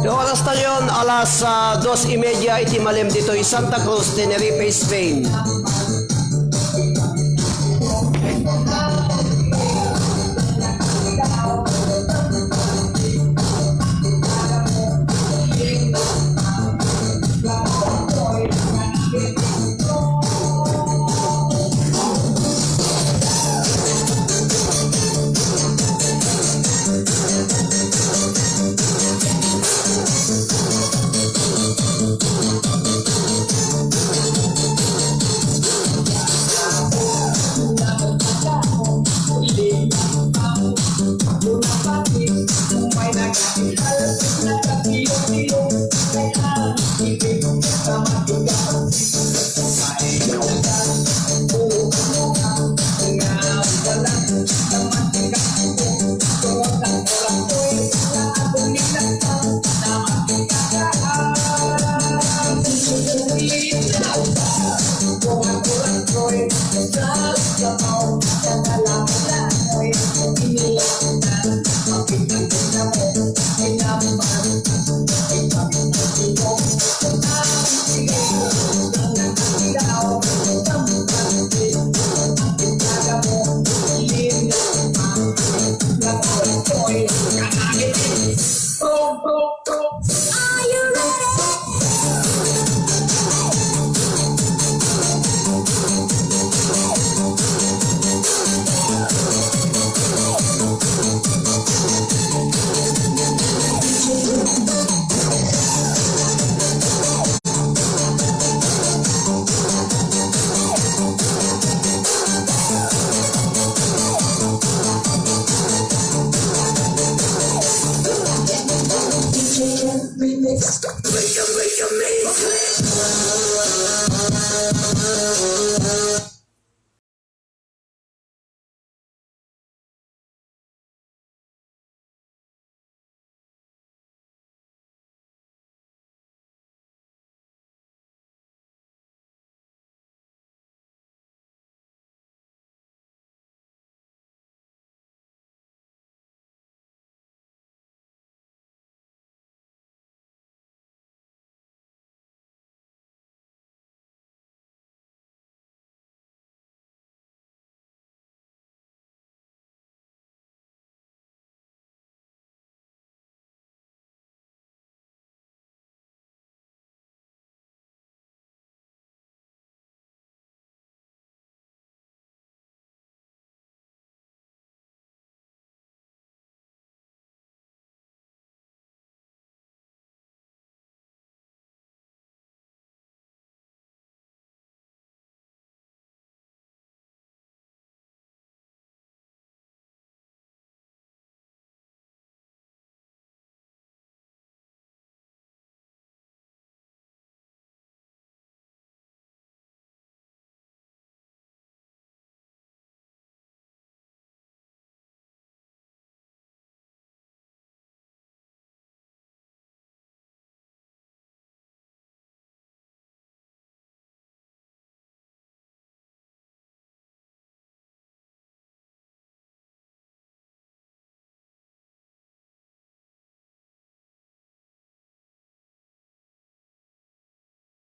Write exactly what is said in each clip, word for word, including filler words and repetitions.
Oras tayon, alas, ah, dos y media iti malem ditoy Santa Cruz, Tenerife, Spain.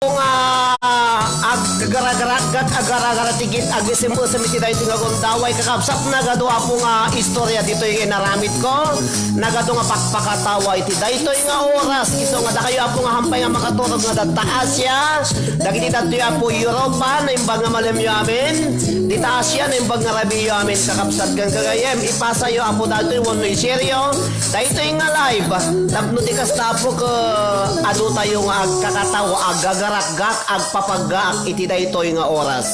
Nga aggaragaragat, aggaragaratigit, agisem-esem iti daytoy nga gundaway, kakabsat, nagadu, Apo, nga istorya ditoy nga inaramidko. Nagadu nga pakpakatawa iti daytoy nga oras. Isu nga dakayo, Apo, nga hampay nga makaturog nga dagita Asia, dagiti dadtoy, Apo, Europa, naimbag nga malemyo amin. Dita Asia, naimbag nga rabiyo amin, kakabsat ken gagayyem. Ipasayo, Apo, daytoy wenno i-share-yo daytoy nga live tapno ti kasta, Apo, ket adutayo nga agkakatawa, aggagarakgak, agpapaggaak iti daytoy nga oras.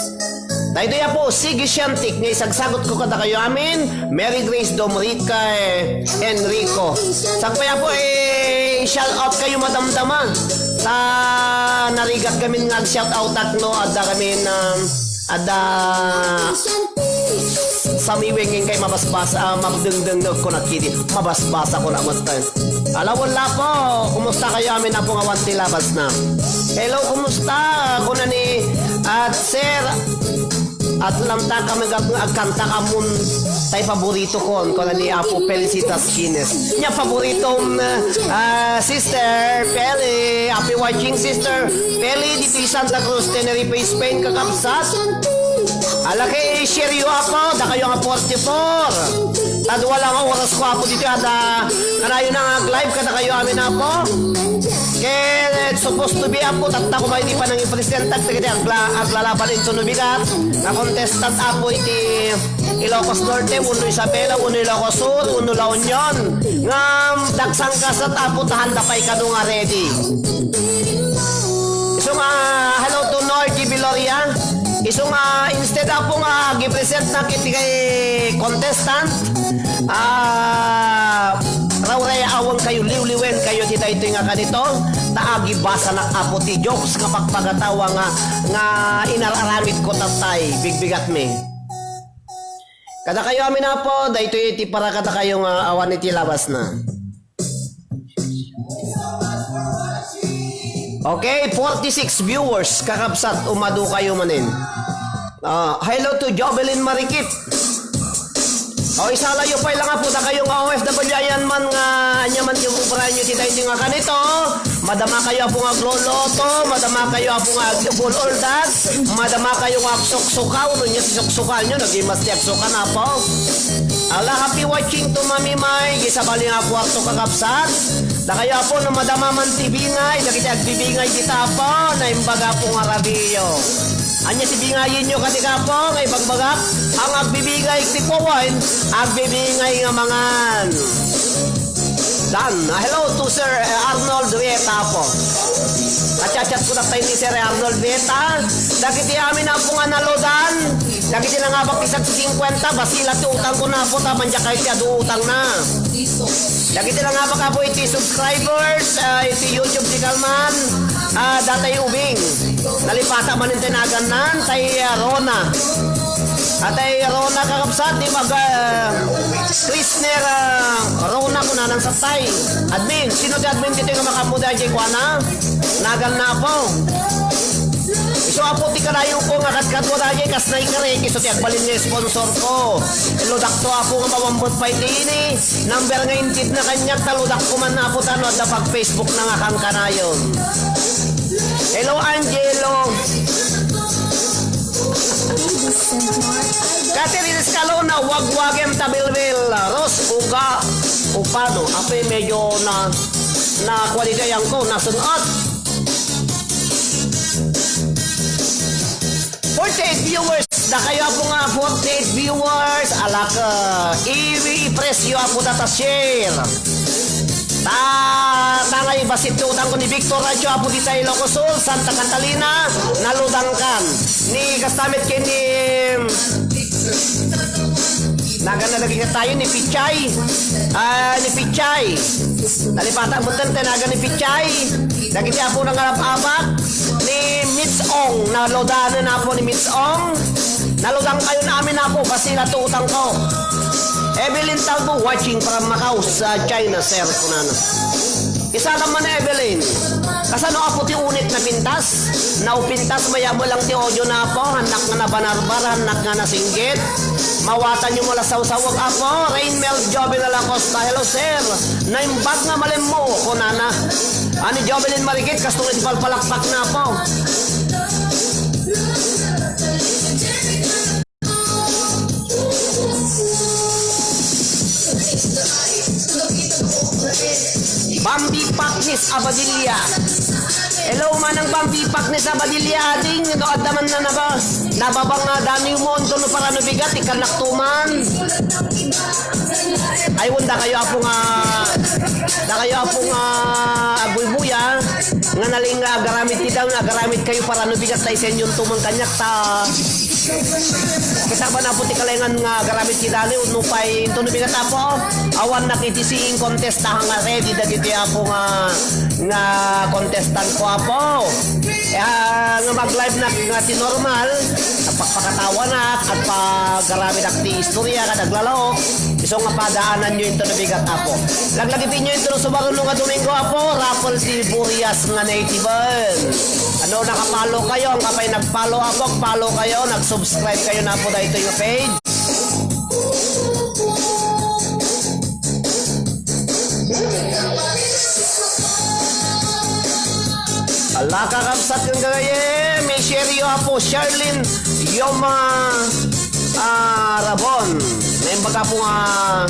Daytoy, Apo, Sige Siantik nga isagsagutko kadakayo amin, Mary Grace Domrica, eh, Enrico. Sakbay, Apo, eh, shout out kayo, madamdama. Ta narigat kami nga ag-shout out no, adda kami, um, adda Samiwing inkay mabasbasa, ah, mabdengdeng no, kuna kidi, mabasbasa kuna met. Ala, wala po. Kumusta kayo amin, Apo, nga awan ti labasna? Hello, kumusta? Kuna ni, at Sir At lamta kami nga agkanta kamon tay paborito kon, kon ni Apo Felicitas Chines. Nia paboritom, ah, sister, Peli, happy watching, sister Peli, ditoy Santa Cruz, Tenerife, Spain, kakabsat. Ala kay i-share yo, Apo, dakayo nga forty-four. Tadua lang nga oras ko, Apo, ditoy ada. Kanayon nga ag-live kadakayo amin, Apo. Ket supposed to be, Apo, tatta ko may di pa nang ipresenta, ket agla-, aglalaban inton no bigat nga contestant, Apo, iti Ilocos Norte, wenno Isabela, wenno Ilocos Sur, wenno La Union. Ngem dagsangkasat, Apo, ta handa pay kano nga ready. Isu nga, hello to Norgie Viloria. Isu nga, instead, Apo, nga agi-present na kiti kay contestant, ah, rawrayawen kayo, liwliwen kayo ti daytoy nga kanito, ta agibasanak, Apo, ti jokes nga pagpagatawa nga, nga inar-aramid ko tattay, bigbigatmi. Kadakayo amin, Apo, daytoy iti para kadakayo nga awan iti labasna. Okay, forty-six viewers, kakabsat, umadu kayo manen. Ah, hello to Jovelyn Marikit. O, isalayo pay lang, Apo, dakayo nga O F W ayan man nga ania man ti ubrayan yo ti daytoy nga kanito. Madama kayo, Apo, nga agloloto, madama kayo, Apo, nga ag-, bull or dogs, madama kayo nga agsuksukaw, no nia ti suksukan yo, nagimas ti agsukan, Apo. Ala, happy watching to Mami May, di sabali nga kwarto, kakabsat. Dakayo, Apo, no madama man ti bingay, dagiti agbibingay dita, Apo, naimbag, Apo, nga rabiyo. Ania ti bingayen yo kadi, Apo, nga ibagbagak? Ang agbibingay ti puwen, agbibingay nga mangan. Dan, ah, hello to Sir, eh, Arnold Vieta, Apo. Kachat-chat ko tattay ni Sir Arnold Vieta. Dagiti amin, Apo, nga naludan. Dagiti nangabak ti sangsisinkuenta, bassit la ti utang ko na, Apo, ta mandiak kayo ti adu utang na. Dagiti nangabak, Apo, iti subscribers, ah, iti YouTube ti kalman, ah, datay ubing. Nalipata man intay nagannan, tay, ah, Rona. Atay Rona, kakabsat, di mag, ah, Krisner, ah, Rona, kunanan sattay. Admin, sino ti admin dito nga makaammo dayjay kuana? Nagan na, Apo. Isu, Apo, ti kanayon ko nga kadkadua dayjay kas naikarik, isu ti agbalin nga sponsor ko. Ludak to, Apo, nga mamambut pay ti ini. Number nga intedna kaniak, ta ludak ko man, Apo, ta no adda pag-Facebook na nga kankanayon. Hello, Angelo. Catherine Escalona, wagwagem ta bilbil. Ros, uga, upano. Ape, medyo na, na quality yan ko, nasunod. Forty-eight viewers. Dakayo, Apo, nga forty-eight viewers. Alak, iwi, i-press yo, Apo, ta ta share. Ta, ta nga ibassit ti utang ko ni Victor Racho, Apo, dita Ilocos Sur, Santa Catalina, naludangkan. Ni kastamit ken ni Nagan na dagiti tayo ni Pichay. Ah, ni Pichay. Nalipatan mo tan, tanagan ni Pichay. Dagiti apo nga abak-abak ni Mitch Ong. Naludanan na po ni Mitch Ong. Naludang kayo na amin, apo. Bassit la ti utang ko. Evelyn Talbo watching from Macau sa China, sir, kunana. Isa lang man, Evelyn. Kasano, apo, ti unit na pintas? Naupintas, mayamo lang ti audio na, apo. Hannak nga nabanarbar, hannak nga nasinggit. Mawatan yo mo la sawsawag, apo. Rainmel Joven Alacosta, hello, sir. Naimbag nga malemmo, kunana. Ani Jovelyn Marikit, kasto nga ti palpalakpak na, apo. Bambi Paknis Abadilla. Hello, manang Bambi Paknis Abadilla, ading, no, adda man na naba-, nababang nga dani mo, no, para no bigat, ikanak tuman. Ay, wanda kayo, apo nga, da kayo, apo nga, agbuybuya, nga naling nga agaramid ti daw, agaramid kayo para no bigat, ta isenyon tuman kaniak, ta Kita ba na po ti kalengan nga agaramid ti dali, no pay, into no bigat, apo? Awan na iti singing contest, ta nga ready dagiti apo nga, nga contestant ko, apo. Eh, ah, nga mag-live na nga ti normal, pakpakatawa na, at pagaramid ak ti istorya, kat aglalaok. So nga padaananyo into no bigat, Apo. Laglagipinyo into no sumaruno nga Domingo, Apo, raffle ti Burias nga native. Ano, naka-follow kayo? Ang kapay nag-follow, Apo, follow kayo, nag-subscribe kayo na, Apo, dahil ito yung page. Ala, kakabsat yung gagaye, may share yo, Apo, Charlene Yoma, ah, Rabon. Naimbag, Apo, nga,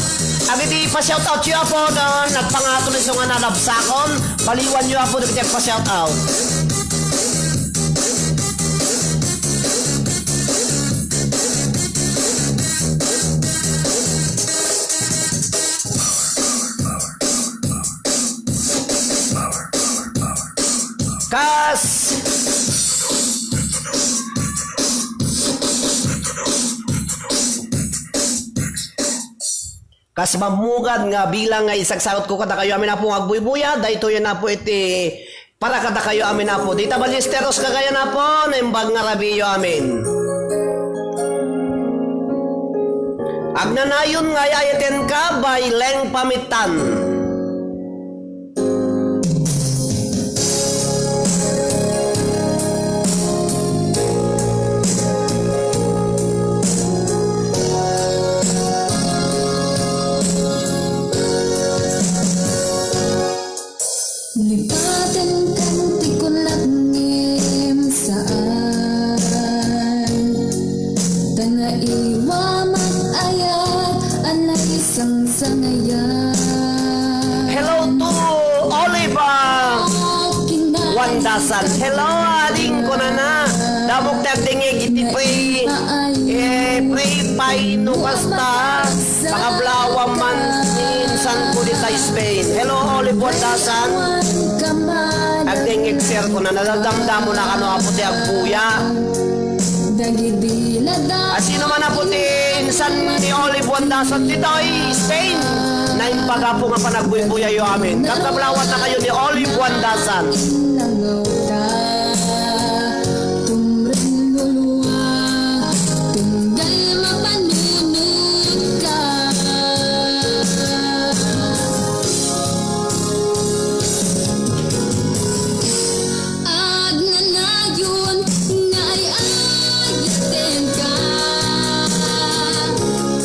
agidi pa-shout out yo, Apo, no, nagpangato ni so nga nalabsakon, baliwan yo, Apo, dagiti agpa-shout out. Kas. Kas mammugad nga bilang nga isagsakutko kadakayo amin, Apo, nga agbuybuya, daytoy, Apo, iti para kadakayo amin, Apo. Dita Ballesteros kagayan, Apo, naimbag nga rabiyo amin. Agnanayon nga ay-ayatenka, bayleng pamittan. Lipaten kan ti kunat ngem saan. Ta naiwa mat ayat a naisangsangayan. Hello to Olive, ah, Wandasan. Hello, ading kunana. Damok ti agdengngeg iti pray, eh, pray pay no kasta. Pakablaawam man ni insanko dita Spain. Hello, Olive Wandasan. Agdengngeg, sir, kunana, nadamdamon a kano, Apo, ti agbuya. Asino man, Apo, ti insan ni Olive Wandasan ditoy Spain? Naimbag, Apo, nga panagbuybuyayo amin. Kakablaawannakayo ni Olive Wandasan. Tumreng luluwa, tunggal mapanunot ka. Agnanayon nga ay-ayatenka,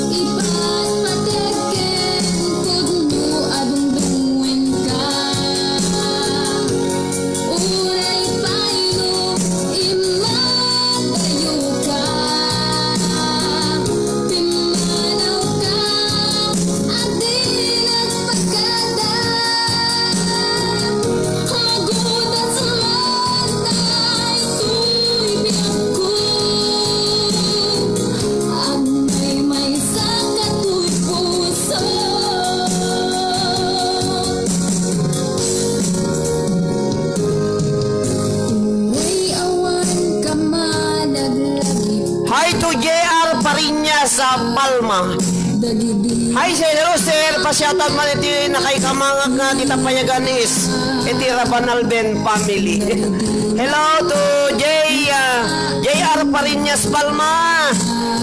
ipatpateg ken pudno a dungdungenka. Uray pay no immadayoka, pimmanawka, a di nagpagada. Magudas man daytoy biagko, agmaymaysa katoy puso. Uray awan ka malaglagip. Hi to J R Pariñas, ah, Palma. Hi, Sir Roser, pa-shoutout man iti nakaikamangak nga dita payagan is iti Rabanalben family. Hello to J, ah, J R Pariñas Palma.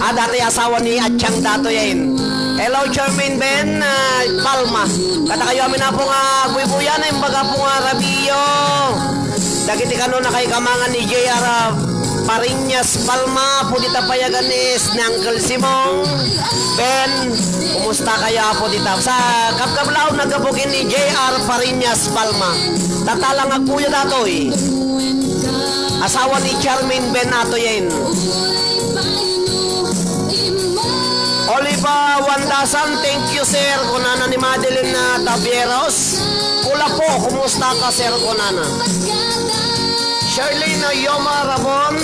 Ah, dati asawa ni Atsang Dato yan. Hello, Charmaine Ben, ah, Palma. Kadakayo amin, Apo, nga agbuybuya, naimbag, Apo, nga rabiyo. Dagiti kano nakaikamangan ni J R, ah, Pariñas Palma, pudita payagan is ni Uncle Simong. Ben, kumusta kayo, Apo, dita? Sa kabkablaw, nagkabukin ni J R Pariñas Palma. Tatalang agpuyo datoy. Asawa ni Charmaine Ben Atoyen. Oliva Wandasan, thank you, sir. Kunana ni Madeline, ah, Tabieros. Hola po, kumusta ka, sir? Kunana. Charlene Yoma Rabon.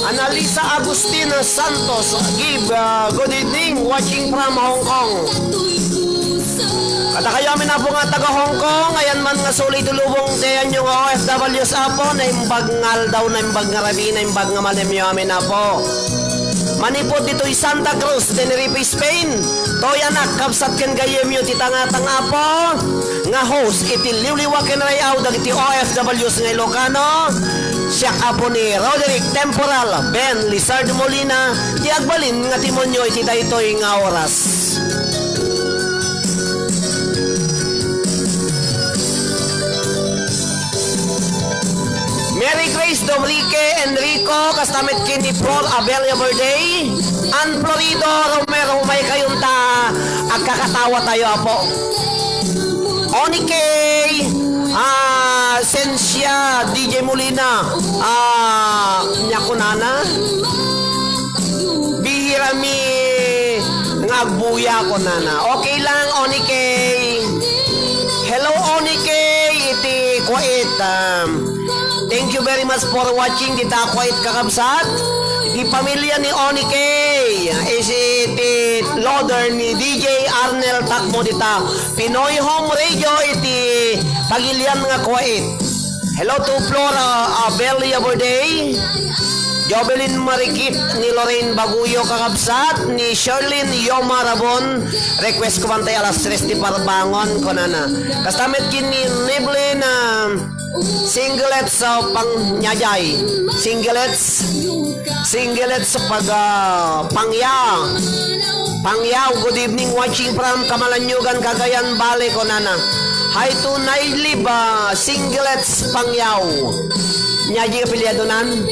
Analisa Agustin Santos, give, ah, good evening, watching from Hong Kong. Kadakayo amin, Apo, nga taga Hong Kong, ayan man nga suli ti lubong ti ayanyo nga O F Ws, Apo, naimbag nga aldaw, naimbag nga rabii, naimbag nga malemyo amin, Apo. Manipud ditoy Santa Cruz, Tenerife, Spain. Toy anak, kabsat ken gayyemyo ti tangatang, Apo, nga host iti liwliwa ken ray-aw dagiti O F Ws nga Ilocano. Siak apo ni Roderick Temporal, Ben Lizard Molina, ti agbalin nga timonyo iti daytoy nga oras. Mary Grace Dobrique Enrico, kasta met ken ni Flor Abelia Verde, Ann Florido Romero, umay kayon ta agkakatawa tayo, apo. Oni K, ah, Sensia, D J Molina, ah, nia kunana? Bihirami nga agbuya, kunana. Okay lang, Oni K. Hello, Oni K, iti Kuwait. Um, thank you very much for watching dita Kuwait, kakabsat. Di pamilya ni Oni K, iti loader ni D J Arnel Takmo dita Pinoy Home Radio iti pagilian nga Kuwait. Hello to Flora, uh, Abelia Borday, Jovelyn Marikit, ni Lorraine Baguyo, kakabsat, ni Sherlyn Yoma Rabon. Request ko man tayo alas tres ti parbangon, kunana. Kasta met ken ni Niblin, uh, singlets, uh, pang nyajay. Singlets, singlets pag, uh, pangya. Pangyaw, good evening, watching from Camalaniugan, Cagayan Valley, kunana. Hi to Nailib, ah, Singlets Pangyaw. Nia, di apelyidonan?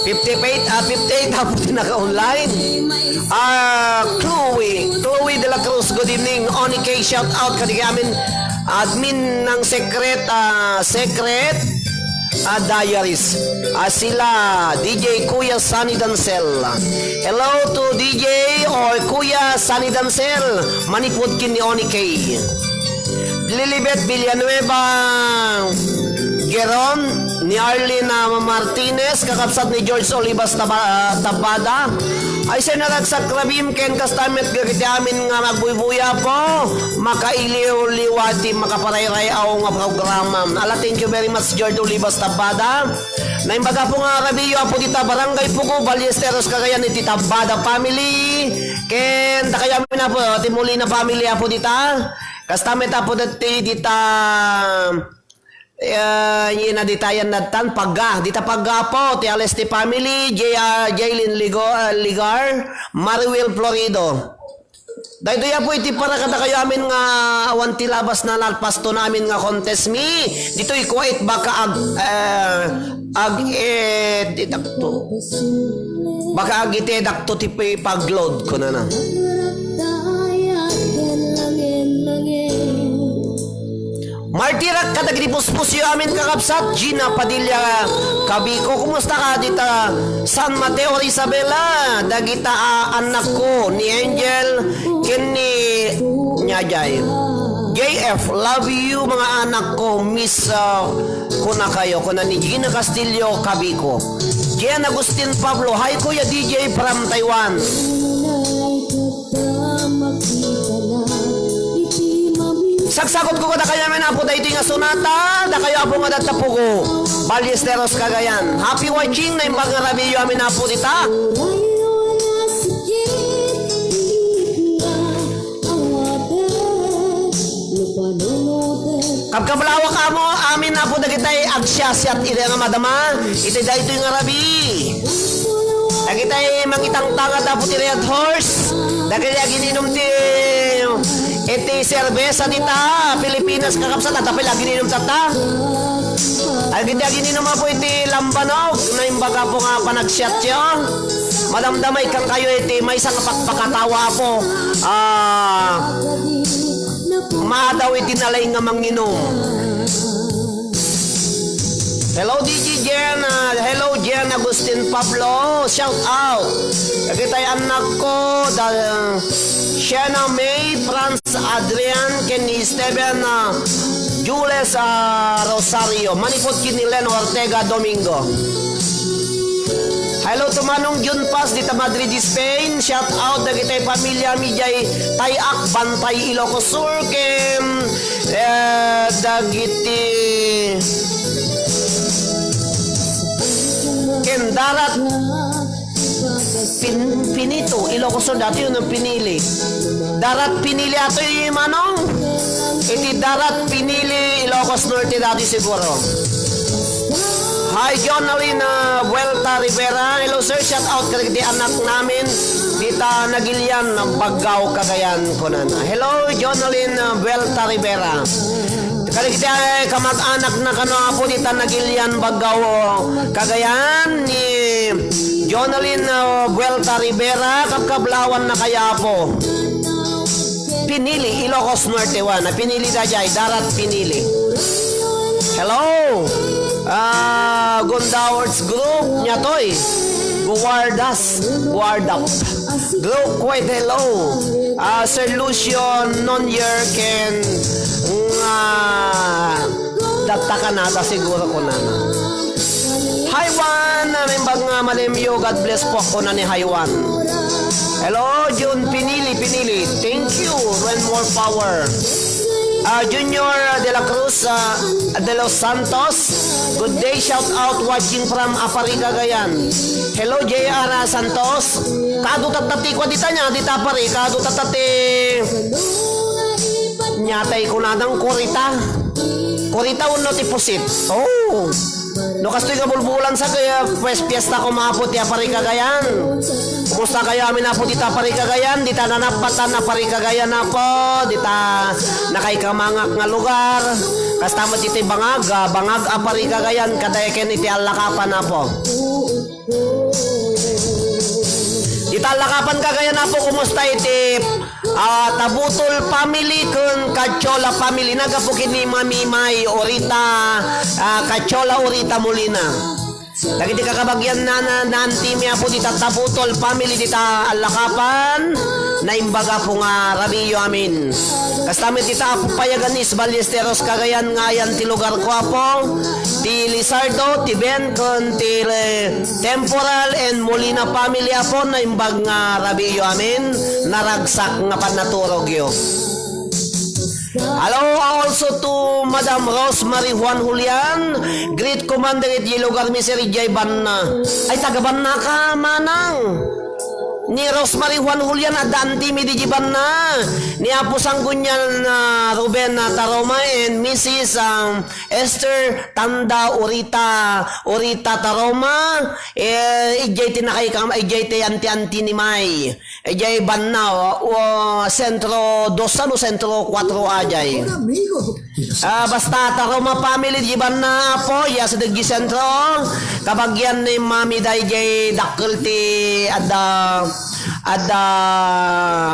Fifty-eight, ah, fifty-eight, apo ti naka-online. Ah, Chloe, Chloe de la Cruz, good evening. Oni K, shout out kadagiti amin. Admin ng Secret, ah, Secret. Ah, Diaries. Ah, sila D J Kuya Sunny Dancel. Hello to D J or Kuya Sunny Dancel. Manipud ken ni Oni K. Lilibet Villanueva Geron, ni Arlene, ah, Martinez, kakabsat ni George Olivas Taba-, ah, Tapada. Ay, sa naragsak rabim ken kasta met dagiti amin nga magbuybuya po, makailiw-liwa ti makaparayray-aw nga programa. Ala, thank you very much, George Olivas Tapada. Naimbag, apo, nga rabiyo, apo, dita Barangay Pugo, Ballesteros, Cagayan, iti Tabbada family. Ken dakayo amin, apo, ti Molina family, apo, dita. Kasta met, apo, dati, dita, eh, yina ditayan nattan, Pagga. Dita Pagga, apo, ti Aleste family, J-, ah, Jaylin Ligo-, ah, Ligar, Mariwil Florido. Daytoy, apo, iti para kadakayo amin nga awan ti labas na nalpasto namin nga contest mi. Ditoy kuwait baka ag-, eh, ag-, eh, di dakto. Baka agitedakto ti pag-load ko na na. Martirak kadagiti puspusiyo amin, kakabsat, Gina Padilla Cabico. Kumusta ka dita San Mateo, Isabela? Dagita a annakko, ni Angel ken ni Nyajay. J F, love you, mga anakko, miss, ah, kuna kayo, kuna ni Gina Castillo Cabico. Jen Agustin Pablo, hi, Kuya D J from Taiwan. Sagsagutko kadakayo amin, apo, daytoy nga sonata, dakayo, apo, nga adda Pugo, Ballesteros, Cagayan. Happy watching, naimbag nga rabiyo amin, apo, dita. Kabkablawak, apo, amin, apo, dagitay agsiasiat iti nga madama iti daytoy nga rabii. Dagitay mangitangtangad, apo, ti Red Horse. Dagiti agininum ti, iti serbesa dita Pilipinas, kakabsat, adda pay la agininum tatta. Dagiti agininum, apo, iti lambanog, naimbag, apo, nga panagsiatyo. Madamdama ikan kayo iti maysa nga pakpakatawa, apo. Ah, madaw iti nalaing nga manginum. Hello, D J Jen. Ah, hello, Jen Agustin Pablo. Shout out. Dagitay annakko, da, Shena May, Franz Adrian, ken ni Steven, ah, Jules, ah, Rosario. Manipud ken ni Len Ortega Domingo. Hello to Manong Jun Paz dita Madrid, Spain. Shout out dagitay pamilya mi jay Tayac, Bantay, Ilocos Sur, ken, eh, dagiti ken Darat Pin-, Pinito, Ilocos Sur, dati yun ang pinili. Darat Pinili ato yung manong. Iti Darat Pinili, Ilocos Norte dati siguro. Hi, Jonalyn, ah, Vuelta Rivera. Hello, sir. Shout out kadagiti anak namin. Dita Nagilian, Baggao, Cagayan, kunana. Hello, Jonalyn, ah, Vuelta Rivera. Kadagiti, eh, kamag-anak na kano, Apo, dita Nagilian, Baggao, Cagayan, ni Jonalyn, ah, Vuelta Rivera, kabkablawan na kaya, Apo. Pinili, Ilocos Norte one. Ah, pinili da jay, Darat Pinili. Hello! Ah, Gondawards Group, niya toy. Guwardas, Guardap. Group, quite hello. Ah, Sir Lucio Nonier ken nga datta kanada siguro kunana. Hi, Juan! Naimbag nga malemyo. God bless po, kuna ni Hi, Juan. Hello, Jun Pinili, Pinili. Thank you. When more power. Ah, Junior de la Cruz, ah, de los Santos. Good day, shout out, watching from Aparri, Cagayan. Hello, J R Santos. Kadu tatta ti kua dita niya, dita Aparri. Kadu tatta ti niya tay kunadang kurita. Kurita wenno ti pusit. Oh. No kastoy nga bulbulan sa kaya, pues, fiesta ko, Apo, ti Aparri, Cagayan. Kumusta kayo amin, Apo, dita Aparri, Cagayan? Dita nanapatan Aparri, Cagayan, Apo. Dita nakaikamangak nga lugar. Kasta met iti bangag, ah, bangag Aparri, Cagayan, kadayaken iti allakapan, Apo. Dita allakapan, Cagayan, Apo, kumusta iti, ah, Tabutol family ken Cachola family? Nagapu ken ni Mami May Orita, ah, Cachola Orita Molina. Dagiti kakabagian na, na, na Antimi, Apo, dita Tabutol family, dita allakapan, naimbag, Apo, nga rabiyo amin. Kasta met dita, Apo, Payagan East Ballesteros, Cagayan nga ayan ti lugar ko, Apo. Ti Lizardo, ti Ben, ken ti, eh, Temporal and Molina family, Apo, naimbag nga rabiyo amin, naragsak nga pannaturogyo. Hello, also to Madam Rosemary Juan Julian. Greet ko man dagiti lugar mi, sir, idiay Banna. Ay, taga Banna ka, manang. Ni Rosemary Juan Julian, adda Antimi idiay Banna. Ni Apo Sanggunian, ah, Ruben, ah, Taroma and Missus, um, Esther Tanda Orita, Orita Taroma. Eh, idiay ti nakaikam-, idiay ti anti-anti ni May. Idiay Banna, o, Sentro Dos, ano, Sentro Kuatro ajay. Ah, basta Taroma family, di Banna, Apo, ya sa dagiti sentro. Kabagian ni Mami dayjay dakkel ti adda, adda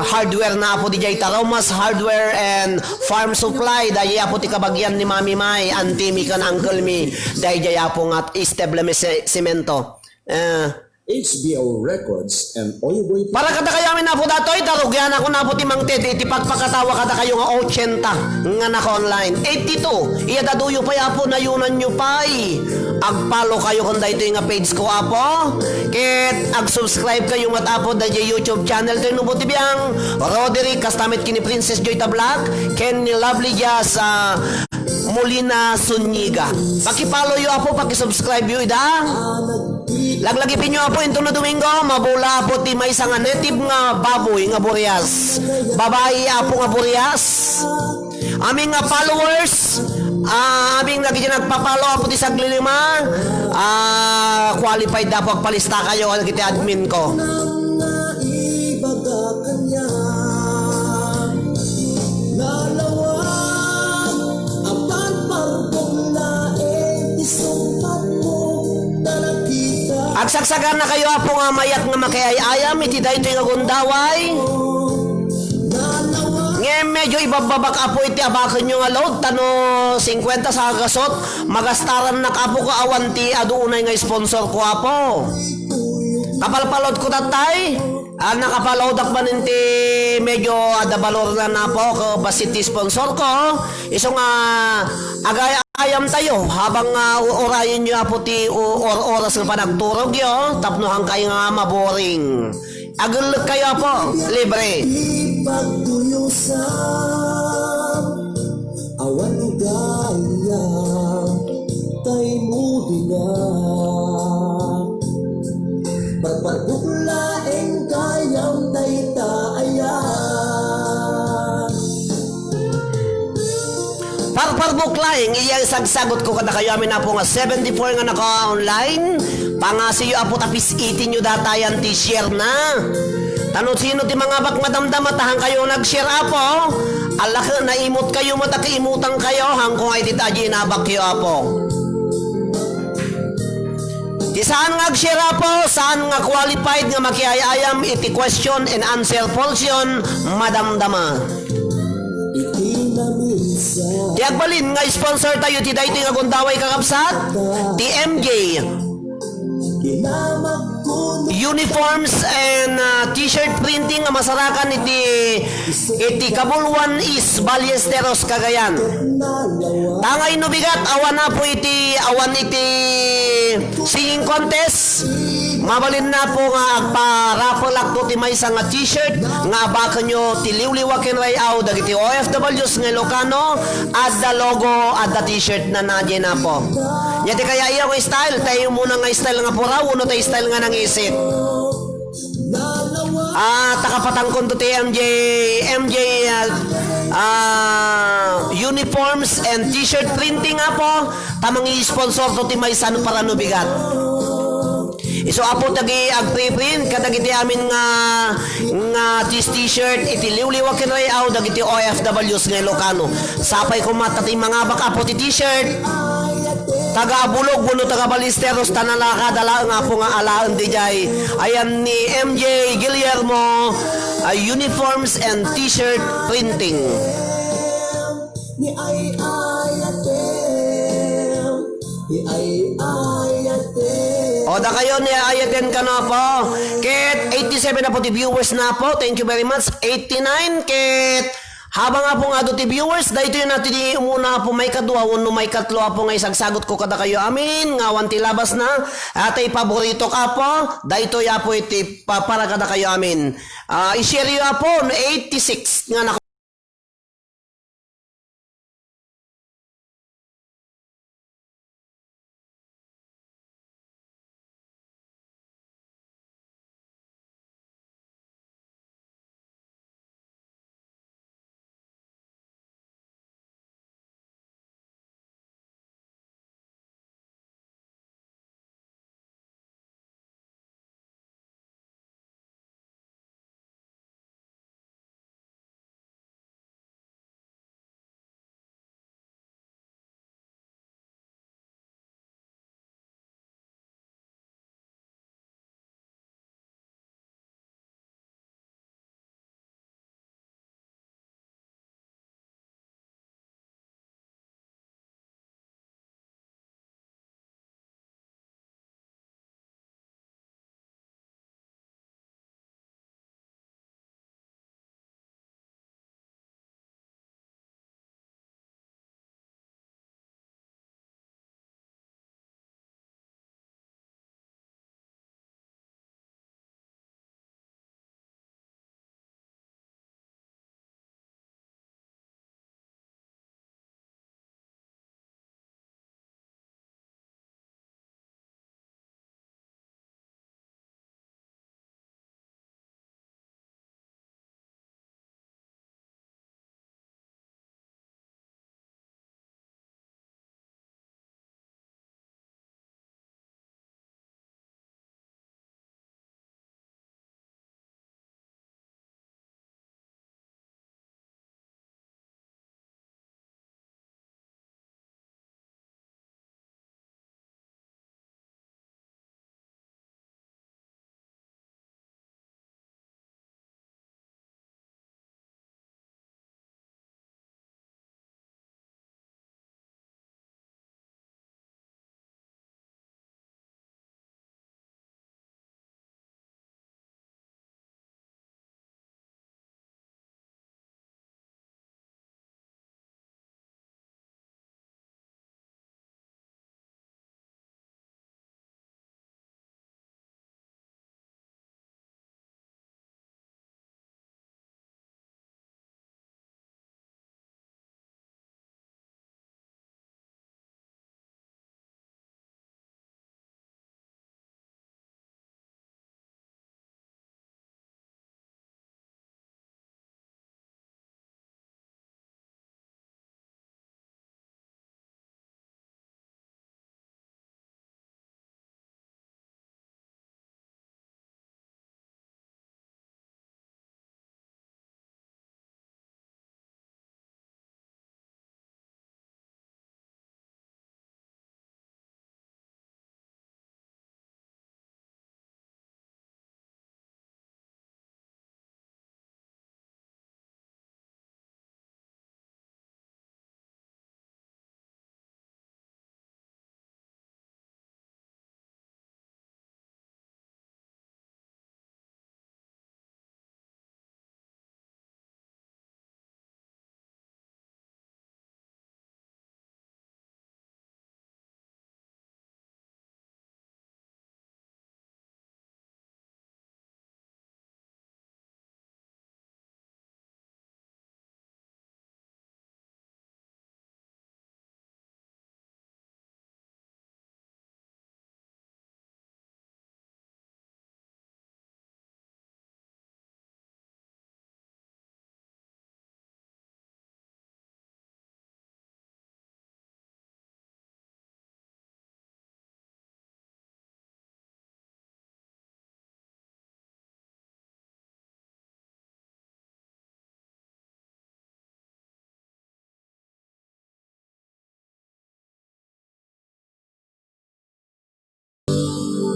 hardware na, Apo, dijay Taroma's Hardware and Farm Supply. Dayjay, Apo, ti kabagian ni Mami May, Antimi ken Uncle Mi. Dayjay, Apo, nga Estable Mese-, Semento. Eh, H B O Records and Oyoboy. Para kadakayo amin, Apo, datoy, ta rugianakon, Apo, ti mangted iti pagpakatawa kadakayo nga ochenta nga naka-online. Eighty-two, iyadadoyo pay, Apo, nayunanyo pay. Ag-follow kayo kon daytoy nga page ko, Apo. Ket ag-subscribe kayo met, Apo, dayjay YouTube channel toy nubo ti biang. Roderick, kasta met ken ni Princess Joy Tablak, ken ni Lovely Jazz, ah, Molina Zuniga. Paki-follow yo, Apo, paki-subscribe yo ida. Laglagipen yo, Apo, inton no Domingo, mabula, Apo, ti maysa nga native nga baboy nga burias. Babai, Apo, nga burias. Amin nga followers, ah, amin nga dagiti nagpa-follow, Apo, ti saglilima, ah, qualified, Apo, agpalista kayo, dagiti admin ko. Ibaga kaniak, nalawag, apan parbok laeng ti sungpatmo, ta nakita. Agsagsaganakayo, Apo, nga mayat nga makiay-ayam iti daytoy nga gundaway. Nalawag. Ngem medyo ibabbabak, Apo, iti abakenyo nga load, ta no singkuenta sa gasot, magastarannak, Apo, ko awan ti adu unay nga sponsor ko, Apo. Kapalpalod ko tatay, ah, nakapaloadak man iti medyo adda balor na, Apo, ko bassit ti sponsor ko. Isu nga agay-ayam tayo habang, ah, u-, urayen yo, Apo, ti u-, or-, oras nga panagturog yo, tapno hankay nga maboring. Agellek kayo, Apo, libre. Ipagtuyo sa Awan gaya, tay mo dinga. Pagparbok laeng gayam dayta aya. Parparbuk laeng, iya isagsagot ko kadakayo amin, Apo, nga seventy-four nga naka-online. Pangasiyo, Apo, ta pis-itinyo datayan ti share na. Ta no sino ti mangabak madamdama, ta hankayo nag-share, Apo. Ala ket naimutkayo met a kaimutankayo, hanko nga iti ta adi inabakyo, Apo. Ti saan nga ag-share, Apo, saan nga qualified nga makiay-ayam iti question and answer portion, madamdama. Ti agbalin nga sponsor tayo ti daytoy nga gundaway, kakabsat, ti M J Uniforms and, ah, T-shirt printing nga masarakan iti, iti Kabuluan East, Ballesteros, Cagayan. Tangay no bigat, awan, Apo, iti, awan iti singing contest. Mabalin, Apo, nga agparapelakto ti maysa nga T-shirt nga abakenyo ti liwliwa ken ray-aw dagiti O F Ws nga Ilocano, adda logo, adda T-shirt na, nadie, Apo. Nia ti kayatyo nga style, tay umuna nga style nga puraw, wenno tay style nga nangisit. Ah, ta kapatangkonto ti M J, M J, ah, ah, Uniforms and T-shirt printing, Apo, ta mangi-sponsor to ti maysa no para no bigat. Isu, Apo, dagiti agpriprint kadagiti amin nga, nga tis-, T-shirt iti liwliwa ken ray-aw dagiti O F Ws nga Ilocano. Sapay koma ta ti mangabak, Apo, ti T-shirt, taga Abulog wenno taga Ballesteros, ta nalakada laeng, Apo, nga alaen diay ayan ni M J Guillermo, ah, Uniforms and T-shirt printing. Ni ay ayatem, ni ay ayatem. O, dakayo ni ayaten kano, Apo. Ket eighty-seven, Apo, ti viewers na, Apo. Thank you very much. Eighty-nine, ket habang, Apo, nga adu ti viewers, daytoy na ti umuna, Apo, maikadua wenno maikatlo, Apo, nga isagsagot ko kadakayo amin, nga awan ti labas na. Atay paborito ka, Apo. Daytoy, Apo, iti pa-, para kadakayo amin. Ah, i-share yo, Apo, no eighty-six nga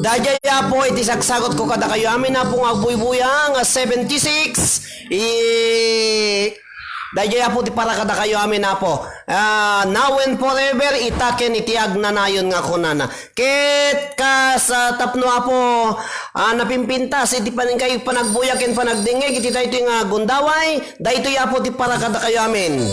Daydiay, Apo, iti sagsagutko kadakayo amin, Apo, nga agbuybuya nga seventy-six. I-, daydiay, Apo, ti para kadakayo amin, Apo. Ah, now and forever, ita ken iti agnanayon nga kunana. Ket kas, ah, tapno, Apo, ah, napimpintas iti paningkay panagbuya ken panagdengngeg iti daytoy nga gundaway, daytoy, Apo, ti para kadakayo amin.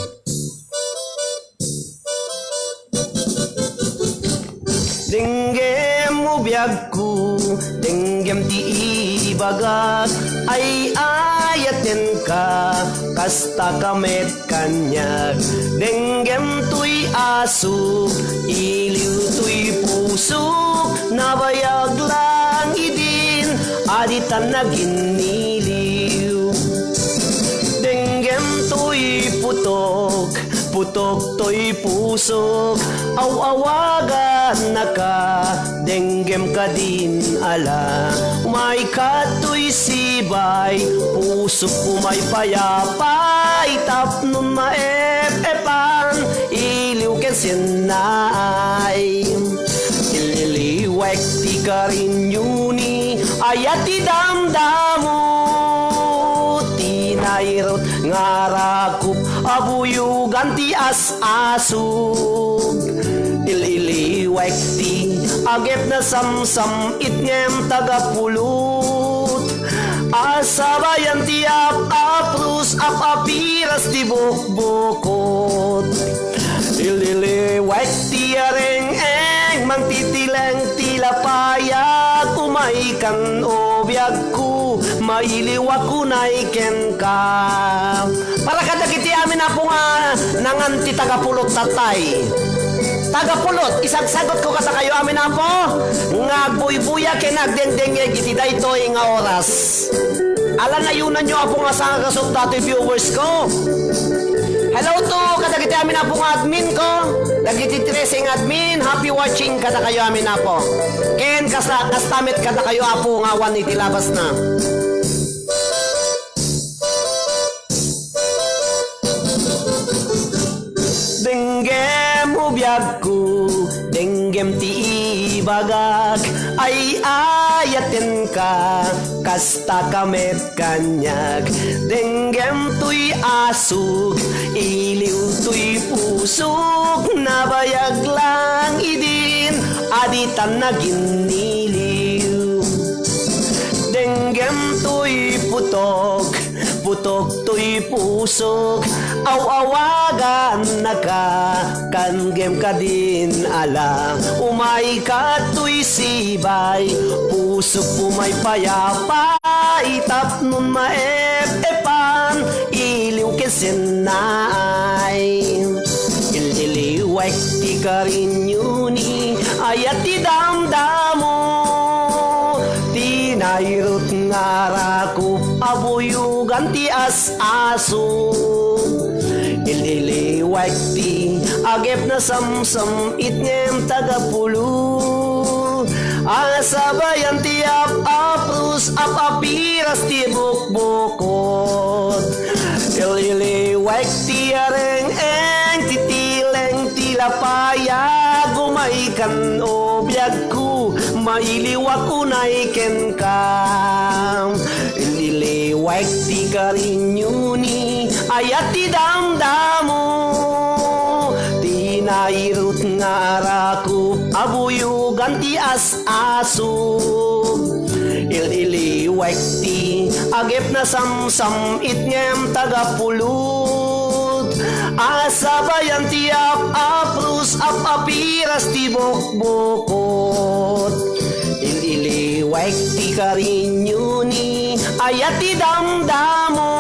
Denggem, biagko, denggem ti ibagak, ay-ayatenka, kastaka met kaniak. Denggem toy asuk, iliw toy pusok, nabayag lang idin, a ditan naginniliw. Denggem toy putok, putok toy pusok, aw-awagannaka, denggem kadin ala. Umay kadtoy sibay, pusok umay payapay, tapnon maep-epan, iliw ken sennaay. Ililiwek ti karinyo ni aya ti damdamo, ti nairut nga rakup a buyogan ti as-asug. Il-iliwek ti agep na samsam-it ngem tagapulot. Asabayan ti ap-aprus, ap-apiras ti bukbukot. Ililiwek ti areng-eng, mangtitileng ti lapayag, umay kan o biagko, mailiwak unay kenka. Para kadagiti amin, Apo, nga nangan ti tagapulot tatay. Tagapulot, isagsagutko kadakayo amin, Apo, nga agbuybuya ken agdengdengngeg iti daytoy nga oras. Ala, nayunanyo, Apo, nga sangagaso datoy viewers ko. Hello to kadagiti amin, Apo, nga admin ko. Dagiti trese nga admin, happy watching kadakayo amin, Apo. Ken kasta, kasta met kadakayo, Apo, nga awan iti labasna. Denggem, o biagko, denggem ti ibagak, ay-ayatenka, kastaka met kaniak. Denggem toy asuk, iliw toy pusok, nabayag lang idin, a ditan naginniliw. Denggem toy putok, putok toy pusok, aw-awagannaka, kanggem kadin ala. Umay kadtoy sibay, pusok umay payapay, tapnon maep-epan, iliw ken sennaay. Ililiwek ti karinyo ni aya ti damdamo, ti nairut nga rakup a buyogan ti as-aso. Ililiwek ti agep na samsam-it ngem tagapulot. Asabayan ti ap-aprus, ap-apiras ti bukbukot. Ililiwek ti areng-eng, titileng ti lapayag, umay kan o biagko, mailiwak unay kenka. Ililiwek ti karinyo ni aya ti damdamo, ti nairut nga rakup a buyogan ti as-aso. Ililiwek ti agep na samsam-it ngem tagapulot. Asabayan ti ap-aprus, ap-apiras ti bukbukot. Ililiwek ti karinyo ni aya ti damdamo,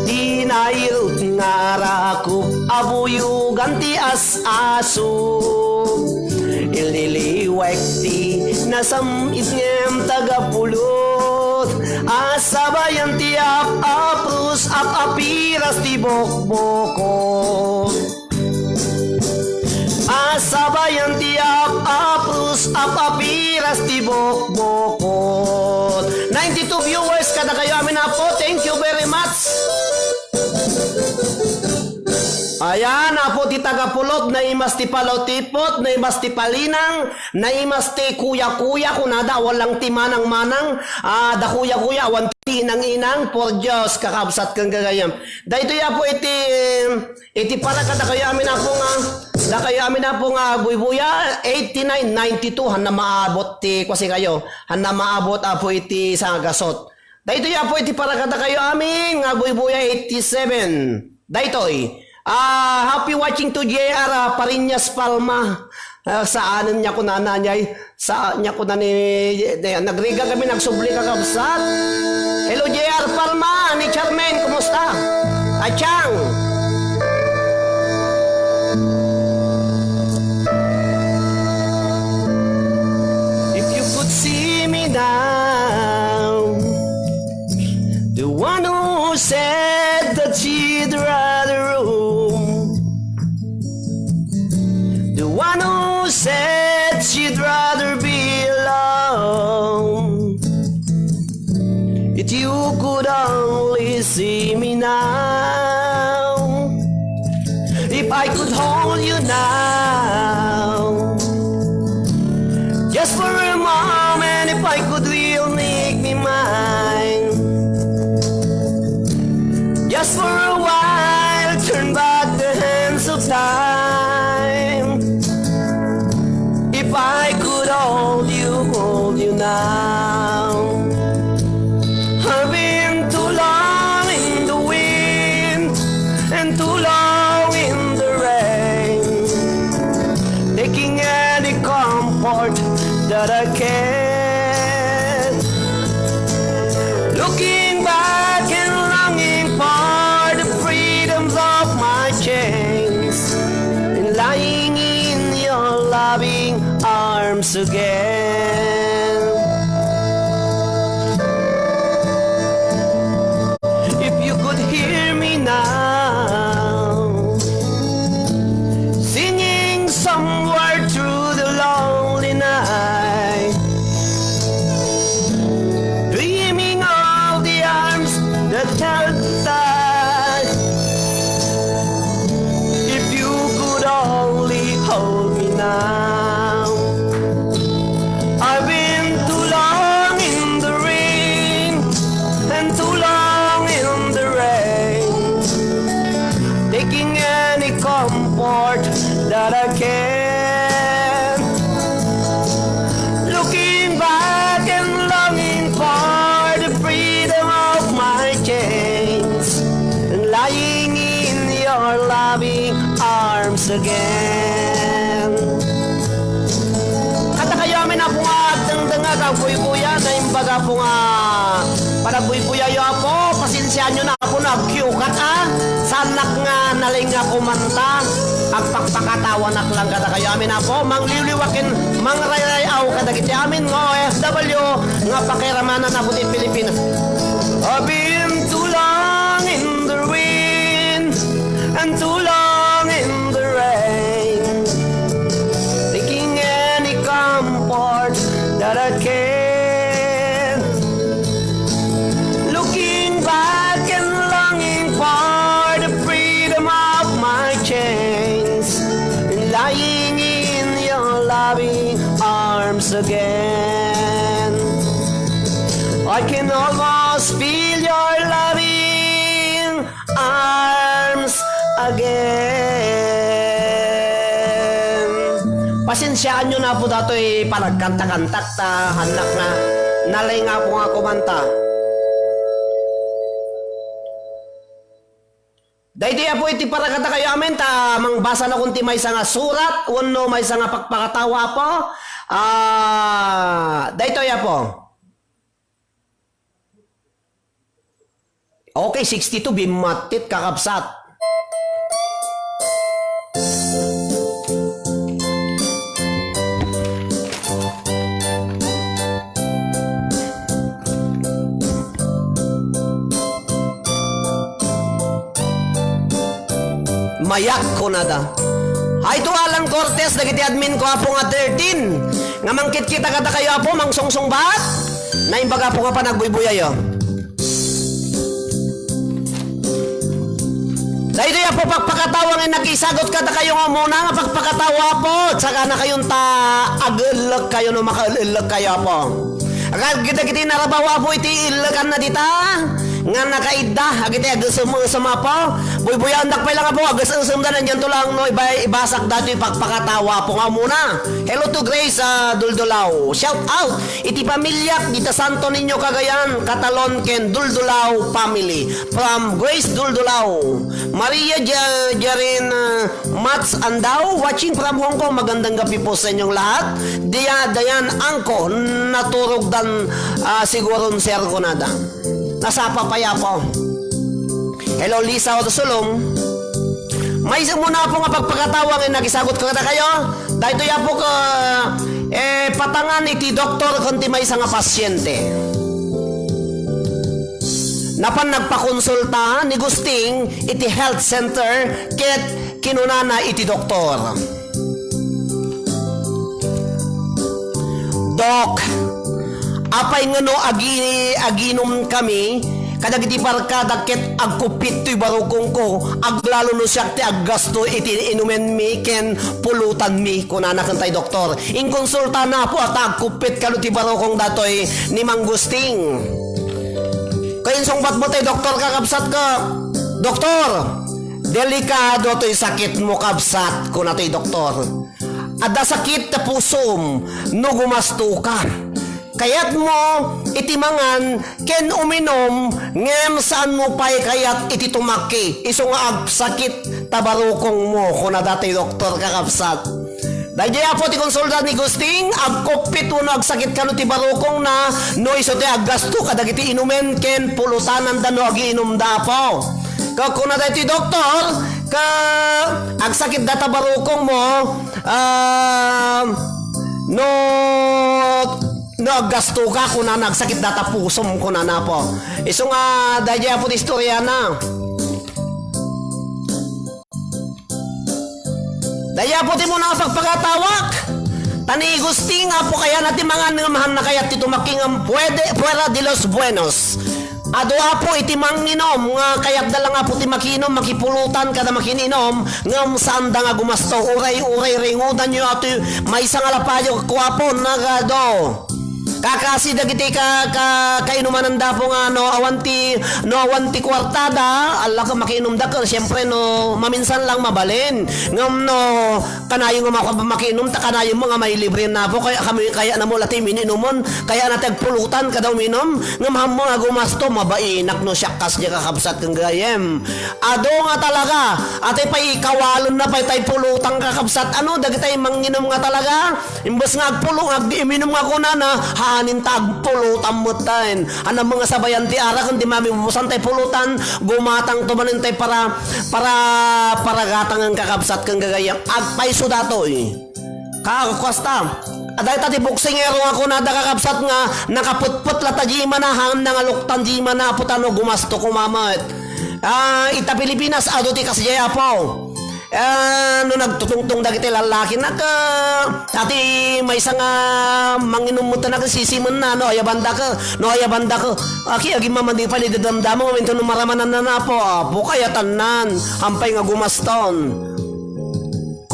ti nairut nga rakup a buyogan ti as-aso. Ililiwek ti nasam-it ngem tagapulot, asabayan ti ap-aprus, ap-apiras ti bukbukot. Asabayan ti ap-aprus, ap-apiras ti bukbukot. Ninety-two viewers kadakayo amin, Apo. Thank you very much. Ayan, Apo ti taga Pulot, naimas ti palaw ti ipot, naimas ti palinang, naimas ti kuya-kuya, kunada, awan lang ti manang-manang, ah, da kuya-kuya, awan ti inang-inang, por Dios, kakabsat ken gagayem. Daytoy, Apo, iti, iti para kadakayo amin, Apo, nga, dakayo amin, Apo, nga agbuybuya, eighty-nine, ninety-two, hanna maabot ti, kuasi kayo, hanna maabot, Apo, iti sangagasut. Daytoy, Apo, iti para kadakayo amin nga agbuybuya eighty-seven. Daytoy. Ah, happy watching to J R, ah, Pariñas Palma. Ah, saanen niya kunana niya, eh. Sa niya kunani, eh, nagrigat kami, nagsubli, kakabsat. Hello, J R Palma, ni Charmaine, kumusta? Achang! If you could see me now, the one who said that she'd rather roam, the one who said she'd rather be alone. If you could only see me now, if I could hold you now, just for a moment, if I could, will make me mine. Just for a while, turn back the hands of time. If I could hold you, hold you now. I've been too long in the wind and too long in the rain, taking any comfort that I can. Looking back and longing for the freedoms of my chains and lying in your loving arms again. If you could hear me now, singing somewhere through the lonely night, dreaming of the arms that held tight. If you could only hold me now. I've been too long in the wind and too long in the rain, taking any comfort that I can. Looking back and longing for the freedom of my chains and lying in your loving arms again. Kadakayo amin, Apo, nga agdengdengngeg, agbuybuya, naimbag, Apo, nga panagbuybuyayo, Apo, pasensiaanyo na, Apo, no agkiukat, a. Saanak nga nalaing nga kumanta, agpakpakatawanak lang kadakayo amin, Apo, mangliwliwa ken mangrayray-aw kadagiti amin nga O F W nga pakiramanan, Apo, ti Pilipinas. I've been too long in the wind and too long in the rain, taking any comfort that I can. Looking back and longing for the freedom of my chains and lying in your loving arms again. I can almost feel your loving arms again. Pasensiaanyo na, Apo, datoy panagkanta-kantak ta, hannak nga nalaing, Apo, nga kumanta. Daytoy, Apo, iti para kadakayo amin, ta mangbasanakon ti maysa nga surat wenno maysa nga pakpakatawa, Apo. Ah, daytoy, Apo. Okay, sixty-two, bimmattit, kakabsat. Mayak, kunada. Hayto, Alan Cortez, dagiti admin ko, Apo, nga thirteen. Nga mangkitkita kadakayo, Apo, mangsungsungbat. Naimbag, Apo, nga panagbuybuyayo. Daytoy, Apo, pakpakatawa nga nakisagut kadakayo nga umuna nga pakpakatawa, Apo. Saka na kayon ta agellek kayo no makaellek kayo, Apo. Agad kita kiti narabaw, Apo, iti ellekan na dita nga nakaidda, agiti agesem-esem, Apo. Buybuyaendak pay lang, Apo, ages-esem da nandiyan to lang, no, iba-, ibasak daytoy pakpakatawa, Apo, nga umuna. Hello to Grace, ah, Duldulaw. Shout out iti pamiliak dita Santo Niño, Cagayan, Catalon, ken Duldulaw family. From Grace Duldulaw, Maria Ja-, Jarin, ah, Mats Andao, watching from Hong Kong. Magandang gabi po sa inyong lahat. Dia-, Dayan Angko, naturog dan, ah, siguro, sir, kunada. Nasapa pa ya po. Hello, Lisa Otosulong. Maysa umuna, Apo, nga pakpakatawa nga nakisagut kadakayo. Daytoy, Apo, ka, eh, patangan iti doktor ken ti maysa nga pasyente. Napan nagpakonsulta ni Gusting iti health center ket kinunana iti doktor, "Dok, apay nga no agi-, aginom kami kadagiti barkada ket agkuppit toy barukongko, aglalo no siak ti aggasto iti inumenmi ken pulutanmi," kunana ken tay doktor. Inkonsultana, Apo, a ta agkuppit kano ti barukong datoy ni Mang Gusting. Ket insungbat met tay doktor, kakabsat, ka, "Doktor, delikado toy sakitmo, kabsat," kuna tay doktor. "Adda sakit ta pusom no gumastoka. Kayatmo iti mangan ken uminom, ngem saanmo pay kayat iti tumakki, isu nga agsakit ta barukongmo," kuna datoy doktor, kakabsat. Daydiay, Apo, ti konsulta ni Gusting, agkuppit wenno agsakit kano ti barukongna, no isu ti aggasto kadagiti inumen ken pulutananda no agiinumda, Apo. Ket kuna daytoy doktor, ket agsakit data barukongmo, ah, no, no aggastoka, kunana, agsakit data pusom, kunana, Apo. Isu nga, daydiay, Apo, ti istoriana. Daydiay, Apo, ti umuna nga pagpagatawak. Ta ni Gusting, Apo, kayatna ti mangan ngem haanna kayat ti tumakki ngem puede, fuera de los buenos. Adu, Apo, iti manginom nga kayatda lang, Apo, ti makinom, makipulutan kada makininom, ngem saanda nga gumasto. Uray, uray, ringudanyo, Apo, maysa nga lapayo, Apo, nagado. Kakasi dagiti ka, ka, kainumananda, Apo, nga no awan ti, no awan ti kuartada, ala ka makiinumda, ket siempre no maminsan lang mabalin. Ngem no kanayon nga maka-, makiinum, ta kanayonmo nga mailibre na, Apo, kaya kami, kayatnamo la ti iminumon, kayatna ti agpulutan kada uminum, ngem haanmo nga gumasto, mabainak no siak kasdiay, kakabsat ken gagayyem. Adu nga talaga, ati pay ikawalenna pay tay pulutan, kakabsat, ano, dagiti manginom nga talaga, imbes nga agpulo-, ag-, iminum nga kunana, hanin ta agpulutan metten. Haanna nga sabayan ti arak, ken ti mamibusan tay pulutan, gumatangto manen tay para, para, para gatangen, kakabsat ken gagayyem. Agpayso datoy. Ka-, kasta. Adda ita ti boksingero nga kunada, kakabsat, nga nakaputput la ta di mana, haanna nga luktan di mana, Apo, ta no gumasto koma met. Ah, ita Pilipinas, adu ti kasdiay, Apo. Ah, no nagtutungtong dagiti lallaki, nag-, ah, ati maysa nga manginom met, nagsisimenna, no, ayabanda ka, no, ayabanda ka. Aki, agimamadi pay, di damdama, momento no maramanan na, Apo, Apo, kayatannan, hampay nga gumaston.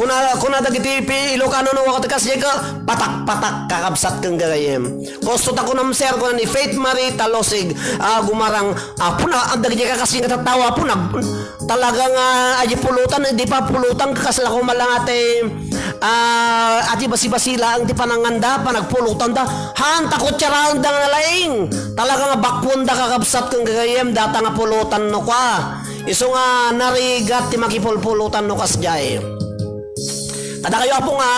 Kuna, kuna dagiti pi-, Ilocano no ket kasdiay ka, patak-patak, kakabsat ken gagayyem. Kosto ta kunam, sir, kuna ni Faith Marie Talosig, ah, Gumarang, Apo, na, ang dagiti kakasdiay nga tattao, Apo, nag-, talaga nga adi pulutan, di pa pulutan, kasla ko malangate, ah, adi basi-basi laeng ti pananganda, panagpulutanda, han, ta kutsaraenda nga nalaing. Talaga nga bakwenda, kakabsat ken gagayyem, data nga pulutan no kwa. Isu nga narigat ti makipulpulutan no kasdiay. Kadakayo, Apo, nga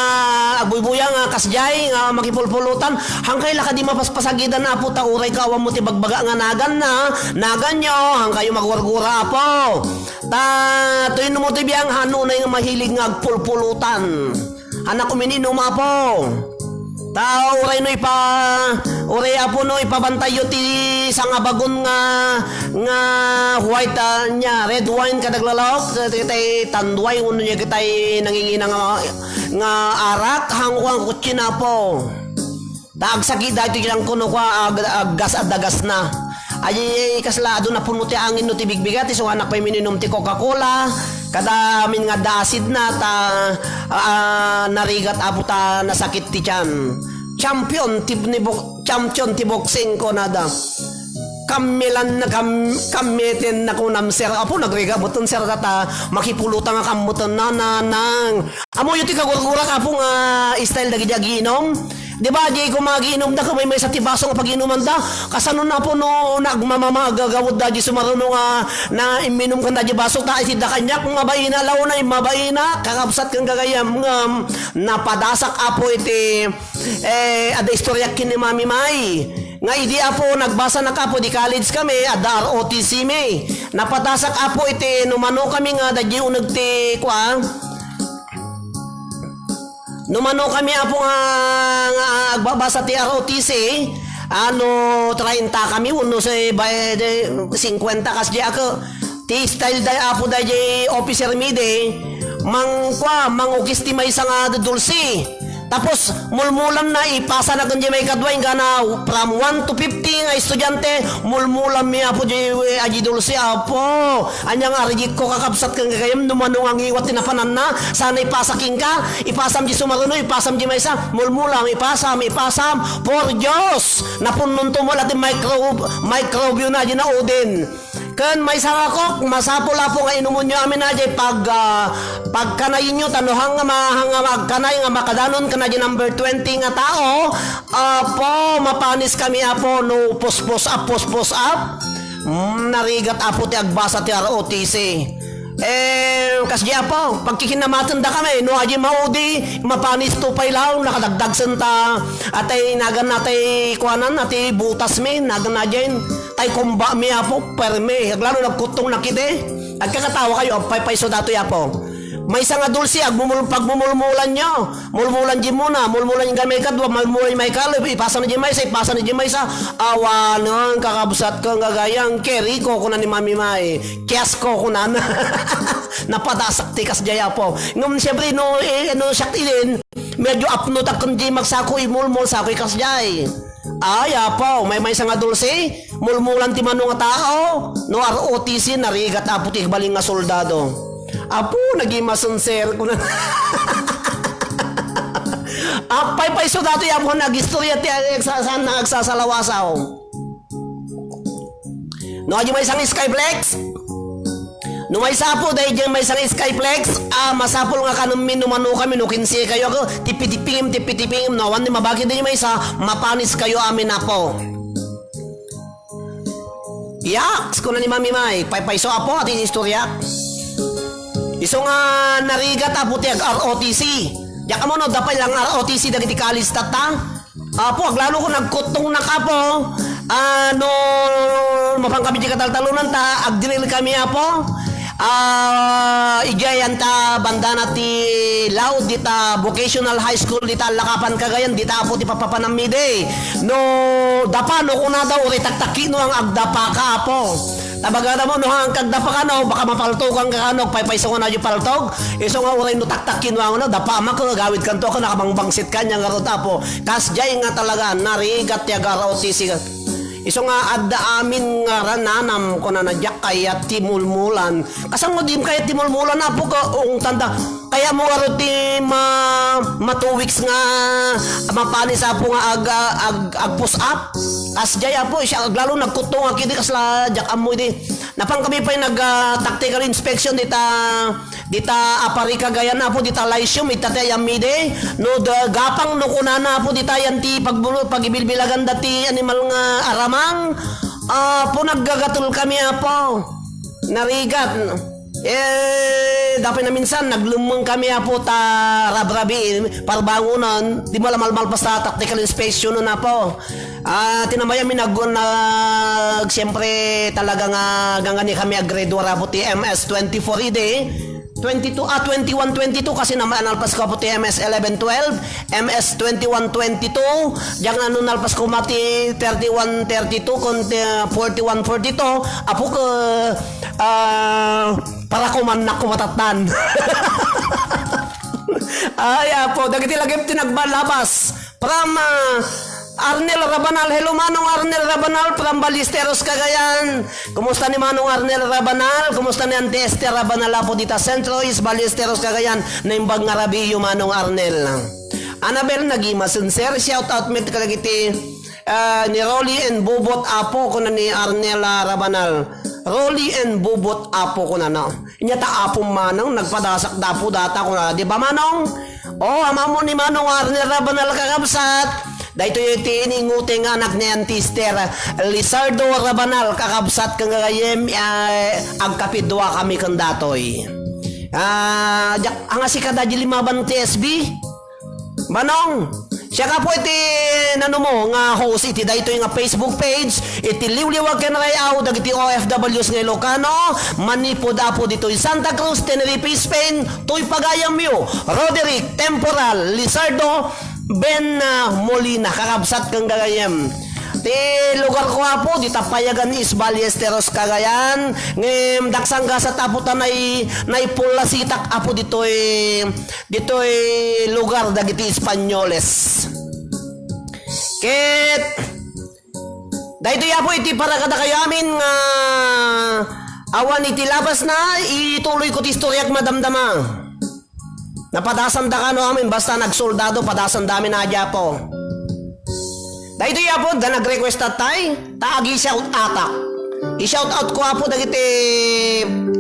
agbuybuya nga kasdiay nga makipulpulutan, hangkay la kadi mapaspasagidan, Apo, ta uray ka awan mo ti bagbaga nga naganna, naganyo, hangkayo magwargura, Apo. Ta, toy no mo ti biang, han unay nga mahilig nga agpulpulutan. Anak, umininum, Apo. Ta uray no ipa-, uray, Apo, no ipabantayyo ti sangabagon nga, nga white, ah, nya, red wine kadaglalawag, ket tay tanduay, wenno nya ket tay nangingina nga, nga arak, hangko ang kutsin, Apo. Ta agsakit daytoy lang kuno kwa, ag-, aggas a dagasna. Ay, kasla adu napuno ti angin no ti bigbigat, isu nga anak pay mininum ti Coca-Cola, kada amin nga adda asidna, ta, ah, narigat apo ta nasakit ti tiyan. Champion ti, ni bo-, champion ti boxing, kunada. Kammilan na kam-, kammiten na kunam, sir. Apo, nagrigat metten, sir, ta makipulutan nga kammetten, nanang. Amoyo ti kagurgurak, apo, nga style dagiti agiinom. Di ba, di ko magiinom da, kamay maysa ti baso nga pagiinuman da. Kasano na po no, nagmamamagagawod da, di sumaruno nga na imminum kan da di baso, ta iti da kaniak, mabaina, launa, mabaina, kakabsat kan gagayam, ngam, napadasak apo iti, eh, adda istoryak ken ni Mami May. Nga idi apo, nagbasanak apo, di college kami, adda R O T C mi. Napadasak apo iti, numano kami nga, dadya uneg ti, kua, Numano kami, apo, nga, nga agbabasa ti R O T C, ano, treinta kami, wenno say, bay-, de, singkwenta kasdi ako. Ti style day, apo, day, jay officer mi de, mangkua, mangukis ti maysa nga dulce. Tapos, mulmulam na, ipasa na kun jay maikadua, inggana, from one to fifty nga estudiante, mulmulam mi, apo, jay, eh, aji dulce, apo. Anya nga arigko kakabsat ken gagayem, no mano nga ngiwat ti napananna, sana ipasa kenka, ipasam di sumaruno, ipasam di maysa, mulmulam, ipasam, ipasam, por Dios! Napunnon to mo la ti micro-, microbio na di nauden. Ken maysa nga kok, masapul apo nga inumonyo amin a di pag, ah, pagkanayenyo, ta no hanga ma-, hanga magkanay nga makadanon ken a di number twenty nga tao, apo, mapanis kami, apo, no puspos up, puspos up. Mm, narigat, apo, ti agbasa ti R O T C. Eh, kasdi, apo, pagkikinamaten da kami, no, adi maudi, mapanis to pay laeng, nakadagdag sen ta, atay, nagan natay, kuanan, atay butas mi, nagan na dyan, tay kumba mi, apo, permi, aglalo nagkuttong na kiti. Agkakatawa kayo, agpaypayso datoy, apo. Maysa nga dulce, agmumul-, pagmumulmulan nyo. Mulmulan di muna, mulmulan di may kadwa, mulmulan di may kalo, ipasa na di maysa, ipasa na di maysa. Awanen, kakabsat ko, gagayang, keri ko, kuna ni Mami May. Kiyas ko, kuna na. Napadasak ti kasjay, apo. Ngem, siyempre, no, eh, no, siak idin, medyo apno tak kun di magsako, imulmul, sako, kasjay. Ay, apo, may maysa nga dulce, mulmulan ti mano nga tao, no R O T C, narigat, apo, ti agbalin nga soldado. Apo, naging masenser, kuna. Apay pay so datoy, apo, nagistorya ti, eh, sa-, saan na agsasalawasaw. No, adi maysa nga Skyflex? No maysa, apo, daydiay maysa nga Skyflex, ah, masapul nga kanemmi no mano kami, no kinse kayo, ako, tipitipingim, tipitipingim, no, awan ni mabagi daydiay maysa, mapanis kayo amin, apo. Yaks, kuna ni Mami May, paypayso, apo, ati istorya. Isu nga narigat, apo, ti ag-R O T C. Diak ammo no, dapay lang R O T C dagiti college tatta. Apo, aglalo ko nagkuttong na kapo. Ah, no, mapan kami di kataltalonan ta, agdiril kami, apo. Ah, idiay anta bandana ti laud dita vocational high school dita Lakapan Cagayan, dita apo ti papapanam mi di. No, dapa no kuna daw, uray taktakki no ang agdapa ka, apo. Tabaga na mo, no, ang kagdapa ka, no, baka mapaltogan ka, no, paypayso nga na di paltog. Isu nga uray no taktakki no, ang, no, dapa ma ko, gawid kanto ako, nakabangbangsit ka, niya nga rot, apo. Kasjay nga talaga, narigat ti agar-O T C. Isu nga adda amin nga rananam, kunana, diak kayat ti mulmulan. Kasano dim kayat ti mulmulan, apo, ka ungtanda? Kaya mo aro ti ma-, ma two weeks nga mapanis, apo, nga ag-, ag-, agpus-ap. Kasjay, apo, siya aglalo nagkuttong a kidi kasla diak ammo idi. Napan kami pay nag, ah, tactical inspection dita Dita Apari Cagayan, apo, dita Lyceum, ita ti ayam idi. No, da, gapang no kunana, apo, dita yan ti pagbulo-, pagibilbilagan dati animal nga aramang. Apo, naggagatul kami, apo. Narigat. Eh, dapay na minsan, naglemmeng kami, apo, ta rabrabi, parbangonan, di malamalmalpas ta tactical inspection, apo. Ah, tinambayan mi nag-, nag-, siyempre, talaga nga, gangani kami ag-grade war, apo, ti M S twenty-four idi. Twenty-two, ah, twenty-one, twenty-two kasi na nalpas ko, apo, ti M S eleven twelve, M S twenty-one twenty-two, diak nga no nalpas ko mati thirty-one thirty-two, kon ti forty-one forty-two, apo, ka, ah, para kumannak ko matattan. Ay, apo, dagiti lagip ti nagbalabas. From, ah, Arnel Rabanal. Hello, Manong Arnel Rabanal from Ballesteros, Cagayan. Kumusta ni Manong Arnel Rabanal? Kumusta ni Auntie Esther Rabanal apo dita Centro East Ballesteros, Cagayan? Naimbag nga rabii, Manong Arnel. Annabel Nagima, sincere shout out met kadagiti, ah, ni Rolly and Bubot apo, kuna ni Arnel, ah, Rabanal. Rolly and Bubot apo, kuna, no? Inya ta apom manong, nagpadasak da apo data, kuna, di ba, Manong? Oh, ammo ni Manong Arnel Rabanal, kakabsat. Daytoy ti ininguti nga anak ni Auntie Esther, Lizardo Rabanal, kakabsat ken gagayem, eh, agkapidua kami ken datoy. Ah, diak, anga sika da di limaban ti S B? Manong, siak apo iti nanumo nga host iti daytoy nga Facebook page, iti liwliwa ken ray-aw dagiti O F Ws nga Ilocano, manipud apo ditoy Santa Cruz, Tenerife, Spain, toy pagayamyo, Roderick Temporal Lizardo, Ben, ah, Molina, kakabsat ken gagayem. Ti lugar ko, apo, dita Payagan East Ballesteros, Cagayan. Ngem, daksang gasat, apo, ta nay-, naipulasitak, apo, ditoy, ditoy lugar dagiti Espanyoles. Ket, daytoy, apo, iti para kadakayo amin nga awan iti labasna, ituloy ko ti istoriak, madamdama. Napadasanda kano amin, basta nagsoldado, padasanda amin a Diapo. Daytoy, apo, da nag-request atay, ta agi-shout atak. I-shout out ko, apo, dagiti,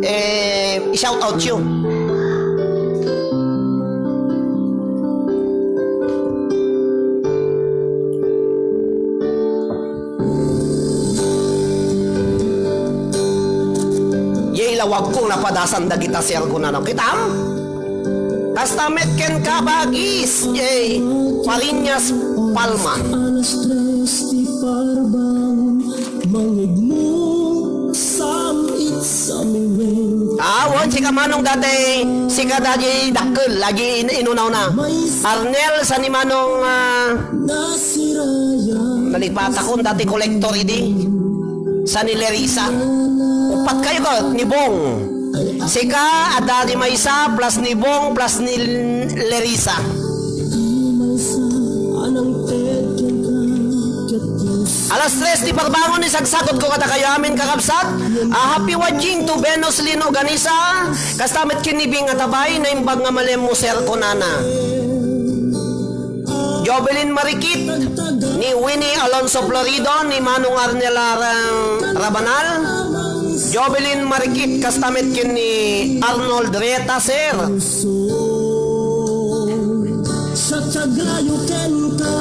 eh, i-shout out yo. Yay, lawag ko, napadasan dagita sir ko na, no? Kitam? Kasta met ken kabagis, yay, Pariñas, Palma. Alas tres ti parbangon, mangegmo, some eat, some went. Ah, wen, sika manong dati, sika dati dakkel, lagi in-, inunaw na. Arnel, sani manong, ah, Nalipatakon dati kolektor idi. Sani Larissa. Upat kayo ko, ni Bong. Sika, adda ni maysa, plus ni Bong, plus ni Larissa. Alas tres ti parbangon ni sagsagot ko kadakayo amin kakabsat. Ah, happy watching to Venus Lin Organisa. Kasta met ken ni Bing Atabay, naimbag nga malem mo, sir, kunana. Jovelyn Marikit, ni Winnie Alonso Florido, ni Manong Arnel Arang Rabanal, Jovelyn Marikit, kasta met ken ni Arnold Reta, sir. Sa tagrayo kenka,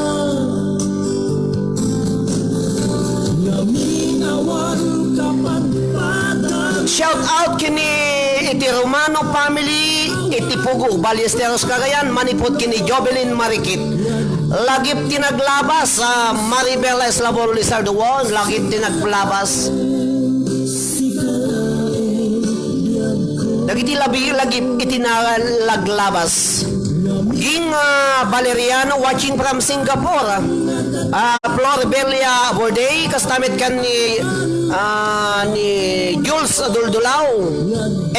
naminawan kapadpadan. Shout out kini iti Romano family, iti Pugo, Ballesteros, Cagayan, manipud kini Jovelyn Marikit. Lagip ti naglabas, ah, Maribel Eslabon Lizardo, wow, lagip ti naglabas. Dagiti labi-, lagip iti nalaglabas. Ging, ah, Valeriano watching from Singapore. Ah, Flor Belia Borday, kasta met ken ni, ah, ni Jules Duldulaw.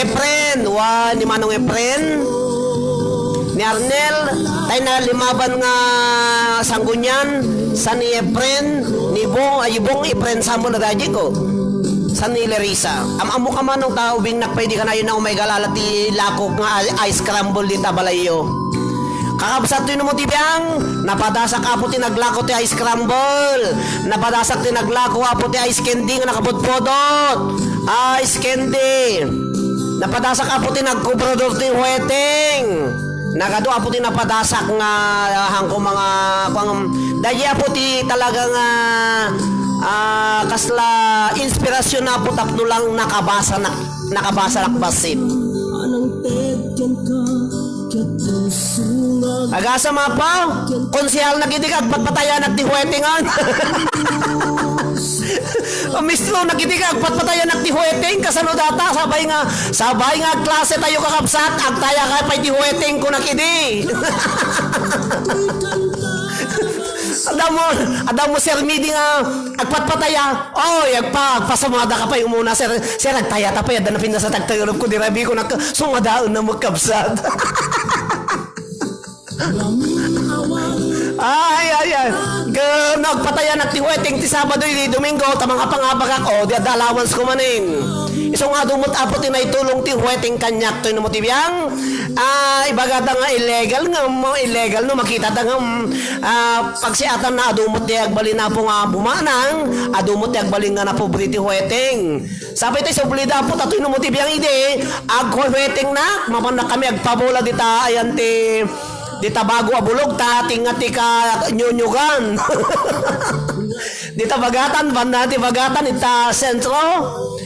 Efren, wa, ni Manong Efren. Ni Arnel, tay na limaban nga sanggunian, sani Efren, ni Bong, ay, Bong Efren, Samuel Radjico. Sani Larissa. Am-ammo ka manong tao, bingnak pay di kanayon na umay galala ti lakok nga i-, ice scramble dita balayyo. Kakabsat, ti no mo ti biang, napadasak apo ti naglako ti ice scramble. Napadasak ti naglako apo ti ice candy nga nakapudpudot. Ice candy. Napadasak apo ti nagkubrador ti huweteng. Nagadu apo ti napadasak nga, ah, hangko mga, kuang, daydi apo ti talaga nga, ah, kasla inspirasyon apo tapno lang nakabasa na, nakabasa na bassit. Agasam, Apo, konsehal na gidi ka, agpatpatayanak ti huwetengan. Mistro, na gidi ka, agpatpatayanak ti huweteng, kasano data, sabay nga, sabay nga klase tayo kakabsat, agtaya ka pay ti huweteng ko na gidi. Adda mo, adda mo, Sir Midi nga, agpatpataya. Oy, agpa-, agpasamada ka pay umuna, sir. Sir, agtaya ta pay, adda na pinasa tagtayurup ko, di rabi ko nak-, sumadaen na magkabsat. Ay, ay, ay. Ga-, nagpatayanak ti hueteng ti Sabado, iti Domingo, ta mangapangabakak, o, di adda allowance ko manen. Isu nga adu met, Apo, ti naitulong ti hueteng kaniak, toy no mo ti biang. Ah, ibagada nga illegal nga, mo illegal no, makita ta nga, mm, ah, pagsiatan na adu met ti agbalin, Apo, nga bumanang, adu met ti agbalin nga napobre ti hueteng. Sapay tay sublida, Apo, ta toy no mo ti biang idi, aghueteng na, mapanna kami agpabola dita, ayan ti, dita bago a bulog, ta tinga ti kanyunyugan. Dita Bagatan, banda ti Bagatan, ita Sentro.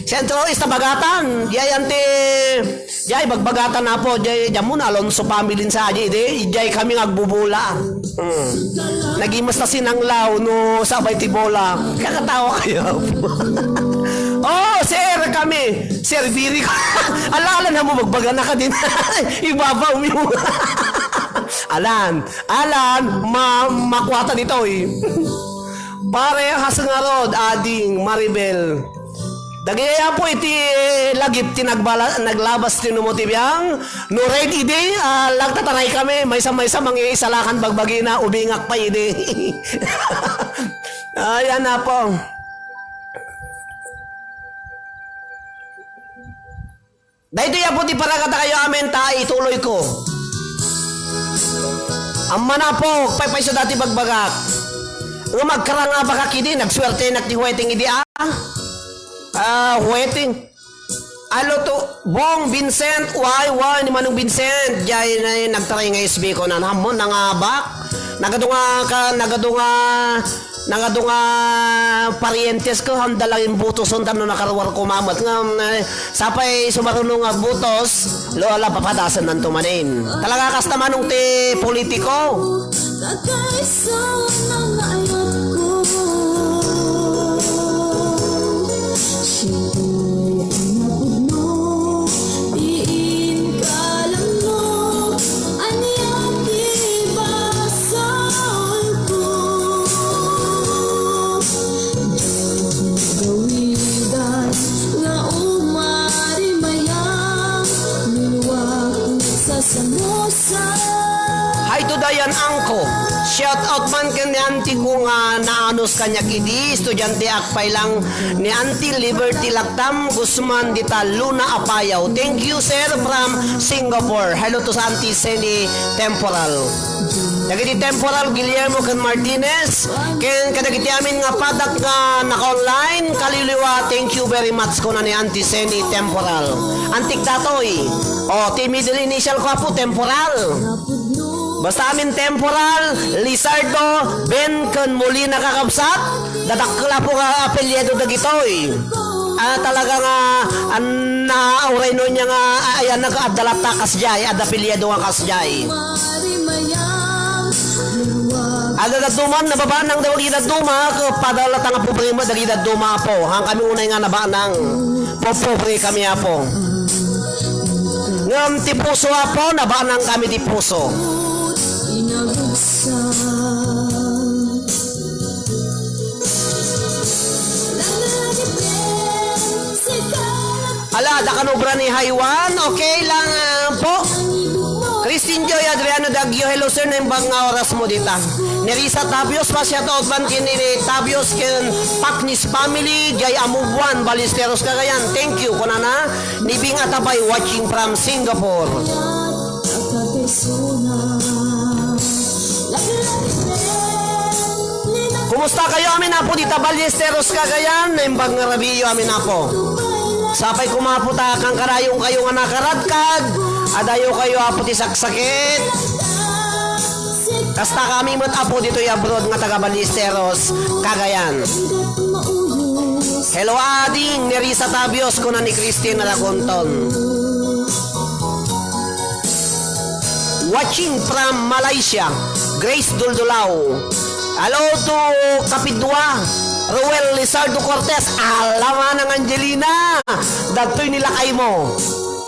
Sentro is ta Bagatan. Diay anti, diay Bagbagatan, Apo, diay, diay mo na Alonso family sa, diay, diay kami nga agbubola. Hmm. Naging mas ta sinanglaw no sabay ti bola. Kakatawa kayo. Oh, sir, kami. Sir, biri ka. Alala na mo, magbaga na ka din. Ibabaw mo. Alan, Alan, ma makwata ditoy. Pare, has ngarod, ading, Maribel. Dagiti Apo iti lagip ti nagbala-, naglabas ti numo ti biang. No raid idi, ah, lagtataray kami. Maysa-maysa mangiisalakan bagbagina, ubingak pa idi. Ayan, Apo. Daytoy, Apo, ti paragata kayo amin, ta ituloy ko. Amman, Apo, paypayso dati bagbagak. Nga magkarangabakak idi, nagsuertenak ti hueteng idi, ah. Ah, hueteng. Alo to, Bong Vincent, why, why, ni Manong Vincent, jay na, nagtaray nga S B ko na, hamon, nangabak. Nagadu nga, ka, nagadu nga, nagadu nga parientes ko, handa lang yung butos, tapno nakaruar ko mamat. Nga, eh, sapay sumaruno nga butos, lo, ala, papadasan nanto manin. Talaga, kasta manong ti politiko. Kakaisa na nga ayat ko. Siyempre, ang napudno, diin kalamno, ania ti basol ko. Gawidan nga umarimayam, luwak sa samosa. Hi to Dayan Angko. Shout out man ken ni auntie ko nga naanus kaniak idi, estudianteak pay lang ni Auntie Liberty Lactam Guzman dita Luna Apayao. Thank you, sir, from Singapore. Hello to sa Auntie Senny Temporal. Dagiti Temporal, Guillermo ken Martinez, ken kadagiti amin nga padak nga naka-online, kaliliwa, thank you very much, kuna ni Auntie Senny Temporal. Antik datoy. O, ti middle initial ko, Apo, Temporal. Basta amin Temporal, Lizardo, Ben, ken Molina, kakabsat. Dadakkel, Apo, nga apelyido dagitoy. Ah, talaga nga, an-, naauray no niya nga, ah, ayan, nag-, adda latta kasjay, adda apelyido nga kasjay. Adda dadduma, nababanang daw dagiti dadduma, kapada latta nga pobre met dagiti dadduma, Apo. Haan kami unay nga nabanang. Popobre kami, Apo. Ngem ti puso, Apo, nabanang kami ti puso. Ala, adda kan obra ni Haiwan. Okay lang, ah, po. Christine Joy Adriano Dagio, hello, sir, naimbag nga oras mo dita. Nerissa Tabios, pa-shout out man ken ni Tabios ken Paknis family, jay Amubuan, Ballesteros, Cagayan. Thank you, kunana. Ni Bing Atabay, watching from Singapore. Kumusta kayo amin, Apo, dita Ballesteros, Cagayan? Naimbag nga rabii yo amin, Apo. Sapay koma, Apo, ta kankanayon kayo nga nakaradkad. Adayo kayo, Apo, ti saksakit. Kasta kami met, Apo, ditoy abroad nga taga Ballesteros, Cagayan. Hello, ading, ni Risa Tabios, kuna ni Christine Ragonton. Watching from Malaysia, Grace Duldulao. Hello to Kapidua, Roel Lizardo Cortez. Ala, Manang Angelina, dagtoy ni lakay mo.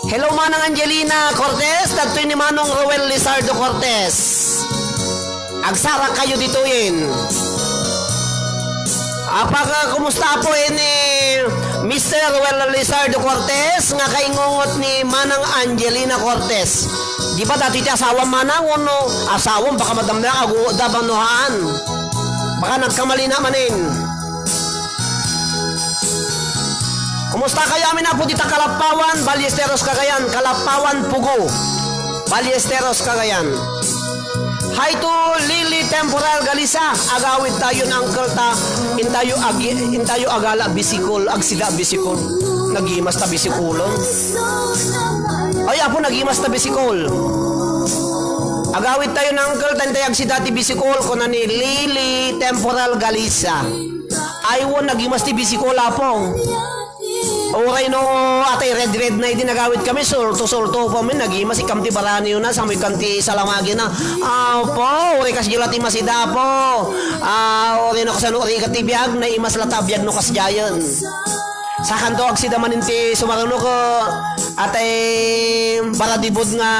Hello, Manang Angelina Cortez, dagtoy ni Manong Roel Lizardo Cortez. Agsarang kayo ditoyen. Apaka, kumusta po ini Mister Roel Lizardo Cortez nga kaingungot ni Manang Angelina Cortez? Di ba datoy ti asawam, manang, wenno asawam? Baka madamnak, aguda, bano haan. Baka nagkamali na manen. Kumusta kayo amin, apo, dita Kalappawan, Ballesteros, Cagayan? Kalappawan, Pugo, Ballesteros, Cagayan. Hi to Lily Temporal Galisa. Agawid tayo ng uncle ta. Intayo agi-, intayo agala bisikol, agsida bisikol. Nagimas ta bisikolon. Ay, apo, nagimas ta bisikol. Agawid tayo ng uncle ta, intayo agsida ti bisikol, kuna ni Lily Temporal Galisa. Ay, wen, nagimas ti bisikol, apo. Uray no, atay red-red na idi nagawid kami, sulto-sulto pa min, nagimas ikam ti baraniyo na, samoy kan ti salamagi na. Apo, uray kasdiyo la ti masida, apo. Ah, uray no kasano, uray ka ti biag, naimas la ta biag no kasdiayen. Sakanto agsida manen ti sumaruno ko, atay baradibod nga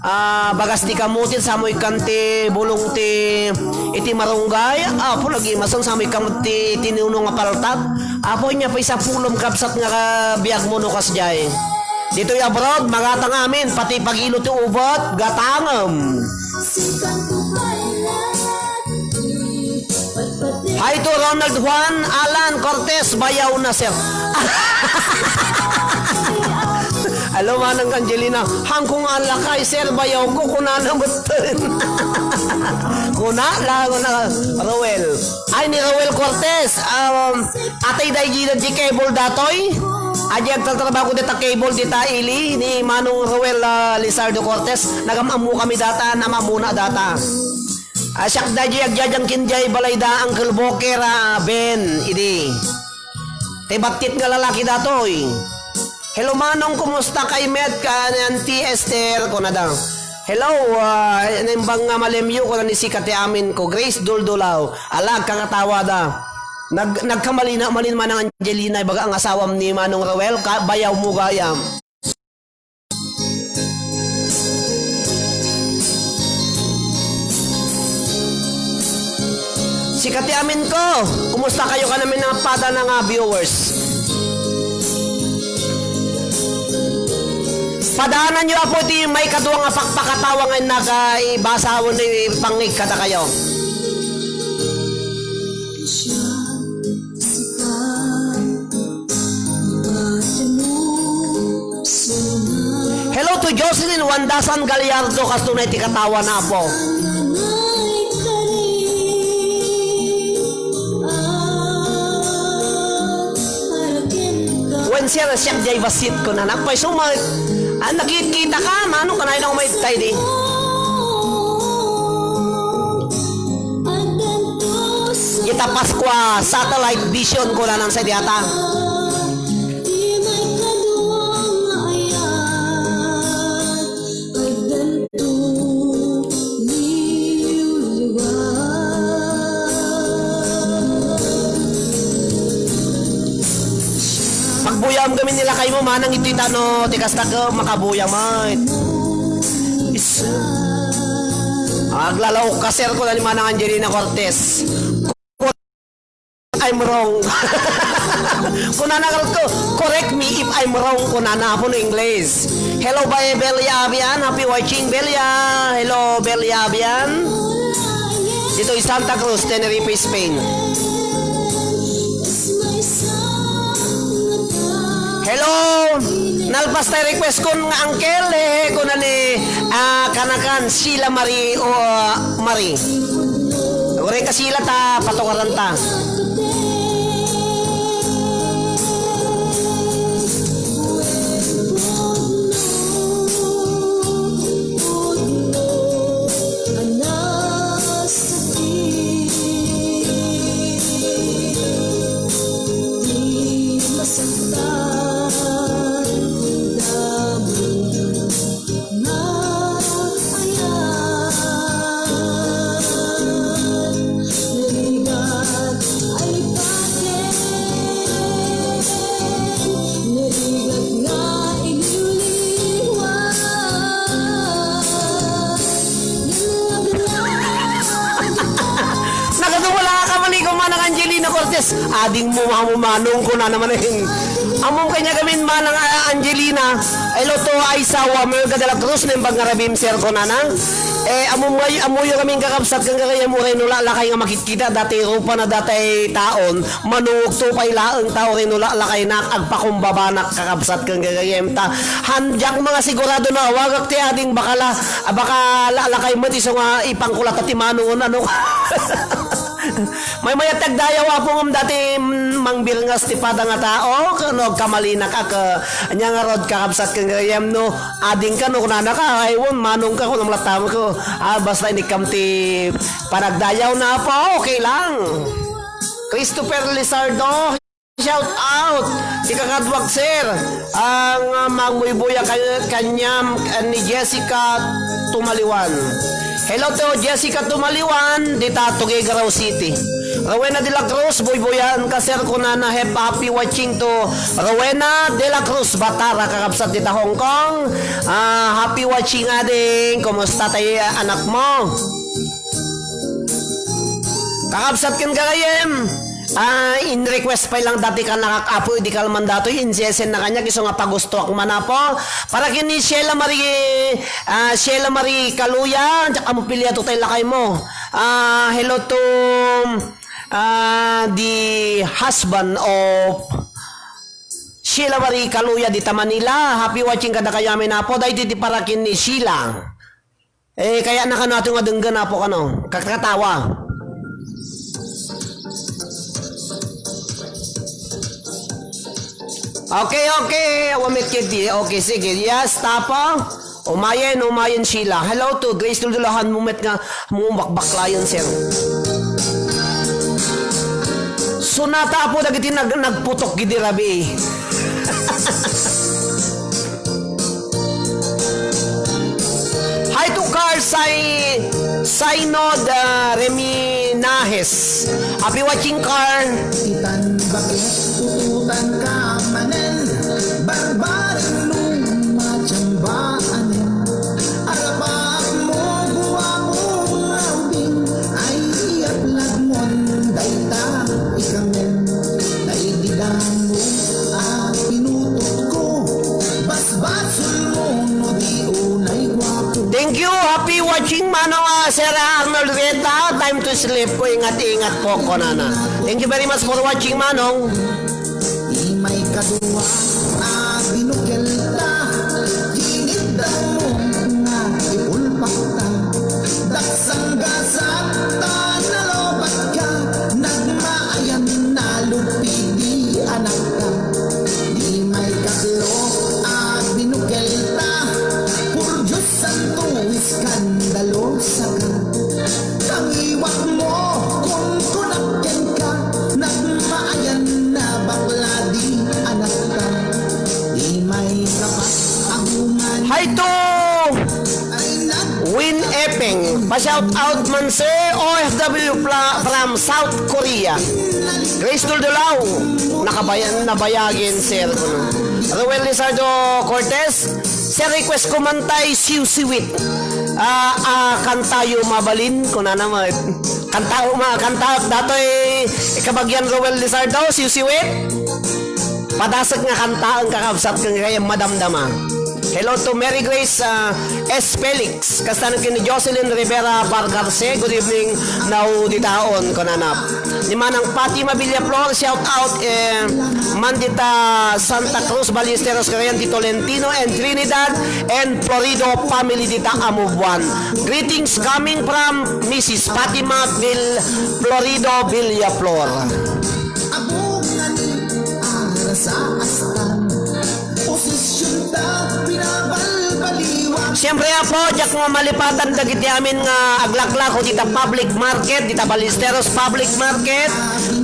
Ah, bagas ti kamutit, samoy kan ti bulong ti iti marunggay. Apo, nagimasan, samoy kan ti, ti nuno nga paltak. Apo, inya pay sapulom kabsat nga biagmo no kasdiay. Ditoy abroad, magatang amin, pati pagilo ti ubot, gatangem. Hi to Ronald Juan Alan Cortez, bayaw na, sir. Hello, Manang Angelina. Hangko nga lakay, sir, bayaw ko, kunana metten. Kuna, la, kuna, Roel. Ay, ni Roel Cortez. Um, atay daydi di cable datoy. Adi agtatrabaho dita cable dita ili ni Manong Roel, ah, Lizardo Cortez. Nagam-ammo kami data, namamuna data. Ah, siak daydi agjajangkin diay balay da Uncle Boker, ah, Ben, idi. Ti battit nga lalaki datoy. Hello, Manong, kumusta kay met ka ni Auntie Esther? Kunada. Hello, ah, naimbag nga malemyo, kuna ni sika ti amin ko, Grace Duldulaw. Ala, agkakatawa da. Nag-, nagkamali na manen, Manang Angelina, ibaga ang asawam ni Manong Roel, ka-, bayaw mo gayam. Sika ti amin ko, kumusta kayo kanamin nga pada na nga viewers? Padaanan yo, apo, ti maikadua nga pakpakatawa nga nakaibasa wenno ipangngeg kadakayo. Hello to Jocelyn Wandasan Gallardo, kasto na iti katawa na, apo. Wen, sir, siak diay bassit ko na. Napay suma, ah, nakikita ka, mano ka na, inang may tay di. Ita Pascua Satellite Vision ko na nang sa diata. Pagbuyam kami nila kay mo, manang iti tano, ti kasta ka, makabuyam ay. Is-, aglalaok ka, sir, ko na ni Manang Angelina Cortez. I'm wrong. Kunana ko, correct me if I'm wrong, kunana apo no Ingles. Hello, Bay-, Belia Abian. Happy watching, Belia. Hello, Belia Abian. Ditoy Santa Cruz, Tenerife, Spain. Hello. Nalpas tay request kon nga uncle, eh, kuna ni, ah, kanakan, Sheila Marie o, ah, Marie. Uray ka Sheila ta, patukaran ta. Nakadumala ka man, ikaw, Manang Angelina Cortez. Ading mo, mamumanong ko na naman, eh. Ammom kaniak ngamin, Manang, ah, Angelina. Hello to Aisawa, Merga de la Cruz, naimbag nga Rabim, sir, kunana. Eh, ammom, ammoyo ngamin, kakabsat, ken gagayyem, uray no lakay nga makitkita, dati rupana, dati taon, manungogto pay laeng ta, uray no lakaynak, agpakumbabanak, kakabsat, ken gagayyem, ta. Han, diak nga sigurado no awagak ti ading, baka la-, baka lakay met isu nga ipangkulata ti manong, ano. Maymayat ti agdayaw, Apo, ngem dati, mm, mangbirngas ti pada nga tao, ken no agkamalinak a, ket ania ngarud, kakabsat, ken gagayyem, no adingka, no kunanaka, "Ay, wen, manongka," kunam latta met, ko, ah, basta inikkam ti panagdayawna, Apo, okay lang. Christopher Lizardo. Shout out ti kakaduak, sir, ang, ah, magbuybuya kan-, kaniam, ah, ni Jessica Tumaliwan. Hello to Jessica Tumaliwan, dita Tuguegarao City. Rowena de la Cruz, buybuyaenka, sir, kunana, hep-, happy watching to Rowena de la Cruz Batara, kakabsat dita Hong Kong. Ah, happy watching, ading. Kumusta tay, ah, anak mo? Kakabsat ken gagayyem, ah, in-request pay lang dati kanakak, Apo, idi kalman datoy, insensenna kaniak, isu nga pagustoak man, Apo. Para ken ni Sheila Marie, ah, Sheila Marie Kaluya, diak ammo piliato tay lakay mo. Ah, hello to, ah, the husband of Sheila Marie Kaluya dita Manila. Happy watching kadakayo amin, Apo. Daytoy ti para ken ni Sheila. Eh, kayatna kano ato nga denggen, Apo, kano? Kakatawa. Okay, okay. Awan met ketdi. Okay, sige. Yes, tapa. Umayen, umayen, Sheila. Hello to Grace Tuldulahan mo met nga mumbakbaklayan, sir. Sunata, Apo, dagiti nag-, nagputok gidi rabii. Hi to Carl Say-, Saynod, ah, Reminahes. Happy watching, Carl. Itan baket, ututan ka manen, barbareng luma, tiyamba anen. Arapak mo, guwapo nga ubing, ay iaplag mon dayta ikamen. Daydi damo a pinutot ko, basbasol mo no di unay guwapo. Thank you. Happy watching, Manong, ah, Sir Arnold Reta. Time to sleep ko. Ingat-ingat po, kunana. Thank you very much for watching, Manong. Imay kadua a binukelta, kinidda mo nga ipulpakta. Daksang gasat ta nalobatka, nagmaayan na lupidi anakta. Imay katlo a binukelta, por Dios santo, eskandalosa ka. Tangiwak mo, kunkunak kenka, nagmaayan na bakla di anakta. Imay kapat agungan. Hi to Win Epeng. Pa-shout out man, sir. O F W pla-, from South Korea. Grace Tuldulaw. Nakabayan, nabayagen, sir. Roel Lizardo Cortez. Sir, request ko man tay siwsiwit. Ah, ah, kantayo mabalin, kunana met. Kanta, ma-, kanta, datoy, ikabagian Roel Lizardo, siwsiwit. Padasek nga kantaen, kakabsat, ken kayat madamdama. Hello to Mary Grace, ah, S. Felix. Kasta ken ni Jocelyn Rivera Bargarce, good evening, nau ditaon, kunana. Ni Manang Fatima Villaflor, shout out, eh, man dita Santa Cruz, Ballesteros, Cagayan de Tolentino, and Trinidad, and Florido family dita Amubuan. Greetings coming from Missus Fatima Vil-, Florido Villaflor. Abungan ni Arasa Astan. Posisyon ta, binabalbaliwang. Siyempre, Apo, diak nga malipatan dagiti amin nga aglaklako dita public market, dita Ballesteros Public Market,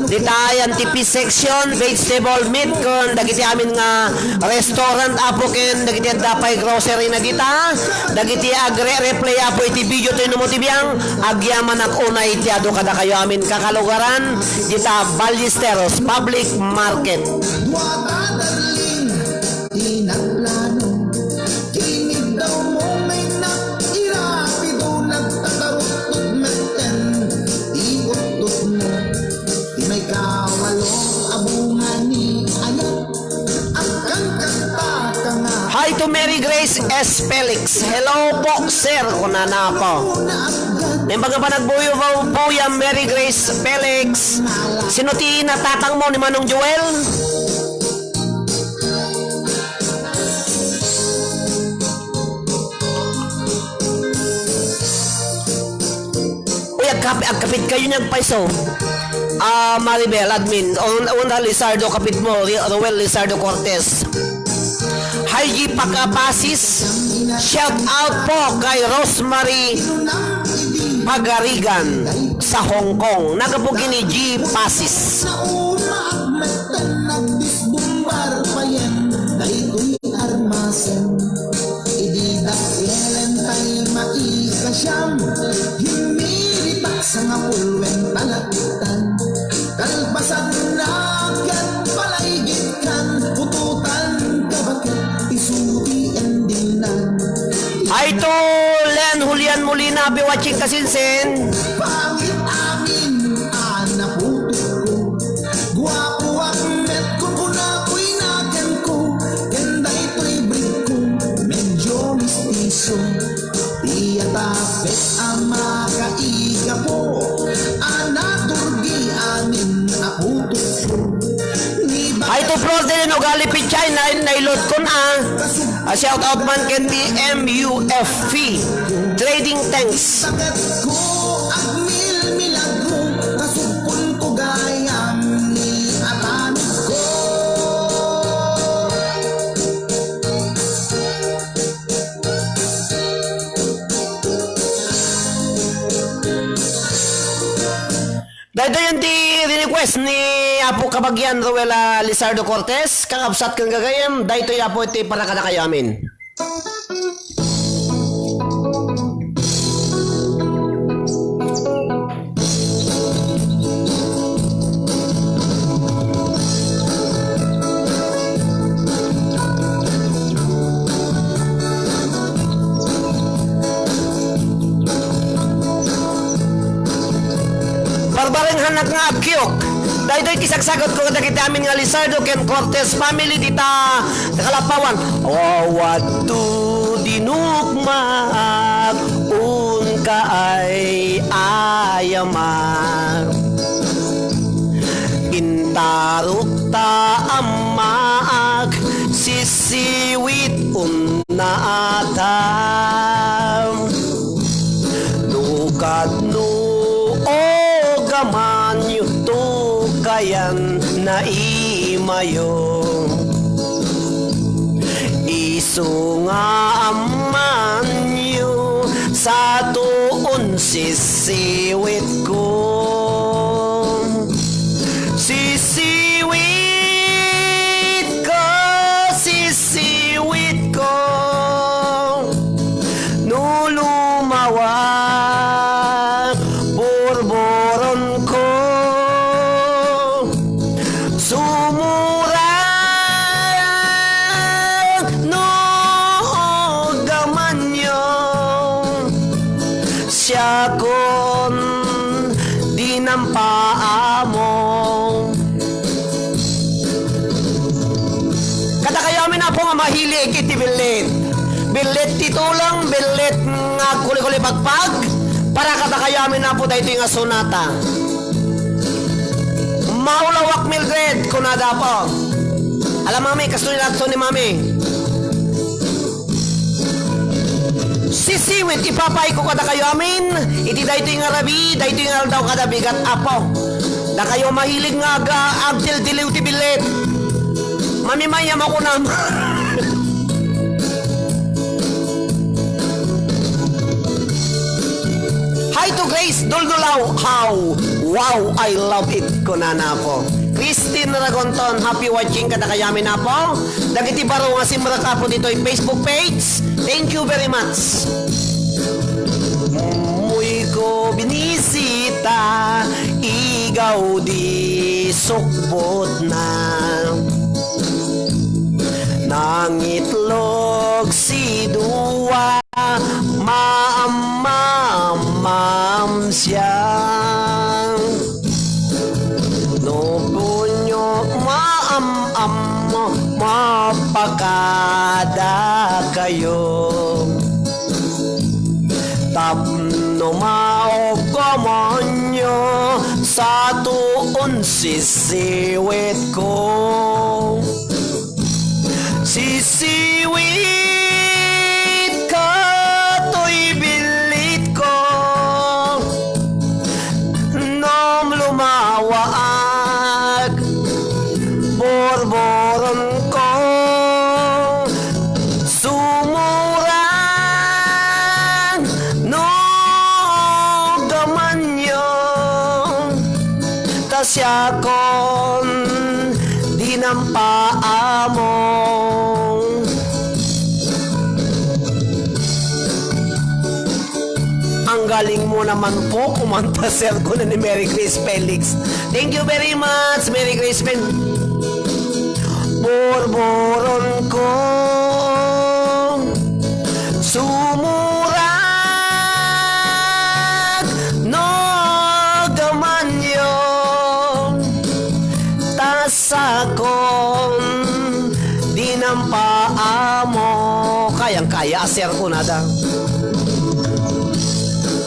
dita ayan ti fish section, vegetable, meat, ken dagiti amin nga restaurant, Apo, ken dagiti adda pay grocery na dita, dagiti agre-replay, Apo, iti video toy no mo ti biang, agyamanak unay ti adu kadakayo amin kakalugaran, dita Ballesteros Public Market. Dua ta, darling, ti nagplano. Kiniddaw mo, may nag-irapido, nagtataruktot metten. Ti uttot mo, ti may kawalo, abungan ni ayat. S. Felix. Hello po, sir, kunana po. Naimbag nga panagbuyo po, po yan, Mary Grace Felix. Sino ti natatangmo ni Manong Joel? Uy, agkap-, agkapit kayo niyang paiso. Ah, Maribel, admin, on, on Lizardo, kapit mo, Ri-, Roel Lizardo Cortez. Hi, G Pagapasis. Shout out po kay Rosemary Pagarigan sa Hong Kong. Nagapugi ni G Pasis. Nagdisbumbar pa yan, daytoy armasen. Idi dakelen tay maikasiam, himmiritak sangapulwen talaktan. Kalpasanna ket palaygitkan, putotan kabaket, isu ti endingnan. Ay to, Len Julian Molina, be watching kasinsin. Pangit amin a naputotko. Guapoak met, kunkunakoy naganko, ken daytoy breedko, medyo mestizo. Ti atapek a makaigapo, a naturgi amin a putotko. Ni Ay to, Flor, din ugali pichay, na, nailotkon, ah. A shout out man ken ti M U F P Trading Tanks. Sagatko agmilmilagro, kasugkonko gayam ni atanekko. Daytoy ti request ni Apo Kabagian Roel a Lizardo Cortez, kakabsat ken gagayyem, daytoy, Apo, iti para kadakayo amin. Barbareng hanak nga agkiok. Daytoy ti sagsagutko kadagiti amin nga Lizardo ken Cortez family dita Kalapawan. Awadto dinukmaak, unka ay ayamak. Intarukta ammaak, sisiwit unna atam. No kadno ugamanyo, tukayan na imayo. Isu nga ammanyo, satoon sisiwitko. Sisiwitko, sisiwitko. No lumawak, burburonko. Sumurang no ugamanyo, siakon dinampaamo. Kadakayo amin, Apo, nga mahilig iti billit. Billit ti tulang, billit nga agkulikuli pagpag. Para kadakayo amin, Apo, daytoy nga sonata. Maulawak, Mildred, kunada, Apo. Ala, Mami, kastoy ni Mami. Sisiwit, ipapayko kadakayo amin, iti daytoy nga rabii, daytoy nga aldaw kada bigat, Apo. Dakayo mahilig nga aga-, agdildiliw ti billit. Mamimayam ako na. Hi to Grace Duldulaw. How? Wow, I love it, kunana, Apo. Christine Ragonton, happy watching kadakayo amin, Apo. Dagiti baro nga simrek, Apo, ditoy Facebook page. Thank you very much. Muyko binisita, igaw di sukbotna. Nangitlog si Dua, maam, maam, maam siya. No punyo, maam, am, mapakada kayo. Tapno maugkomonyo sa tuon sisiwit ko. Sisiwit ka toy billit ko. Nom lumawaag, borboron ko, sumurang no gamanyo, ta siakon di nampaamong. Ang galing mo naman po, kumanta, sir, ko na ni Mary Grace Felix. Thank you very much, Mary Grace Fel-, Borboron ko, sumurag no gamanyo, ta sakon di nampaamo. Kayang kaya, sir, kunada.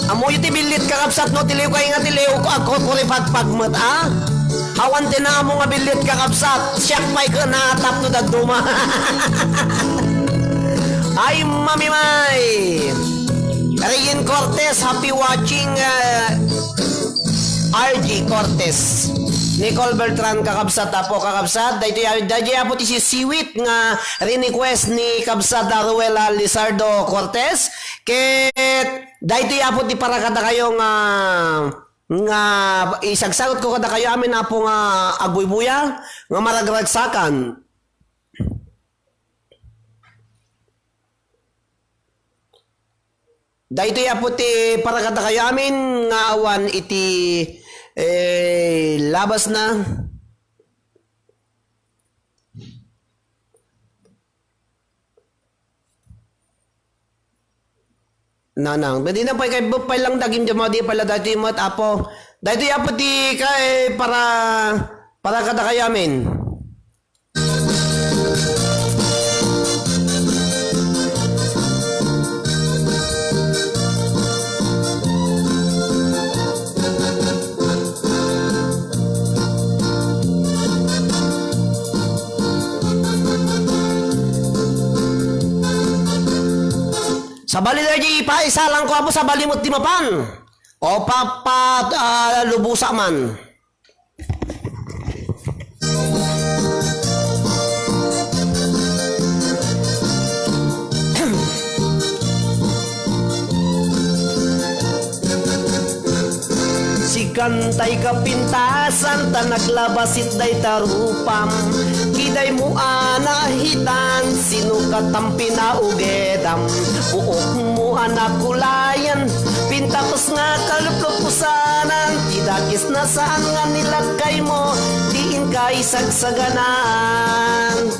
Ammoyo ti billit, kakabsat, no? Ti liwkay nga ti liwko, agkurkuripagpag met, a? Awan ti naammo nga billit, kakabsat. Siak pay ket natapno dadduma. Ay, mamimay! Rian Cortez, happy watching, uh, R G Cortez. Nicole Beltran, kakabsat, apo, kakabsat. Daytoy, daytoy, apo, ti sisiwit nga request ni Kabsat Ruela Lizardo Cortez. Ket daytoy, apo, ti para kadakayo nga, nga isagsagot ko kadakayo amin, apo, nga agbuybuya, nga maragragsakan. Daytoy, apo, ti para kadakayo amin nga awan iti, eh, labasna. Nanang, di na pay kay, pay lang dagim dyan, di pay la daytoy met, apo. Daytoy, apo, ti kay para, para kadakayo amin. Sabali daydi paisalang ko, apo, sabali met ti mapan. O, pa, pa, ah, lubusa man. Sikan tay kapintasan ta naglabas it dayta rupam. Kiday mo a nahitan, sino ka tam pinaugedam? Buok mo a nakulayan, pintakos nga kaluplupusanan, ti dakes na saan nga nilagkay mo, diin ka isagsaganan.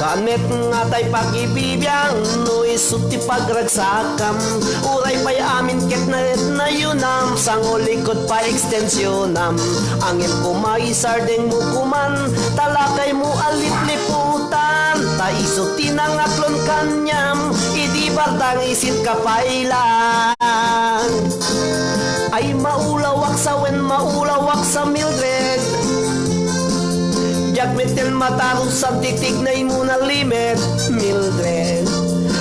Saan met nga tay pakibibiang no isu ti pagragsakam. Uray pay amin ket naetnayonam, sango likod pa ekstensionam. Angem koma isardeng mo koman, talakay mo a lipliputan. Ta isu ti nangaklon kaniam, idi bardang isit kapailan. Ay maulawak sa wen, maulawak sa Mildred. Diak met ken matarus sa titig na imo na limet, Mildred.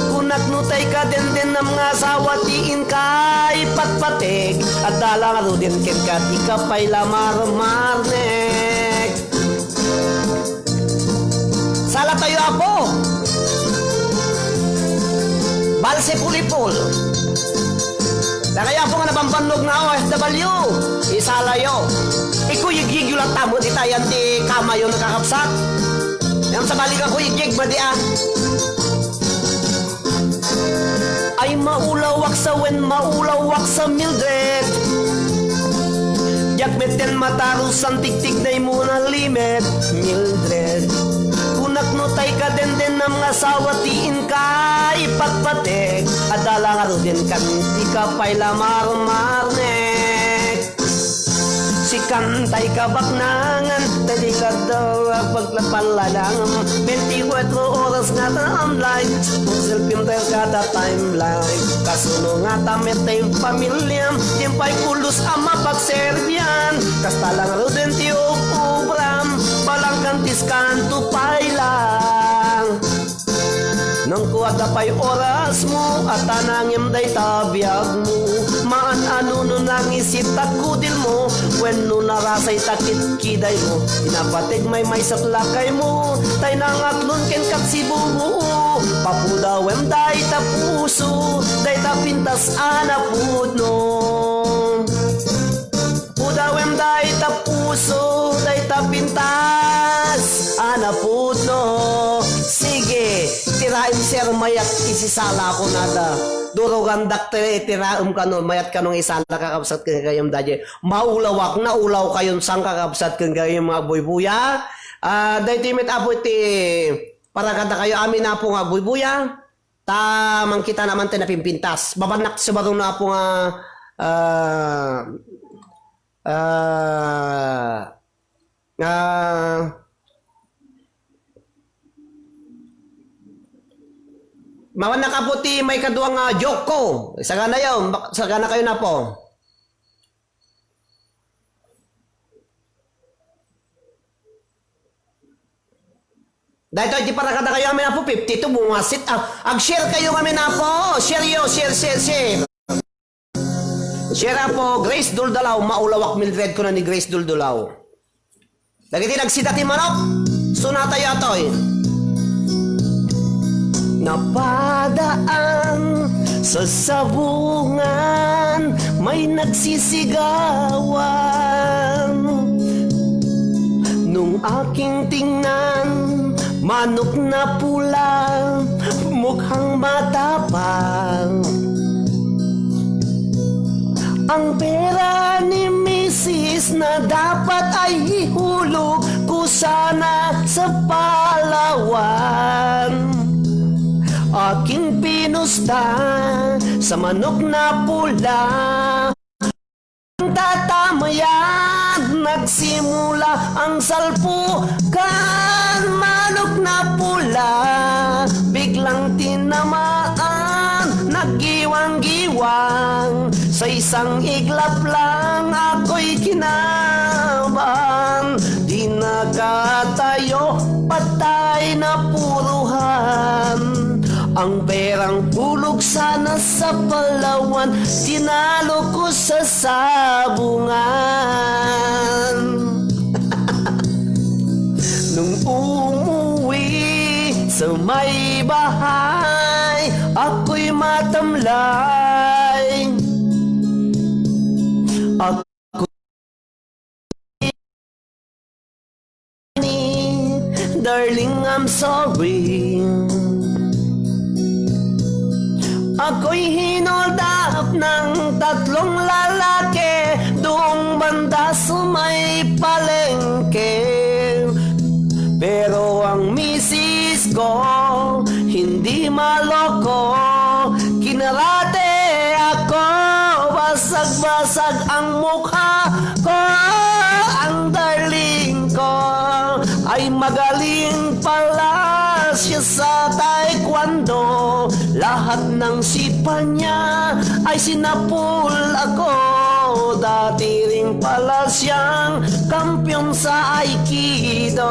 Kunak no tay kadendennam nga asawa ti inka ipatpateg, adda la ngaruden kenka ti kapay la marmarnek. Sala tayo, Apo. Balse pulipol. Dakayo, Apo, nga nabambannog nga O F W. Isalayo. Ikuyigyigyo latta met ita yan ti kamayo, nakakabsat. Ngem sabali nga kuyigyig, madi, a. Ay maulawak sa wen, maulawak sa Mildred. Diak met ken matarus sa tigtig na imo na limet, Mildred. Kunak no tay kadendennam nga asawa ti inka ipatpateg, adda la ngaruden kan ti kapay la marmarnek. Sikan tay kabaknangan, tay di kaddaw a pagpallalangam. Bentikwatro oras nga ta online, put selfie ta kada timeline. Kasuno nga ta met tay pamilyam, diam pay pulos a mapagserbian. Kasta lang ruden ti ug-ubram, balangkan ti skanto pay lang. Nangkuada pay orasmo, a ta nangem dayta biagmo. Maan-ano no nangisit ta kudilmo, wenno narasay ta kitkidaymo. Pinapategmay maysa ti lakaymo, tay nangatlon ken kaksibubuo. Papudawem dayta puso, dayta pintas a napudno. Pudawem dayta puso, dayta pintas a napudno. Sige, tiraem, sir, mayat isisala ko nada. Durugandak ti tiraem kano, mayat kano nga isala, kakabsat, ken gagayyem daydi. Maulawak, naulaw kayon sang, kakabsat, ken gagayyem nga agbuybuya. Ah, daytoy met, Apo, iti para kadakayo amin, Apo, nga agbuybuya. Ta mangkita naman ti napimpintas. Mapannak ti sabado na, Apo, nga, ah, ah, ah, mapannak, Apo, ti maikadua nga joke ko. Sagana yun. Bak-, sagana kayo na, Apo. Daytoy ti para kadakayo amin, Apo, fifty-two, bumasit. Ah, ag-share kayo amin, Apo. Share yo, share, share, share. Share, Apo, Grace Duldulaw, maulawak, Mildred, kuna ni Grace Duldulaw. Dagiti nagsida ti manok, sunatayo atoy. Napadaan sa sabungan, may nagsisigawan. Nung aking tingnan, manok na pula, mukhang matapang. Ang pera ni misis na dapat ay ihulog ko sana sa Palawan. Aking pinusta sa manok na pula. Ang tatamayan, nagsimula ang salpukan, manok na pula, biglang tinamaan, naggiwang-giwang, sa isang iglap lang ako'y kinabahan, di nakatayo, patay na puruhan. Ang perang hulog sana sa Palawan, tinalo ko sa sabungan. Nung umuwi sa may bahay, ako'y matamlay. Ako, darling, I'm sorry. Ako'y hinoldap ng tatlong lalaki doong banda sa may palengke. Pero ang misis ko, hindi maloko. Kinarate ako, basag-basag ang mukha ko. Ang darling ko ay magaling pala siya sa taekwondo. Lahat ng sipa niya ay sinapul ako. Dati rin pala siyang kampiyon sa Aikido.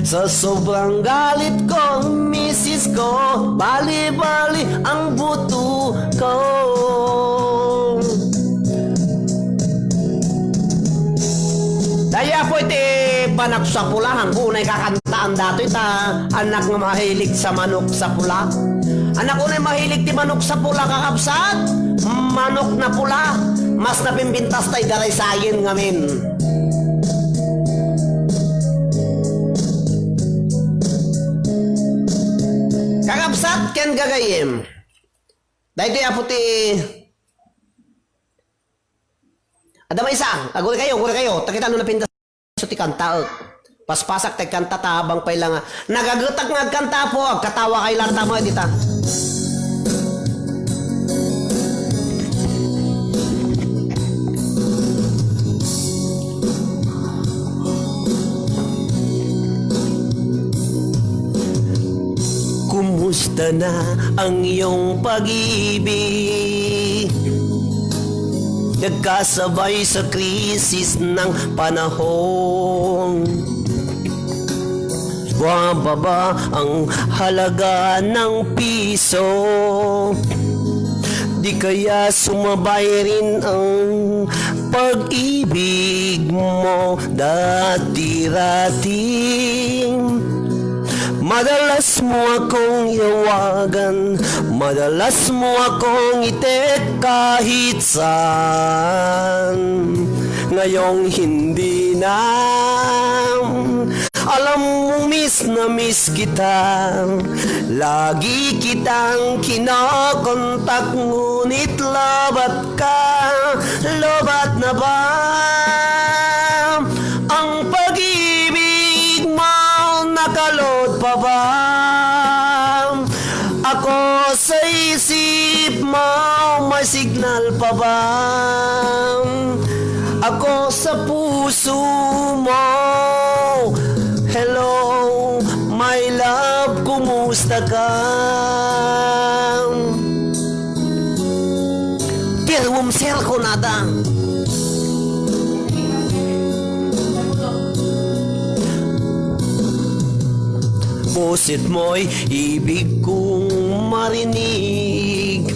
Sa sobrang galit kong misis ko, bali-bali ang buto ko. Daya po iti panagsapulaan ko, unay kakantaan datoy ta anak nga mahilig sa manok sa pula. Anak, unay mahilig ti manok sa pula, kakabsat. Manok na pula, mas napimpintas tay daraysayen ngamin. Kakabsat ken gagayyem. Daytoy, Apo, ti, adda maysa, aguri kayo, aguri kayo. Takita no napintas ti kantaek. Paspasak tay kanta ta abang pay la nga. Nagagetak nga agkanta, Apo, agkatawa kay lanta mo, dita. Dana ang iyong pag-ibig, nagkasabay sa krisis ng panahon. Bumababa ang halaga ng piso. Di kaya sumabay rin ang pag-ibig mo dati-dati? Madalas mo akong yawagan, madalas mo akong i-text kahit saan. Ngayong hindi na, alam mo, miss na miss kita. Lagi kitang kinokontak, ngunit lobat ka, lobat na ba? Ang pag-ibig mo, nakalot pa ba? Ako sa isip mo, may signal pa ba? Ako sa puso mo. Hello, my love, kumusta ka? Tirwem sir ko nada. Pusit mo'y ibig kong marinig.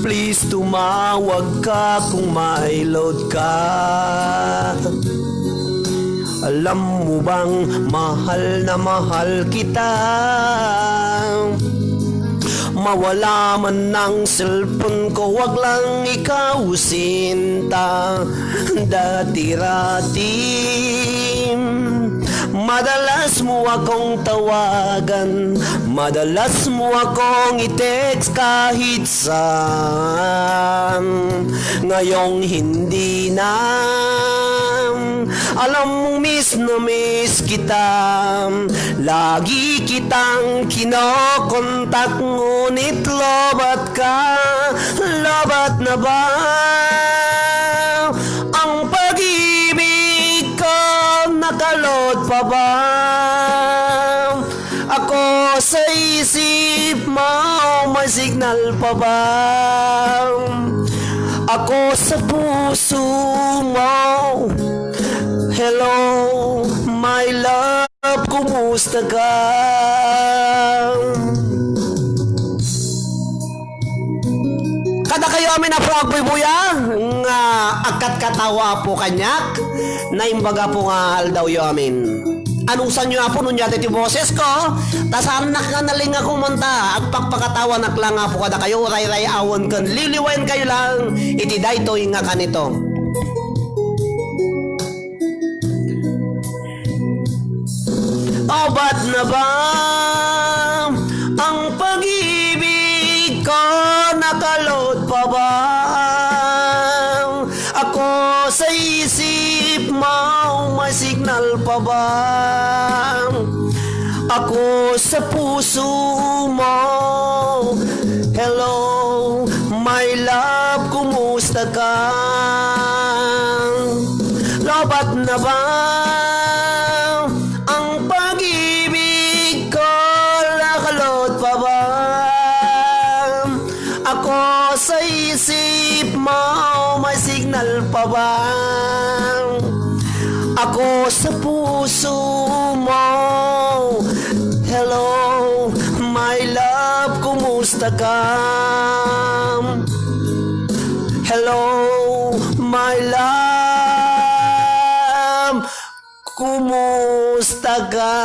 Please, tumawag ka kung may load ka. Alam mo bang mahal na mahal kita? Mawala man ang cellphone ko, wag lang ikaw, sinta. Dati-dati, madalas mo akong tawagan, madalas mo akong i-text kahit saan. Ngayong hindi na, alam mong miss na miss kita. Lagi kitang kinokontak, ngunit lobat ka, lobat na ba? Ang pag-ibig ko, nakalot pa ba? Ako sa isip mo, may signal pa ba? Ako sa puso mo. Hello, my love, kumusta ka? Kadakayo amin a pagbuybuyag nga agkatkatawa, Apo, kaniak, naimbag, Apo, nga aldawyo amin. Anusanyo, Apo, no ania ti boses ko, ta saannak nga nalinga koma ta, agpakpakatawanak lang, Apo, kadakayo, rayray-awen ken liwliwaenkayo lang iti daytoy nga kanito. Lobat na ba ang pag-ibig ko? Nakalot pa ba? Ako sa isip mo, may signal pa ba? Ako sa puso mo. Hello, my love, kumusta ka? Lobat na ba ang pag-ibig ko? Nakalot pa ba? Ako sa isip mo, may signal pa ba? Ako sa puso mo. Hello, my love, kumusta ka? Hello, my love, kumusta ka?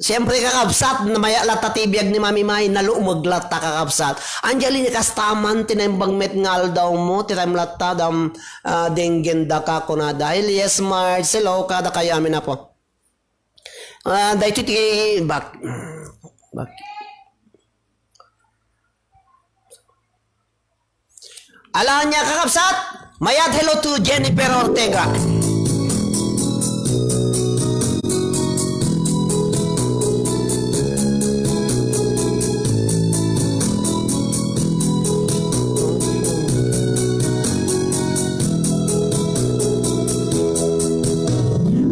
Siyempre, kakabsat, namaya' latta ti biag ni Mami May, nalumeg latta, kakabsat. Angeline, kasta man ti naimbag met nga aldaw mo, ti time latta, dam, ah, denggen daka kunada. Yes, Marge, hello, kadakayo amin, Apo. Ah, daytoy ti bak-, bak-, Ala ania, kakabsat? Mayat hello to Jennifer Ortega.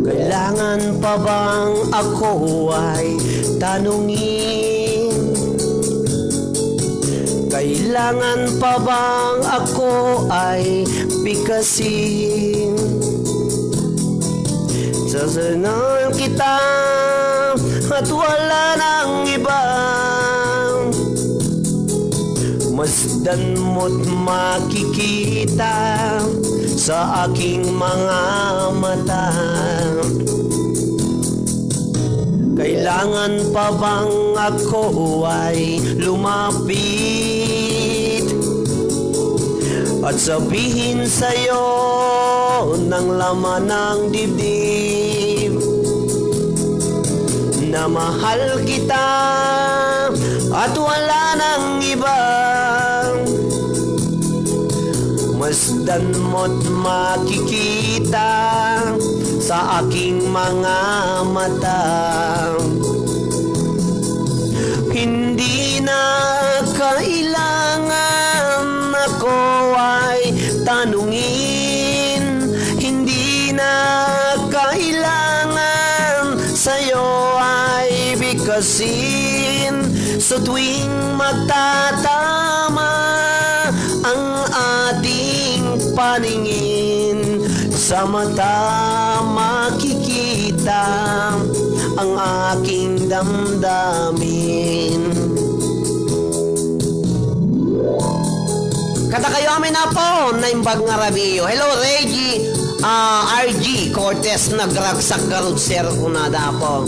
Kailangan Abang ako ay tanungin, kailangan pa bang ako ay pikasin? Sasayaw kita at wala nang iba. Masdan mo't makikita sa aking mga mata. Kailangan pa bang ako ay lumapit at sabihin sa'yo ng laman ng dibdib na mahal kita at wala nang iba? Masdan mo't makikita sa aking mga mata. Hindi na kailangan ako ay tanungin. Hindi na kailangan sa'yo ay bikasin. Sa tuwing magtatama ang ating paningin, sa mata makikita ang aking damdamin. Kadakayo amin, Apo, naimbag nga rabii. Hello, Reggie, ah, R G Cortez, nagragsak garud, sir, kunada, Apo.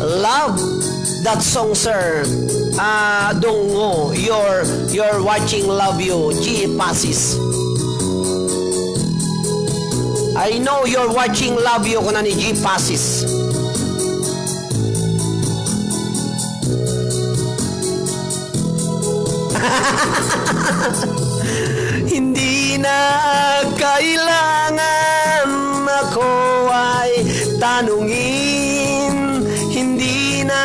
Love that song, sir. Ah, Dongo, you're, you're watching, love you, G Pasis. I know you're watching, love you, kuna ni G Pasis. Hindi na kailangan ako ay tanungin. Hindi na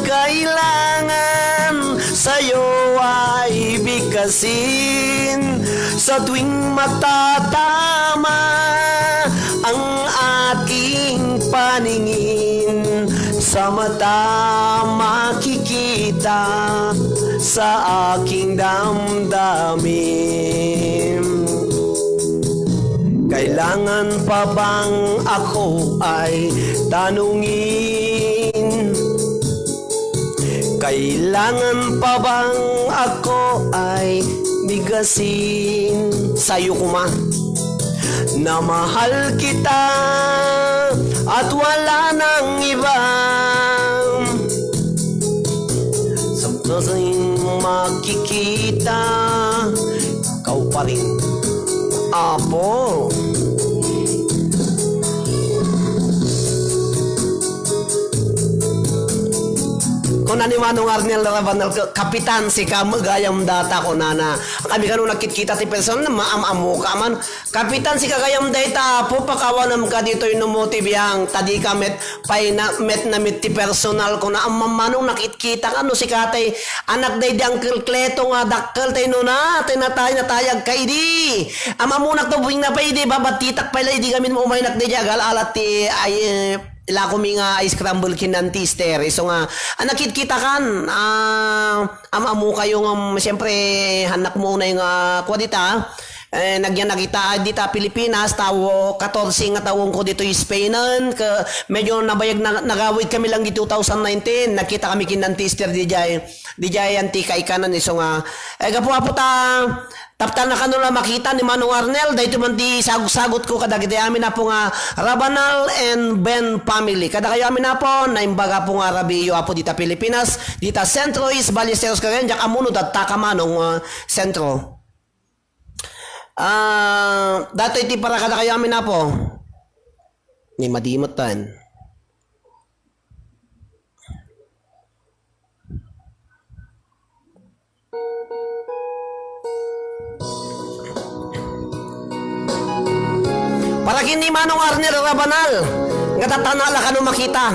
kailangan sa'yo ay bikasin. Sa tuwing magtatama ang aking paningin, sa mata makikita sa aking damdamin. Kailangan pa bang ako ay tanungin? Kailangan pa bang ako ay bikasin? Sa'yo koma na mahal kita at wala nang iba. Sa tuwing makikita, ikaw pa rin, Apo. Kuna ni Manong Arnel Rabanal, "Kapitan, sika met gayam dayta," kunana. Kami kano nagkitkita ti personal, maam-ammoka man. "Kapitan, sika gayam dayta, Apo, pakawanam ka ditoy no mo ti biang, ta dika met pay na, met na met ti personal," kuna. Ammom Manong, nakitkita ka no sika tay anak daydi Uncle Cleto nga dakkel tay nuna, tay natay-, natayag ka idi. Am-ammonak ta ubing na pay idi, babattitak pay la idi gamin mo umaynak daydi agal-alat ti ay, eh, Ilako mi nga scramble ken Auntie Esther. Isu nga, ah, nakitkita kan, ah, am-ammo kayo nga, mm, siyempre, hannak mo unay nga, kua dita, eh, nagyan na kita dita Pilipinas, tao, katorse nga taonko ditoy Spain, ke-, medyo nabayag na, nagawid kami lang di two thousand nineteen, nakita kami ken Auntie Esther di jay, di jay Antica ikanan, isu nga, eh, gapu-gapu ta, Taptan na kano la makita ni Manong Arnel, daytoy man ti sagutsagut ko kadagiti amin, Apo, nga Rabanal and Ben family. Kadakayo amin, Apo, naimbag, Apo, nga rabiyo, Apo, dita Pilipinas, dita Centro East, Ballesteros, Cagayan, diak ammo no dadta ka, Manong, ah, Centro. Ah, datoy ti para kadakayo amin, Apo. Ni madimetan. Para ken ni Manong Arnel Rabanal, nga tatana la kano makita.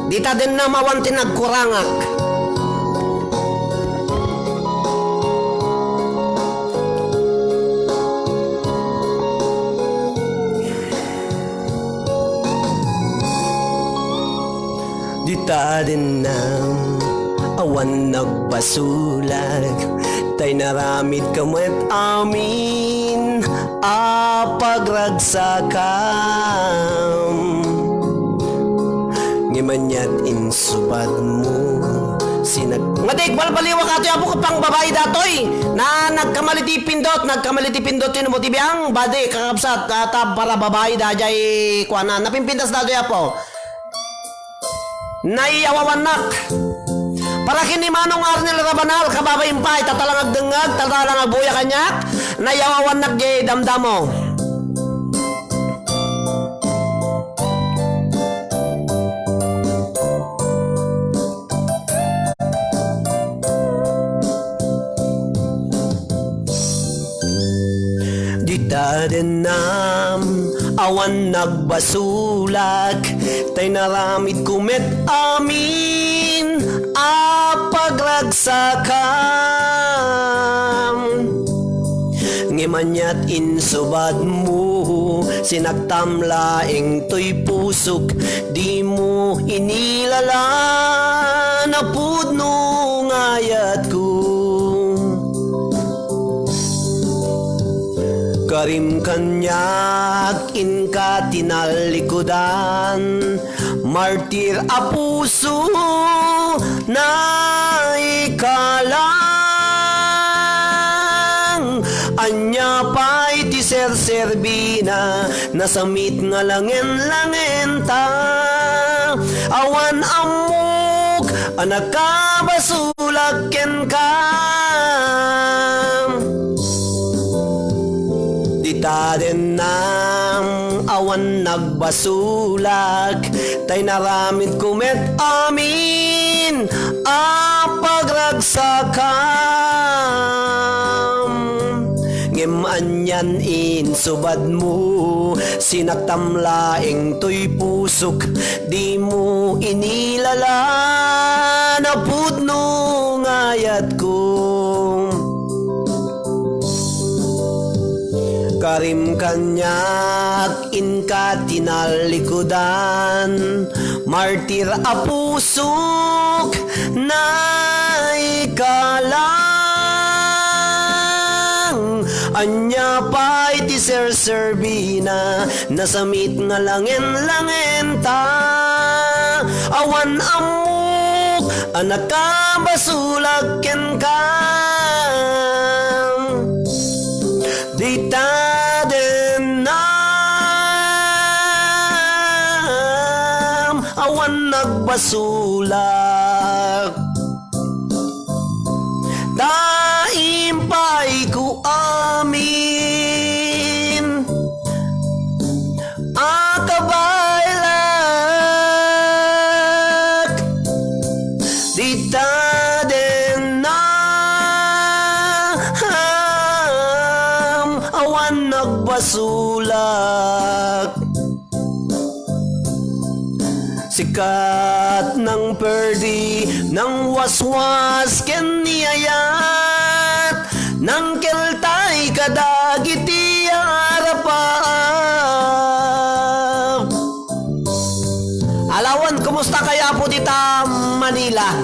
Dita dennam awan ti nagkurangak. Tadennam, awan nagbasolak, tay naramidko met amin a pagragsakam. Ngem aniat insubadmo, sinak-, Nga di, balbaliwak atoy, Apo, kapang babai datoy. Na, nagkamali ti pindot, nagkamali ti pindot, yun mo ti biang, badi, kakabsat, ah, ta para babai da, jay, kuana, napimpintas datoy, Apo. Naiyawawannak. Para ken ni Manong Arnel Rabanal, kababain pay, ta talang agdengngeg, ta talang agbuya kaniak, naiyawawannak jay damdamo. Dita dennam, awan nagbasolak, tay naramidko met amin a pagragsakam. Ngem aniat insubadmo, sinaktam laeng toy pusok, dimo inilala na pudno nga ayatko. Karim kaniak inka tinallikudan, martir a puso, naikalang. Ania pay ti serserbina, nasamit nga langen-langenta. Awan ammok a nakabasolak kenka. Dita dennam, awan nagbasolak, tay naramidko met amin a pagragsakam. Ngem anian insubadmo, sinaktam laeng toy pusok, dimo inilala na pudno nga ayatko. Karim kaniak inka tinallikudan, martir a pusok, naikalang. Ania pay ti serserbina, nasamit nga langen-langenta. Awan ammok a nakabasolak kenka. Dita dennam, awan nagbasolak. Ta impayko amin a kabaelak. Dita dennam, awan nagbasolak. Sikat nang perdi, nang waswas ken ni ayat, nang keltay kadagiti arapaap. Alawen, kumusta kayo, Apo, dita Manila?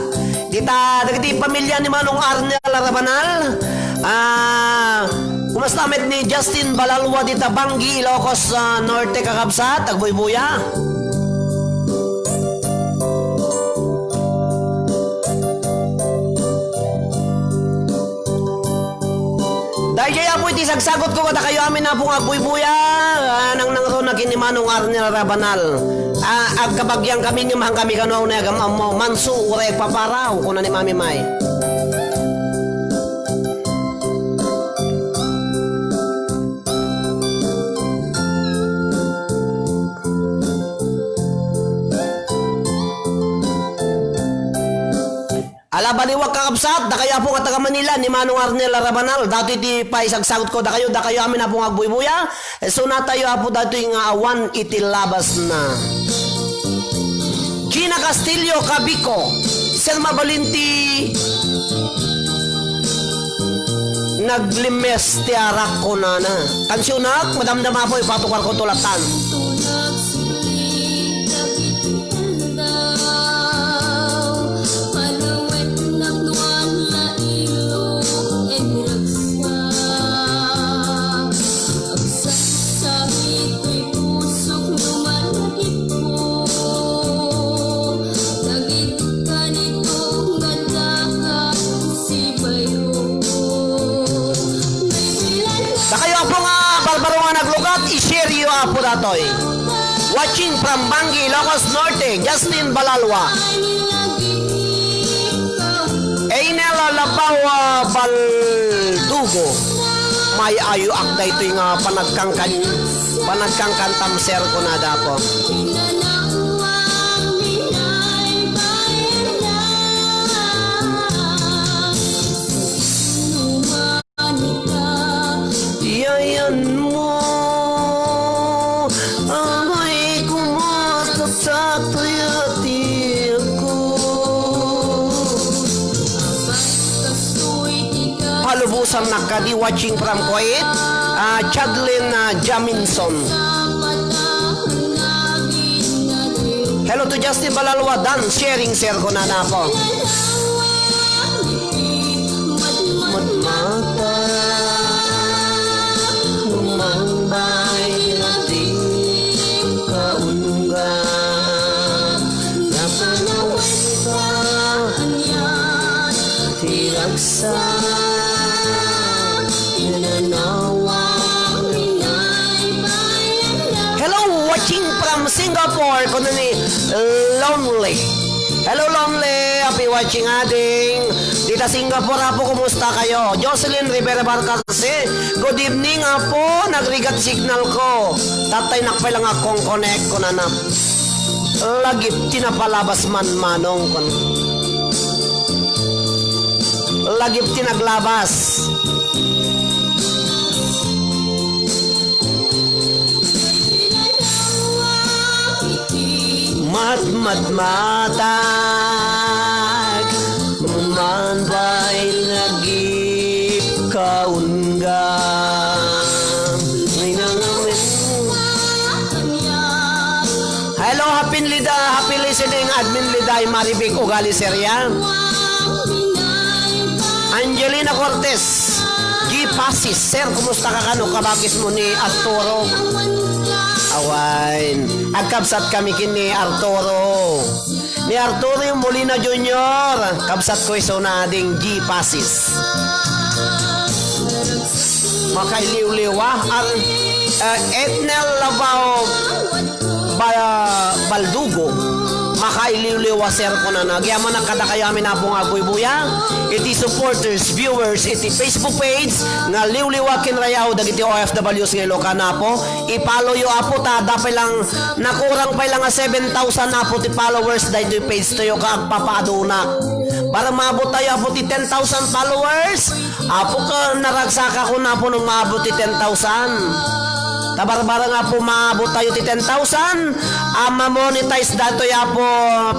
Dita, dagiti pamilya ni Manong Arnel Rabanal? Ah, kumusta met ni Justin Balalua dita Banggi, Ilocos, ah, Norte, kakabsat, agbuybuya? Daydiay, Apo, iti sagsagutko kadakayo amin, Apo, nga agbuybuya, ah, nangnangruna ken ni Manong Arnel Rabanal. Ah, agkabagian kami ngem haan kami kano nga agam-ammo, manso, uray agpaparaw, kuna ni Mami May. Ala, baliwak, kakabsat, dakayo, Apo, nga taga Manila, ni Manong Arnel Rabanal, datoy ti paisagsagutko dakayo, dakayo amin, Apo, nga agbuybuya, isunatayo, Apo, datoy nga awan iti labasna. Gina Castillo, Kabico, Selma Balinti, Naglimes ti arak, kunana. Kansionak, madamdama, Apo, ipatukarko tulatan. Tulak sulit dagiti tanda. Toy. Watching from Bangui, Ilocos Norte, Justin Balalua. Einel Labaw, ah, Baldugo. May ayoak daytoy nga panagkangkan-, panagkangkantam, sir, kunada po. Yayan mo, amay kumataktak toy atiek ko. Palubosan na kadi, watching from Kuwait, ah, Chadlin, ah, Jaminson. Hello to Justin Balalua, done sharing, sir, kunana po. Matmata, lumambay na di kaungga. Napanaway ka, anya, ti ragsak, nananawa, minay, bayan na. Hello, watching from Singapore, kuno ni Lonely. Hello, Lonely. Happy watching, ading. Dita Singapore, apo, kumusta kayo? Jocelyn Rivera Barcarce. Good evening, apo. Nagrigat signal ko. Tatay, nakpay lang akong connect ko, nanap. Lagip ti napalabas man, manong, kun. Lagip ti naglabas. Matmatmatag, manbay lagip kaungga. May nangamin. Hello, happy Lida, happy listening, Admin Liday Maribig Ugali Seria. Angelina Cortez, G Pasis, sir, kumusta ka kano? Kabakis mo ni Arturo. Awain, agkabsat kami ken ni Arturo. Ni Arturo Molina Junior, kabsat ko isuna, ading G Pasis. Makailiwliwa, ang, eh, Etnel Labao, Ba-, Baldugo, makailiwliwa, sir, kunana. Agyamanak kadakayo amin, apo, nga agbuybuya iti supporters, viewers iti Facebook page nga Liwliwa ken Rayaw dagiti O F Ws nga Ilocano, apo. I-follow yo, apo, ta adda pay lang, nakurang pay lang nga seven thousand, apo, ti followers daytoy page tayo, ka agpapaaduna. Para maabot tayo, apo, ti ten thousand followers, apo, ka naragsaka ko na, apo, nung maabot ti ten thousand. Ta barbareng, apo, maabot tayo ti ten thousand, a ma-monetize datoy, apo,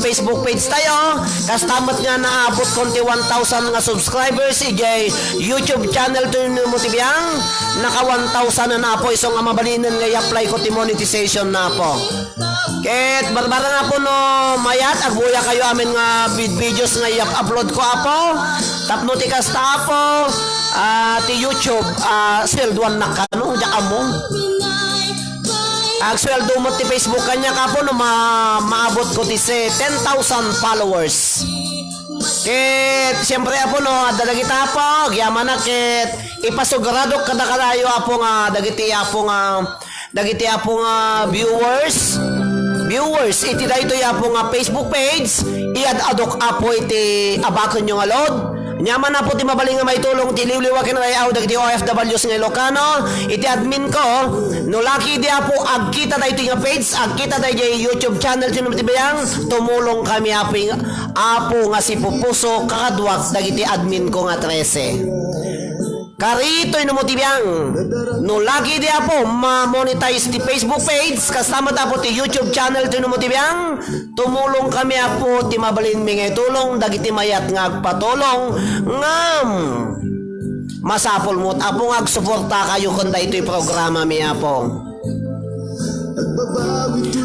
Facebook page tayo. Kasta met nga naabot kon ti one thousand nga subscribers idiay YouTube channel tayo, no mo ti biang, naka one thousand na, apo, isu nga mabalinen nga i-apply ko ti monetization na, apo. Ket barbareng, apo, no mayat, agbuya kayo amin nga vid-, videos nga i-upload ko, apo. Tapno ti kasta, apo, ah, ti YouTube, ah, sweldoannak kano, diak ammo. Agsweldo met ti Facebook kaniak, apo, no ma-, maabot ko ti se-, ten thousand followers. Ket, siyempre, apo, no, adda dagita, apo, agyamanak ket ipasugaradok kadakadayo, apo, nga dagiti, apo, nga dagiti, apo, nga viewers, viewers iti daytoy, apo, nga Facebook page, iad-adok, apo, iti abakenyo nga load. Ania man, apo, ti mabalin nga maitulong ti Liwliwa ken Rayaw dagiti O F Ws nga Ilocano, iti admin ko, no laki di, apo, agkita daytoy nga page, agkita daytoy YouTube channel, sino ti biang, tumulong kami, apo, apo, nga sipupuso, kakaduak dagiti admin ko nga trese. Karitoy no mo ti biang. No laki di, apo, ma-monetize ti Facebook page, kasta met, apo, ti YouTube channel, ti no mo ti biang, tumulong kami, apo, ti mabalinmi nga itulong dagiti mayat nga agpatulong, ngem masapul met, apo, nga agsuporta kayo ken daytoy programa mi, apo.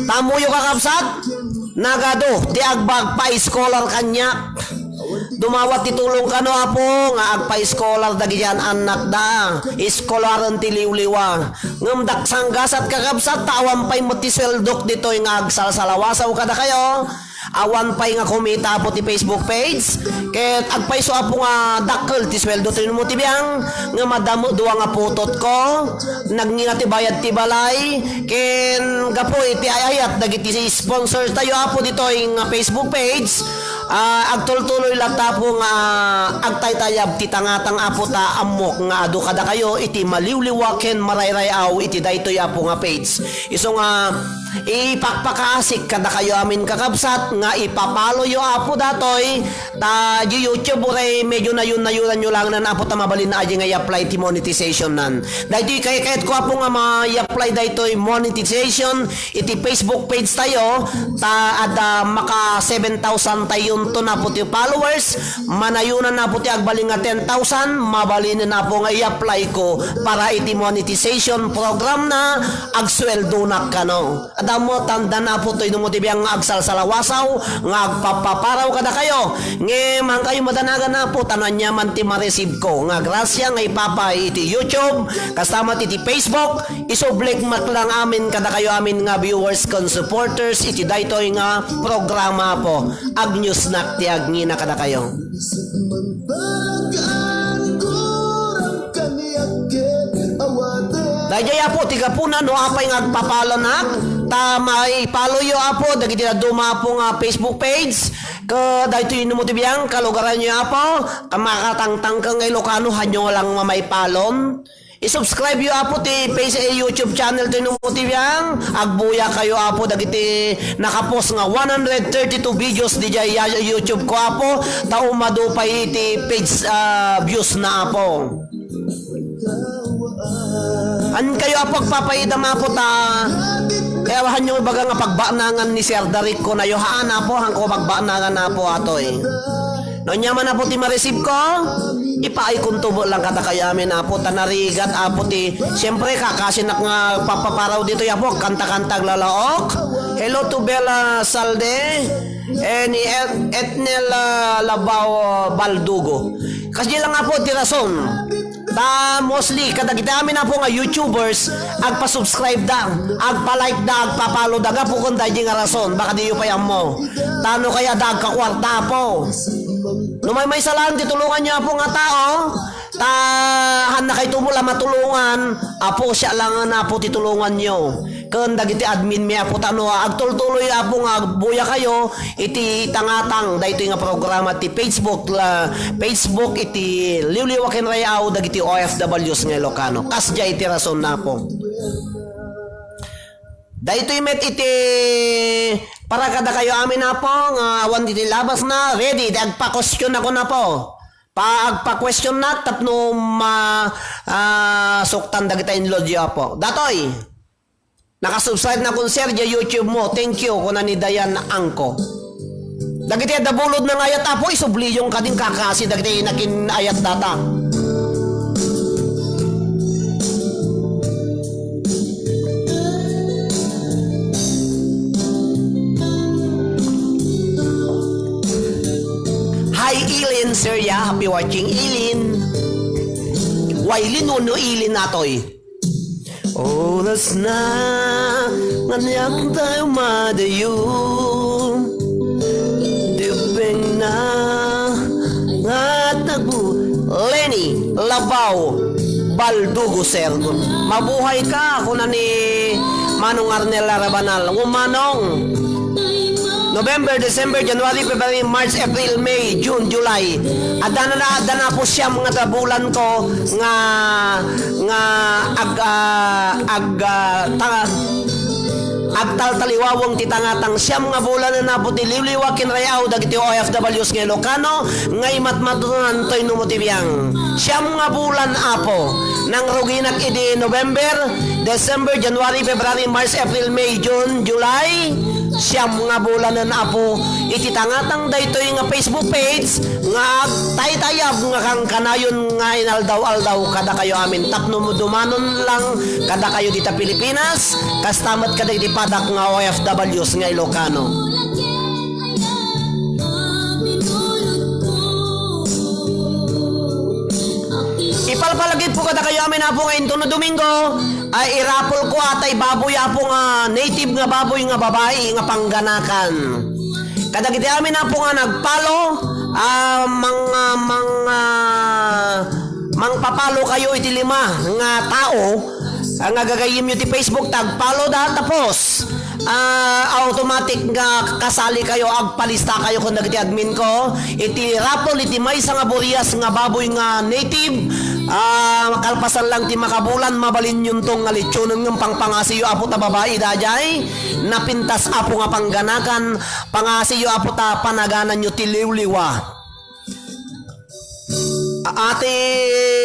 Tammoyo, kakabsat, nagadu ti agpaiskolar kaniak. Dumawat ti tulong kano, apo, nga agpaiskolar dagiti an-annakda. Iskolaren ti Liwliwa. Ngem daksanggasat, kakabsat, ta awan pay met ti sueldok ditoy nga agsalsalawasaw kadakayo. Awan pay nga kumita, Apo, ti Facebook page. Ket agpayso, Apo, nga dakkel ti sueldo toy no ti biang nga madamo dua nga putotko. Nagngina ti bayad ti balay. Ken gapu iti ay-ayat dagiti sponsor tayo, Apo, ditoy nga Facebook page. Ah, agtultuloy latta, Apo, nga agtaytayab ti tangatang, Apo, ta ammok nga adu kadakayo iti maliwliwa ken marayray-aw iti daytoy, Apo, nga page. Isu nga ipakpakaasik kadakayo amin, kakabsat, nga ipapaloyo, Apo, datoy ta di YouTube, uray medyo nayun-nayunan yo lang nan, Apo, ta mabalin na adi nga i-apply ti monetization nan. Daytoy kaykayatko, Apo, nga ma-apply daytoy monetization iti Facebook page tayo, ta adda maka seven thousand tayonto, Apo, ti followers, manayunan, Apo, ti agbalin nga ten thousand, mabalinen, Apo, nga i-apply ko para iti monetization program na agsueldonak kano. Adda mo tanda, Apo, toy no ti biang nga agsalsalawasaw, nga agpapaparaw kadakayo. Ngem, haankayo madanagan, Apo, ta no aniaman ti ma-receive ko nga gracia nga ipapay iti YouTube, kasta met iti Facebook, isublik met lang amin kadakayo amin nga viewers ken supporters iti daytoy nga programa, Apo. Agnewsnak ti agngina kadakayo. Daydiay, Apo, ti gapuna no apay nga agpapalonak, ta maipaloyo, Apo, dagiti dadduma, Apo, nga Facebook page. Ket daytoy no ti biang kalugaranyo, Apo, a makatangtangken nga Ilocano, haanyo lang nga maipalon. I-subscribe yo, Apo, ti page, eh, YouTube channel toy no ti biang. Agbuya kayo, Apo, dagiti nakapost nga one hundred thirty-two videos didiay ya-, YouTube ko, Apo. Ta umadu pay iti page, ah, views na, Apo. Haankayo, Apo, agpapaidam, Apo, ta kaya haanyo ibaga nga pagbaknangan ni Sir Daric ko nayo. Haan, Apo, haanko pagbaknangan, Apo, atoy. No aniaman, Apo, ti ma-receive ko, ipaaykonto met lang kadakayo amin, Apo, ta narigat, Apo, ti, siempre, kakasinak nga papaparaw ditoy, Apo, kanta-kanta aglalaok. Hello to Bella Salde, eh, ni Et-, Etnel, ah, Labao Baldugo. Kasdi lang, Apo, ti rason. Ta mostly, kadagiti amin, Apo, nga YouTubers, agpa-subscribe da, agpa-like da, agpa-follow da, gapu ken daydi nga rason, baka diyo pay ammo. Ta no kaya da agkakuarta, Apo. No maymaysa laeng ti tulonganyo, Apo, nga tao, ta haannakayto met la matulongan, Apo, siak laengen, Apo, ti tulonganyo. Ken dagiti admin mi, Apo, ta no agtultuloy, Apo, nga agbuya kayo iti tangatang daytoy nga programa ti Facebook, la, Facebook iti liwliwa ken ray-aw dagiti O F Ws nga Ilocano. Kasdiay ti rason, Apo. Daytoy met iti para kadakayo amin, Apo, nga awan ditoy labasna. Ready, di agpa-question ako, Apo. Pa-, agpa-questionak tapno ma-, ah, suktan dagita inlodyo, Apo. Datoy, nakasubscribe na kun, Sir, diay YouTube mo. Thank you, kuna ni Dayan Angko. Dagiti adda bulod nga ayat, Apo, isubliyon kadin kakasi dagiti nakin-ayat data. Hi, Eileen, sir, ya. Happy watching, Eileen. Wailin wenno Eileen atoy? Oras na nga niak tayo madayo. Dibeng na nga nagbu-, Lenny Labao Baldugo, sir. Mabuhay ka, kuna ni Manong Arnel Rabanal. Ngo Manong, November, December, January, February, March, April, May, June, July. Adda na, adda na po siyam nga bulan ko nga, nga ag-, ah, ag-, ah, ta-, agtaltaliwaweng ti tangatang. Siyam nga bulan na po ti liwliwa ken ray-aw dagiti O F Ws nga Ilocano nga imatmatunan toy no mo ti biang. Siyam nga bulan, Apo. Nangruginak idi November, December, January, February, March, April, May, June, July. Siyam nga bulanen, Apo, iti tangatang daytoy nga Facebook page nga agtaytayab nga kankanayon nga inaldaw-aldaw kadakayo amin tapno dumanon lang kadakayo dita Pilipinas, kasta met kadagiti padak nga O F Ws nga Ilocano. Ipalpalagipko kadakayo amin, Apo, nga intono Domingo, ay irapolko atay baboy, Apo, nga native nga baboy nga babai nga pangganakan. Kadagiti amin, Apo, nga nag-follow, ah, mang-, ah, mang-, ah, mangpa-follow kayo iti lima nga tao, ah, nga gagayyemyo ti Facebook, tag-follow da, tapos, ah, automatic nga kasali kayo, agpalista kayo ken dagiti admin ko iti raffle iti maysa nga burias nga baboy nga native, ah, kalpasan lang ti makabulan, mabalinyonto nga lechonen ngem pangpangasiyo, Apo, ta babai daydiay, napintas, Apo, nga pangganakan, pangasiyo, Apo, ta panagananyo ti liwliwa. A-, ati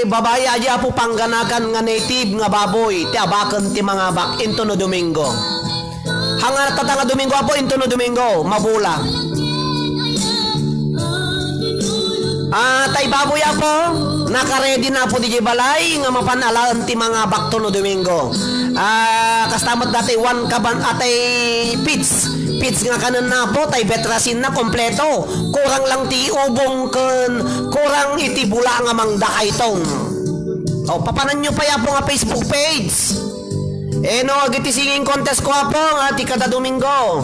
babai, adi, Apo, pangganakan nga native nga baboy, ti abaken ti mangabak, intono Domingo. Hangar tata nga Domingo, Apo, intono Domingo, mabula. Ah, tay baboy, Apo, nakaredy na, Apo, di balay nga mapan alaen ti mangabak tono Domingo. Ah, kasta met dati one kaban atay pits. Pits nga kanen, Apo, tay betrasin na kompleto. Kurang lang ti ubong ken kurang iti bula nga mangdakayton. O, papananyo pay, Apo, nga Facebook page. Eh, no, agiti singing contest ko, Apo, nga ti kada Domingo.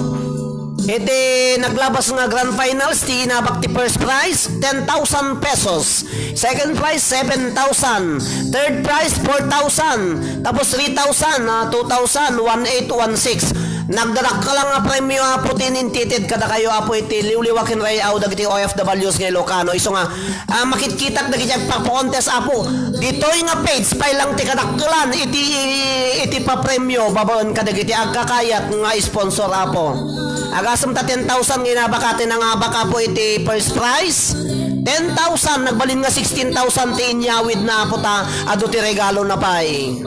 Iti naglabas nga grand finals, ti inabak ti first prize, ten thousand pesos. Second prize, seven thousand. Third prize, four thousand. Tapos three thousand, ah, two thousand, one eight, one six. Nagdadakkel nga premyo, Apo, ti inintitid kadakayo, Apo, iti liwliwa ken ray-aw dagiti O F Ws nga Ilocano. Isu nga, ah, makitkitak dagiti agpapakontest, Apo. Ditoy nga page pay lang ti kadakkelan iti, iti papremyo babaen kadagiti agkakayat nga sponsor, Apo. Agasem ta ten thousand nga inabak ti nangabak, Apo, iti first prize. Ten thousand, nagbalin nga sixteen thousand ti inyawid na, Apo, ta adu ti regalo na pay.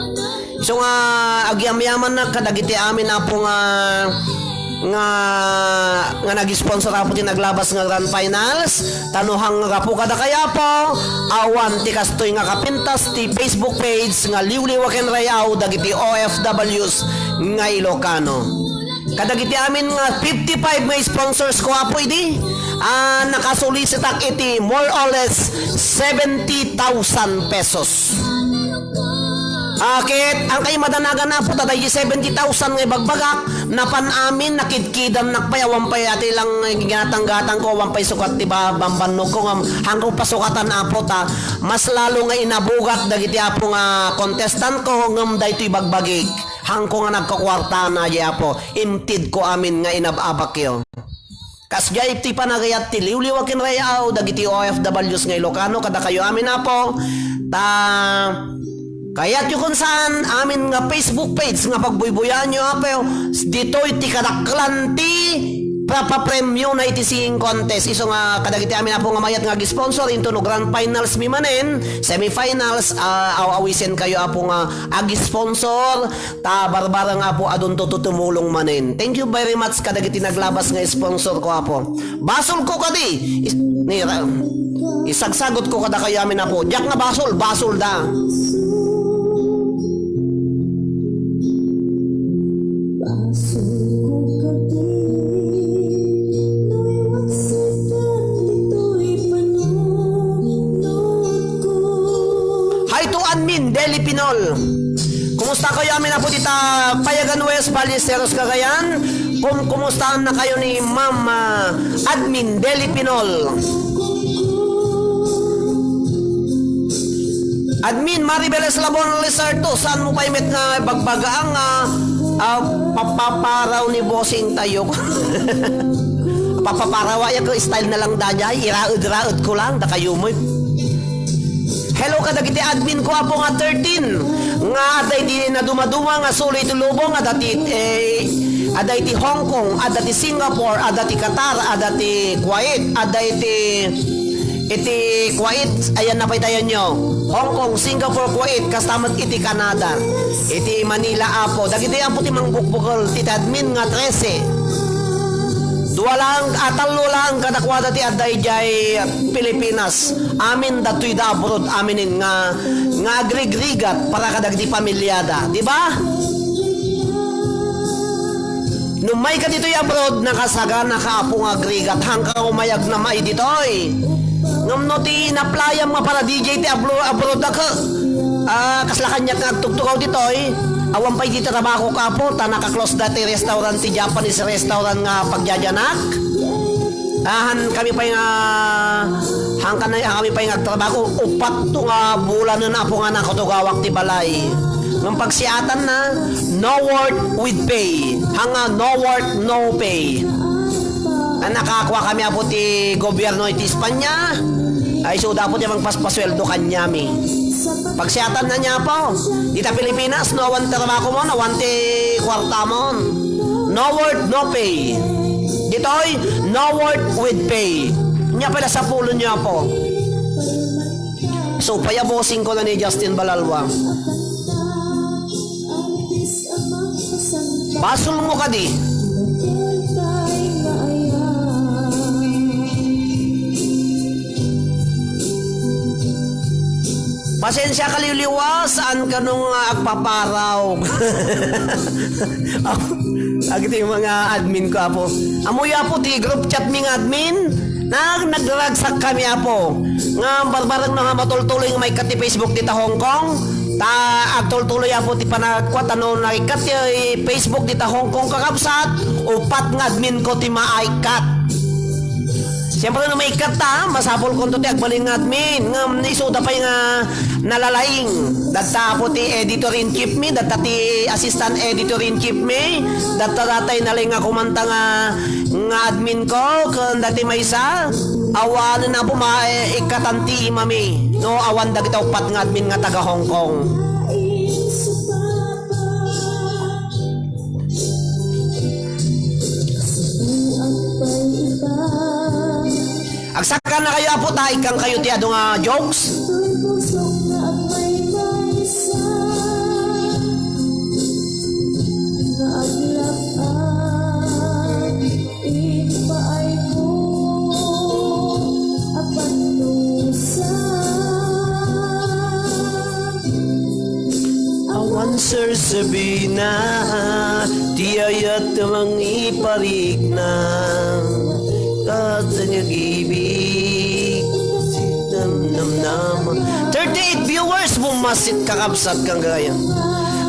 So nga, agyamyamannak kadagiti amin, Apo, nga, nga, nga nag-sponsor, Apo, ti naglabas nga grand finals. Ta no hanggapu kadakayo, Apo, awan ti kastoy nga kapintas ti Facebook page nga Liwliwa ken Ray-aw dagiti O F Ws nga Ilocano. Kadagiti amin nga fifty-five nga sponsors ko, Apo, idi, ah, nakasolicitak iti more or less seventy thousand pesos. Ah, ket, ang kay madanagan, Apo, ta daydi seventy thousand nga ibagbagak, napan amin, nakidkidannak pay, awan pay ati lang ginatanggatang ko, awan pay sukat ti ba-, bambannog ko, ngem, hangko pasukatan, Apo, ta mas lalo nga inabugat dagiti, Apo, nga contestant ko, ngem daytoy bagbagik. Hangko nga nagkakuartana, di, Apo, intedko amin nga inab-abakyo. Kasdiay ti panagayat ti Liwliwa ken Ray-aw dagiti O F Ws nga Ilocano kadakayo amin, Apo. Ta kayatyo ken saan amin nga Facebook page nga pagbuybuyaanyo, Apo. Ditoy ti kadakkelan ti papapremyo na iti singing contest. Isu nga kadagiti amin, Apo, nga mayat nga ag-sponsor into no grand finals mi manen, semifinals, ah, aw-awisen kayo, Apo, nga ag-sponsor. Ta barbareng, Apo, adunto ti tumulong manen. Thank you very much kadagiti naglabas nga sponsor ko, Apo. Basol ko kadi. Is-, ni, ra-, isagsagot ko kadakayo amin, Apo. Diak nga basol, basol da. Hi to admin, Deli Pinol. Kumusta kayo amin, Apo, dita Payagan West, Ballesteros, Cagayan? Kum-, kumustahan na kayo ni Ma'am, ah, Admin Deli Pinol? Admin Maribel Eslabon Lizardo, saan mo pay met nga bagbagaang, ah, ah, papaparaw ni bossing tayo? Papaparaw, ay, ako, style na lang da niya, iraed-raed ko lang, da kayo mo. Hello kadagiti admin ko, Apo, nga thirteen, nga adda iti nadumaduma nga sulo iti lubong, adda ti, eh, adda iti Hong Kong, adda ti Singapore, adda ti Qatar, adda ti Kuwait, adda iti, iti Kuwait, ayan, napaytayan nyo. Hong Kong, Singapore, Kuwait, kasta met iti Canada, iti Manila, Apo. Dagiti, Apo, ti mangbukbukel, ti admin nga trese. Dua lang, ah, tallo lang kadakuada ti adda idiay Pilipinas. Amin datoy da abroad, aminen nga, nga agrigrigat para kadagiti pamilyada, di ba? No umay ka ditoy abroad, nakasagana ka, Apo, nga agrigat, hangka umayag na mai ditoy. Ngem no ti inaplayam nga para D J ti ablo-, abroad a ka, ah, kasla kaniak nga agtugtugaw ditoy, awan pay ti trabaho ka, Apo, ta naka-close da ti restaurant, ti Japanese restaurant nga pagdiadianak. Ah, han kami pay nga, han kan-, han kami pay nga agtrabaho, uppat to nga bulanen, Apo, nga nakatugawak ti balay. Ngem pagsiatanna, no work with pay. Hanga, no work, no pay. Ah, nakakua kami, Apo, ti gobierno iti Espanya. Ay, isuda, Apo, ti mangpaspasueldo kaniami. Pagsiatanna, Apo, dita Pilipinas, no awan ti trabaho mo, no awan ti kuarta mo. No work, no pay. Ditoy, no work with pay. Nia pay la sapulenyo, Apo. So, pay a bossing ko na ni Justin Balalua. Basol mo kadi. Pasensya ka, liwliwa, saan ka nung, ah, agpaparaw? Apo, agiti mga admin ko, Apo. Ammoyo, Apo, ti group chat mi nga admin. Nag-, nagragsak kami, Apo. Nga barbareng no nga matultuloy nga maikkat ti Facebook dita Hong Kong. Ta agtultuloy, Apo, ti panagkua, ta no naikkat ti Facebook dita Hong Kong, kakabsat, upat nga admin ko ti maikkat. Siyempre, no maikkat ta, masapul konto ti agbalin nga admin. Ngem isuda pay nga nalalaing. Datta, Apo, ti editor-in-chief mi, datta ti assistant editor-in-chief mi, datta datay nalaing a kumanta nga, nga admin ko, ken dati maysa, awanen, Apo, ma-, eh, ikkatan ti imami. No, awan dagita upat nga admin nga taga Hong Kong. Agsakana kayo, Apo, ta ikkan kayo ti adu nga jokes. Awan sersebina ti ayat mangiparikna. Kasta nga agibig, sinamnamnama. Thirty-eight viewers, bumasit, kakabsat, kang gagayam.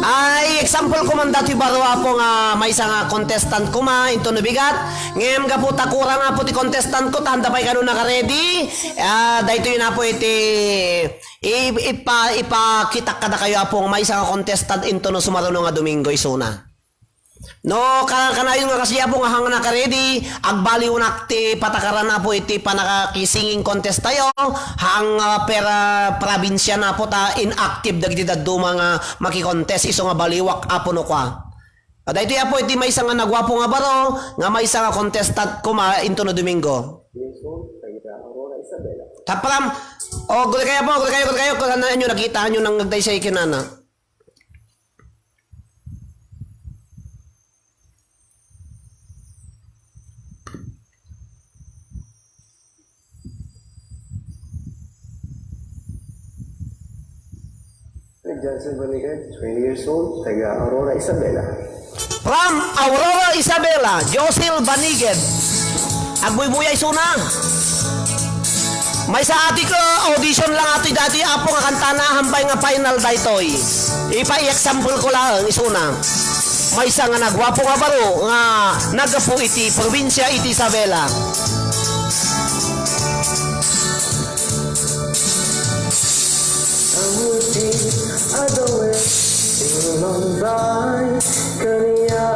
Ay, example ko man dati baro, Apo, nga maysa nga contestant ko ma, into no bigat. Ngem gapu ta kurang, Apo, ti contestant ko, ta anda pay kano naka-ready. Ah, daytoy na, Apo, iti I-, ipa-, ipakitak kadakayo, Apo, nga maysa nga contestant into no sumaruno nga Domingo isuna. No, ka-, kanayon nga kasi, Apo, nga hang naka-ready, agbaliwnak ti patakaran, Apo, iti panaka-singing contest tayo, hang, ah, per, ah, probinsia na, Apo, ta inactive dagiti dadduma nga maki-contest, isu nga baliwak, Apo, no kua. Ah, daytoy, Apo, iti maysa nga naguapo nga baro, nga maysa nga contestant koma into no Domingo. Tapram, oh, guri kayo po, guri kayo, guri kayo, kung ano nyo nakita nyo nang nagdaysay kinana. Jocelyn Bonigan, twenty years old, taga Aurora, Isabela. From Aurora, Isabela, Jocelyn Baniged. Agbuybuya isuna. Maysa ati ko, audition lang ati dati, Apo, nga kantana, hambay nga final daytoy. Ipa-example ko lang, isuna. Maysa nga nagwapo nga baro nga naggapu iti probinsia iti Isabela. Amuti adawen inumbay kaniya.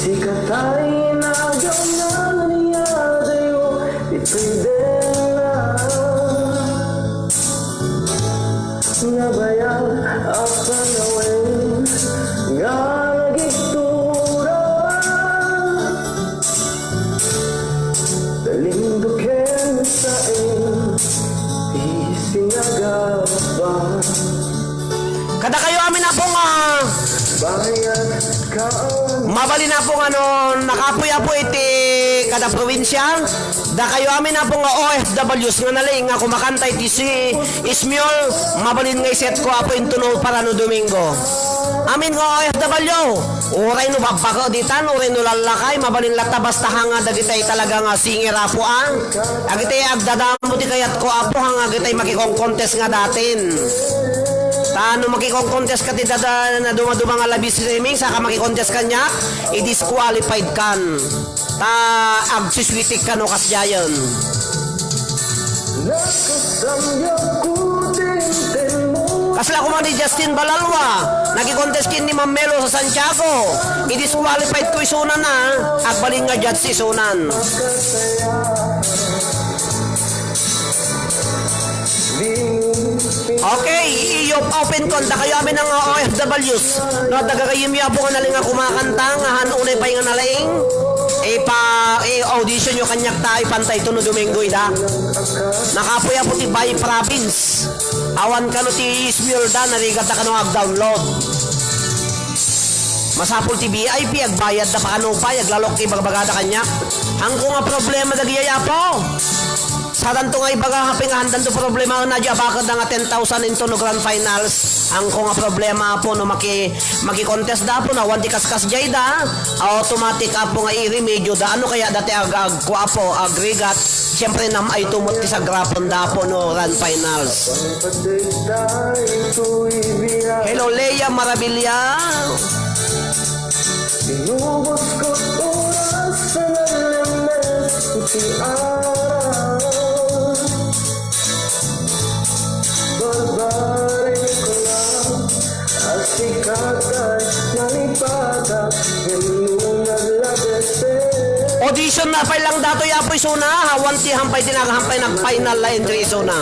Sikatay na agawna niya dayo ipidela. Nabayag a panawen nga nagigtura. Talinduken sa ing isinagaba. Kadakayo amin, Apo, nga mabalin, Apo, nga no nakapuy, Apo, iti kada probinsia, dakayo amin, Apo, nga O F Ws nga nalaing nga kumakanta iti si Ismiol, mabalin nga iset ko, Apo, intuno para no Domingo. Amin nga O F W, uray no babbaka ditan, uray no lallakay, mabalin latta basta hanga dagitay talaga nga singer, Apo, a. Dagitay agdadamo ti kayat ko, Apo, hanga dagitay makikong-contest nga datin. Ta no makikontest ka ti dada na dumaduma nga live streaming, saka makikontest kaniak, i-disqualified kan. Ta agsiswitik kano kasdiayen. Kasla koma ni Justin Balalua, nakikontest ken ni Ma'am Melo sa Santiago. I-disqualified ko isuna na, agbalin nga judge isunan. Okay, iyo, open ko, dakayo amin nga O F Ws. No, dagagayem yo apo nga nalin nga kumakanta, nga han unay pay nga nalaing. Ipa, i-audition yo kaniak ta, ipantay to no Domingo ida. Nakapoy apo ti by province. Awan kano ti ismulda, narigat da kano ag-download. Masapul ti V I P, agbayad da pa kano pay, aglalok ti bagbagada kaniak. Angko nga problema dagiti apo. Sadanto nga ibaga, apay nga handanto problema, na di abaked da nga ten thousand into no grand finals. Angko nga problema apo no maki-, maki-contest da apo, no awan ti kaskas jay da, automatic apo nga i-remedyo da. Ano kaya dati ag-, ag-, kuapo, agrigat, siyempre nam ay tumot ti sagrapan da apo no grand finals. Hello, Lea Marabilia. Inubos ko oras sa nalemes ko ti aral. Barbareng ko lang, asikatay, nalipatay, wenno naglabese. Audition na pay lang datoy, apo, isuna, awan ti hampay ti naghampay, nag-final la entry isuna.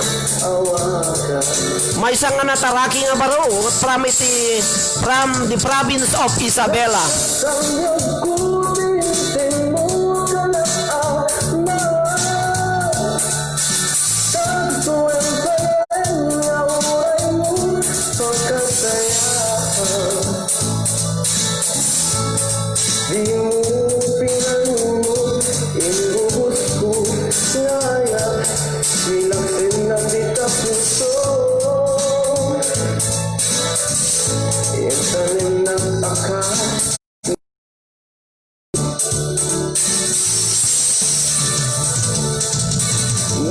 Maysa nga nataraki nga baro, from iti, from the province of Isabela. Di mo pinanunot, inubos ko, ngaya, pinagsinag di tapuso. Itanim ng akas.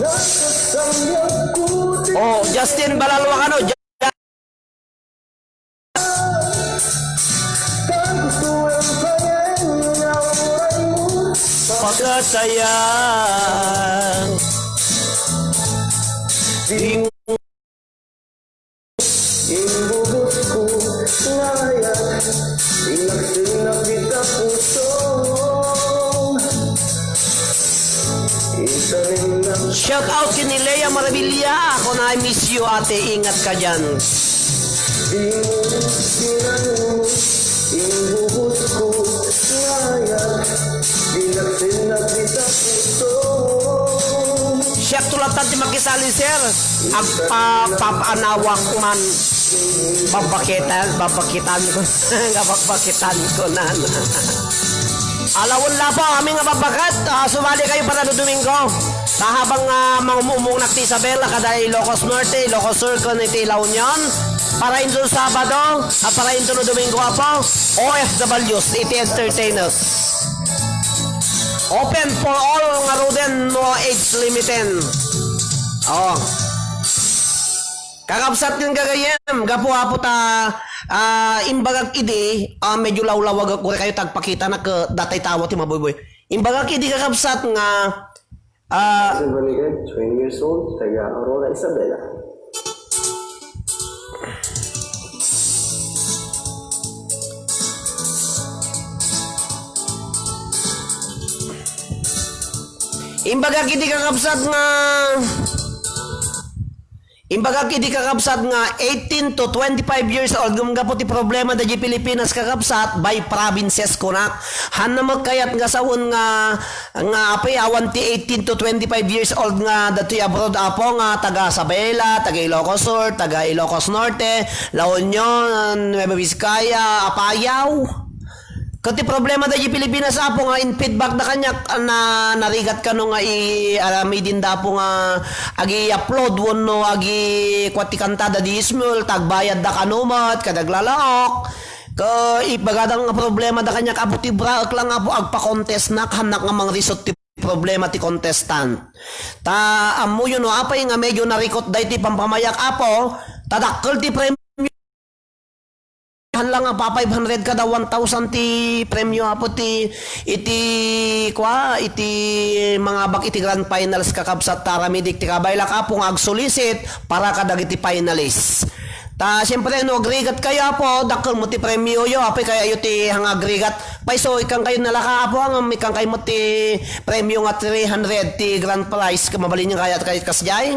Nasa samyag ko din. Oh, Justin Balalua kano, Pakatayan. Imbubos ko ngayat, inagsinag dita puso. Itanim na. Shout out kini Lea Marabilia. Ako na, I miss you, ate. Ingat ka dyan. Di mo pinanunod, inubos ko ngayat, di nagsinag dita puso. Siak tulatan ti makisali, sir. Agpapapanawak man. Babakitan, babakitan ko. Babakitan ko na. Alawon la po, amin nga babakat, ah, sumali kayo para no Domingo. Ta habang, ah, mangumumungnak ti Isabela, kada Ilocos Norte, Ilocos Sur, ken iti La Union, para into Sabado, at para into no Domingo, apo, O F Ws, iti entertainers. Open for all, ngaruden, no age limiten. Oh. Kakabsat ken gagayem, gapu, apo, ta, ah, imbagak idi, ah, medyo lawlawag, kuri kayo tagpakita na ke, datay tawa ti mabuybuy. Imbagak idi, kakabsat, nga, ah, Silva Ligan, twenty years old, taga Aurora, Isabela. Imbagak idi, kakabsat, nga, Imbagak idi, kakabsat, nga eighteen to twenty-five years old, ngem gapu ti problema da di Pilipinas, kakabsat, by provinces kunak. Hanna met kayat nga sawen nga, nga apay awan ti eighteen to twenty-five years old nga datoy abroad, apo, nga taga Isabela, taga Ilocos Sur, taga Ilocos Norte, La Union, Nueva Vizcaya, Apayao. Ket ti problema daydi Pilipinas, apo, nga in feedback da kaniak, na, narigat kano nga i-, aramiden da, apo, nga agi-upload wenno agi-, kuat ti kanta da di Ismael, tagbayad da kano met, kada aglalaok. Ke-, ibagada nga problema da kaniak, apo, ti braek lang, apo, agpa-contest nak, hannak nga mangrisot ti problema ti contestant. Ta, ammoyo no apay nga medyo narikot daytoy pampamayak, apo, ta dakkel ti premio han lang nga pa five hundred kada one thousand ti premio, Apo, ti, iti, kua, iti mangabak iti grand finals, kakabsat, ta aramidek ti kabaylak, Apo, nga agsulisit para kadagiti finalists. Ta, siyempre, no agrigat kayo, Apo, dakkel mo ti premio yo, Apo, kaya yo ti hang agrigat. Payso, ikkan kayo nalaka, Apo, ang ikkan kayo mo ti premio nga three hundred ti grand prize, ka mabalin yung kaya, kaya kasjay.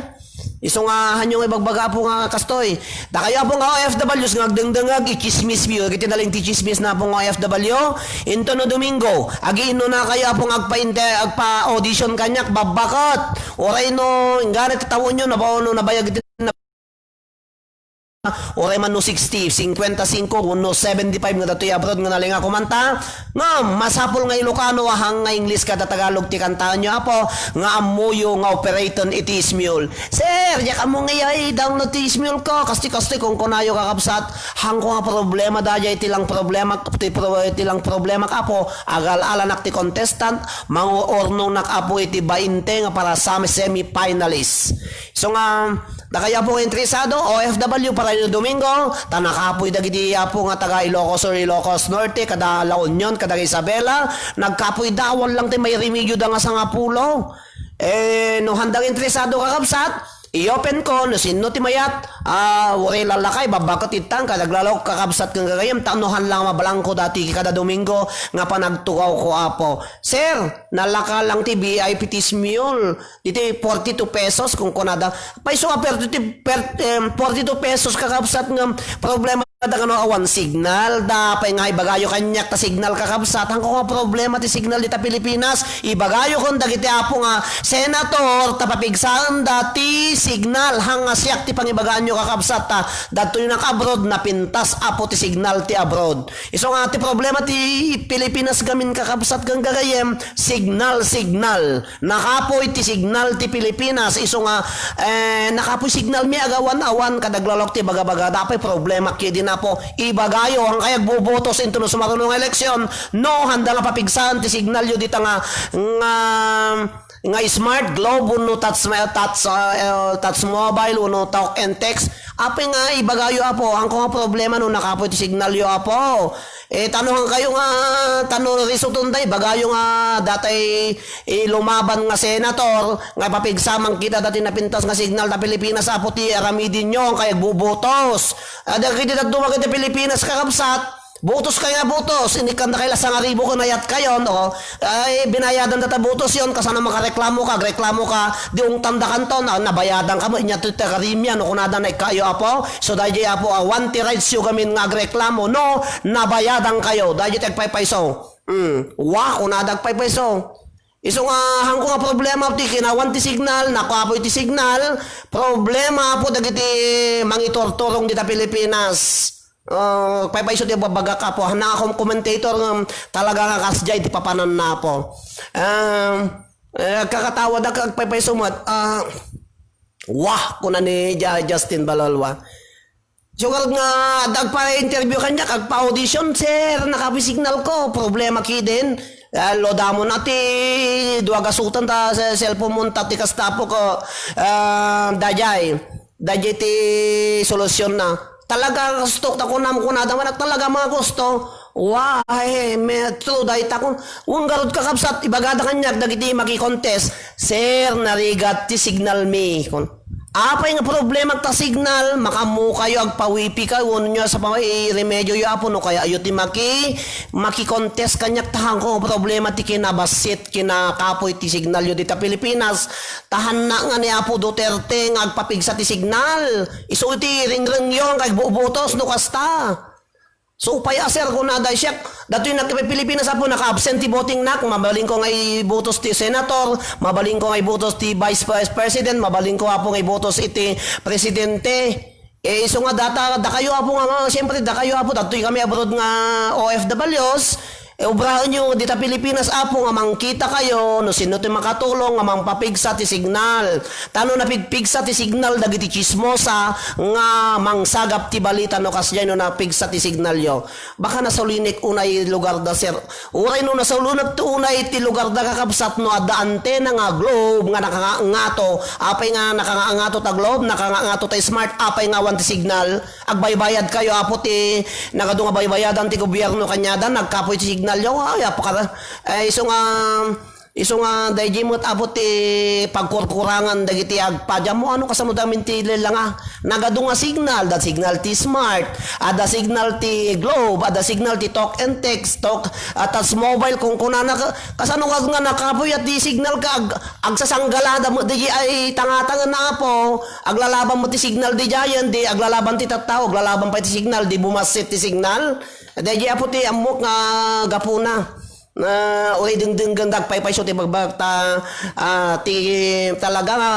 Isu nga, hanyo nga ibagbaga, Apo, nga kastoy. Dakayo, Apo, nga O F Ws nga agdengdengag, ichismis yo. Iti naleng ti chismis na, Apo, nga O F W. Into no Domingo, agiinno na kayo, Apo, nga agpa-inte-, agpa-audition kanyak, babbaket. Uray no, ingganit tawen yo, naba-, no nabayag iti na-, uray man no sixty, cincuenta cinco, wenno seventy-five nga datoy abroad nga nalinga kumanta. Ngem, masapul nga Ilocano a hang nga Ingles kada Tagalog ti kantaenyo, Apo, nga ammoyo nga operaten iti Smule. Sir, diak ammo nga iya-i-download ti Smule ko. Kasti-kasti kunkunayo, kakabsat. Hangko nga problema daydiay ti lang problema, ti pro-, ti lang problema, Apo. Agal-alanak ti contestant, manguurnongnak, Apo, iti bainte nga para sa semifinalist. Isu nga, dakayo, Apo, nga interesado, O F W para iti Domingo, ta nakapoy dagiti, Apo, nga taga Ilocos Sur, Ilocos Norte, kada La Union, kada Isabela, nagkapoy da, awan lang ti mairimedyo da nga sangapulo. Eh, no handang interesado, kakabsat, i-open ko, no sinno ti mayat, ah, uray lalakay, babbaket itang, kada aglalok, kakabsat, ken gagayem, ta no han lang mabalangko dati kada Domingo, nga panagtugaw ko, Apo. Sir, nalaka lang ti V I P ti Smule. Diti forty-two pesos, kunkunada. Payso a per-, per-, em, forty-two pesos, kakabsat, nga problema da kano awan signal. Da pay nga ibagayo kaniak ta signal, kakabsat. Hangko nga problema ti signal dita Pilipinas. Ibagayo kon dagiti apo nga senator ta papigsaen da ti signal. Hang nga siak ti pangibagaanyo, kakabsat, ta dadtoy nak abroad, napintas, Apo, ti signal ti abroad. Isu nga ti problema ti Pilipinas gamin, kakabsat, ken gagayem, signal, signal. Nakapoy ti signal ti Pilipinas, isu nga, eh, nakapoy signal mi agawan-awan, kada aglalok ti baga-baga, da pay problema kidi, Apo. Ibagayo, hang kay agbubutos into no sumaruno nga eleksyon, no, handa nga papigsaen ti signal yo dita nga, nga, nga Smart Globe, wenno touch, touch, ah, eh, touch mobile, wenno talk and text. Apay nga ibagayo, Apo, hangko nga problema no nakapoy ti signal yo, Apo. Eh, tano hangkayo nga, tano risutunda, ibagayo nga datay, eh, lumaban nga senator, nga ipapigsa man kita dati napintas nga signal ta Pilipinas, Apo, ti aramidin yo, kay agbubutos. Ah, dagiti dadduma iti Pilipinas, kakabsat, butos kay nga butos, inikkan da kay la sangaribu ken ayat kayon, o. Ay, binayadan data butos yon, kasano makareklamo ka, agreklamo ka, di ungtan da kanton, ah, nabayadan ka mo, inya ti tagarimian, no, kunada na ikayo, Apo. So, daydi, Apo, awan ti rights yo gamin nga agreklamo, no, nabayadan kayo, daydi ti agpaypayso. Mm, wa, kunada agpaypayso. Isu nga, hangko nga problema ti kinawan ti signal, nakapoy ti signal, problema, Apo, dagiti mangiturturong dita Pilipinas. Ah, paypayso ti babagak, Apo. Hana nga commentator nga talaga nga kasdiay ti papananna, Apo. Ah, eh, kakatawa da, kag paypayso met. Ah, wah, kuna ni Ja-, Justin Balolwa. Sugar nga, dagpa-interview kaniak, agpa-audition, sir, nakapoy signal ko. Problema kiden. Ah, lodamon a ti dua gasutan ta sa cellphone mo ta ti kasta, Apo, ko, ah, daydiay. Daydiay ti solusyon na. Talaga gusto ta kunam kunada man, talaga mga gusto. Wa, ay, me, true, dayta kun, wen garud kakabsat, ibagada kaniak dagiti makikontest, "Sir, narigat ti signal mi." Kun, apay nga problema ta signal, makaammo kayo, agpa-wifi kayo, wenno sa pamay, remedyo yo, Apo, no kaya ayo ti maki-, makikontest kaniak, ta hangko nga problema ti kinabassit, kinakapoy ti signal yo dita Pilipinas. Ta hanna nga ni Apo Duterte nga agpapigsa ti signal. Isu ti ringrengyo nga agbubutos no kasta. Supay a, sir, kunada siak. Datoy nak Pilipinas, Apo, naka-absentee voting nak. Mabalin ko nga ibutos ti senator, mabalin ko nga ibutos ti vice pres-, president, mabalin ko, Apo, nga ibutos iti presidente. Eh, isu nga data, dakayo, Apo, nga, nga, siyempre, dakayo, Apo, datoy kami abroad nga O F Ws. E, obraenyo dita Pilipinas, Apo, nga mangkitakayo no sino ti makatulong nga mangpapigsa ti signal. Ta no napigpigsa ti signal dagiti chismosa nga mangsagap ti balita no kasdiay no napigsa ti signalyo. Baka nasulinek unay lugarda, sir. Uray no nasulinek ti unay ti lugarda, kakabsat, no adda antena nga Globe nga nakangangato, apay nga nakangangato ta Globe, nakangangato ta Smart, apay nga awan ti signal? Agbaybayad kayo, Apo, ti nagadu nga baybayadan ti gobierno kaniada, nagkapoy ti signalyo. Ay, apakara-, ay, isu nga, isu nga, daydi met, Apo, ti pagkurkurangan dagiti agpadiammo. Ano kasano damin ti lelanga? Nagadu nga signal, adda signal ti Smart, adda signal ti Globe, adda signal ti Talk and Text, Talk, ah, Touch Mobile, kung kunana ka, kasano ka nga nakapoy at di signal ka ag-, agsasanggalada met daydi ay tangatangen na, Apo. Aglalaban met ti signal didiayen, di aglalaban ti tattao, aglalaban pay ti signal, di bumassit ti signal. Daydi, Apo, ti ammok nga gapuna. Na, uray dengdenggen, dagpaypayso ti bagbagak ta, ah, ti talaga nga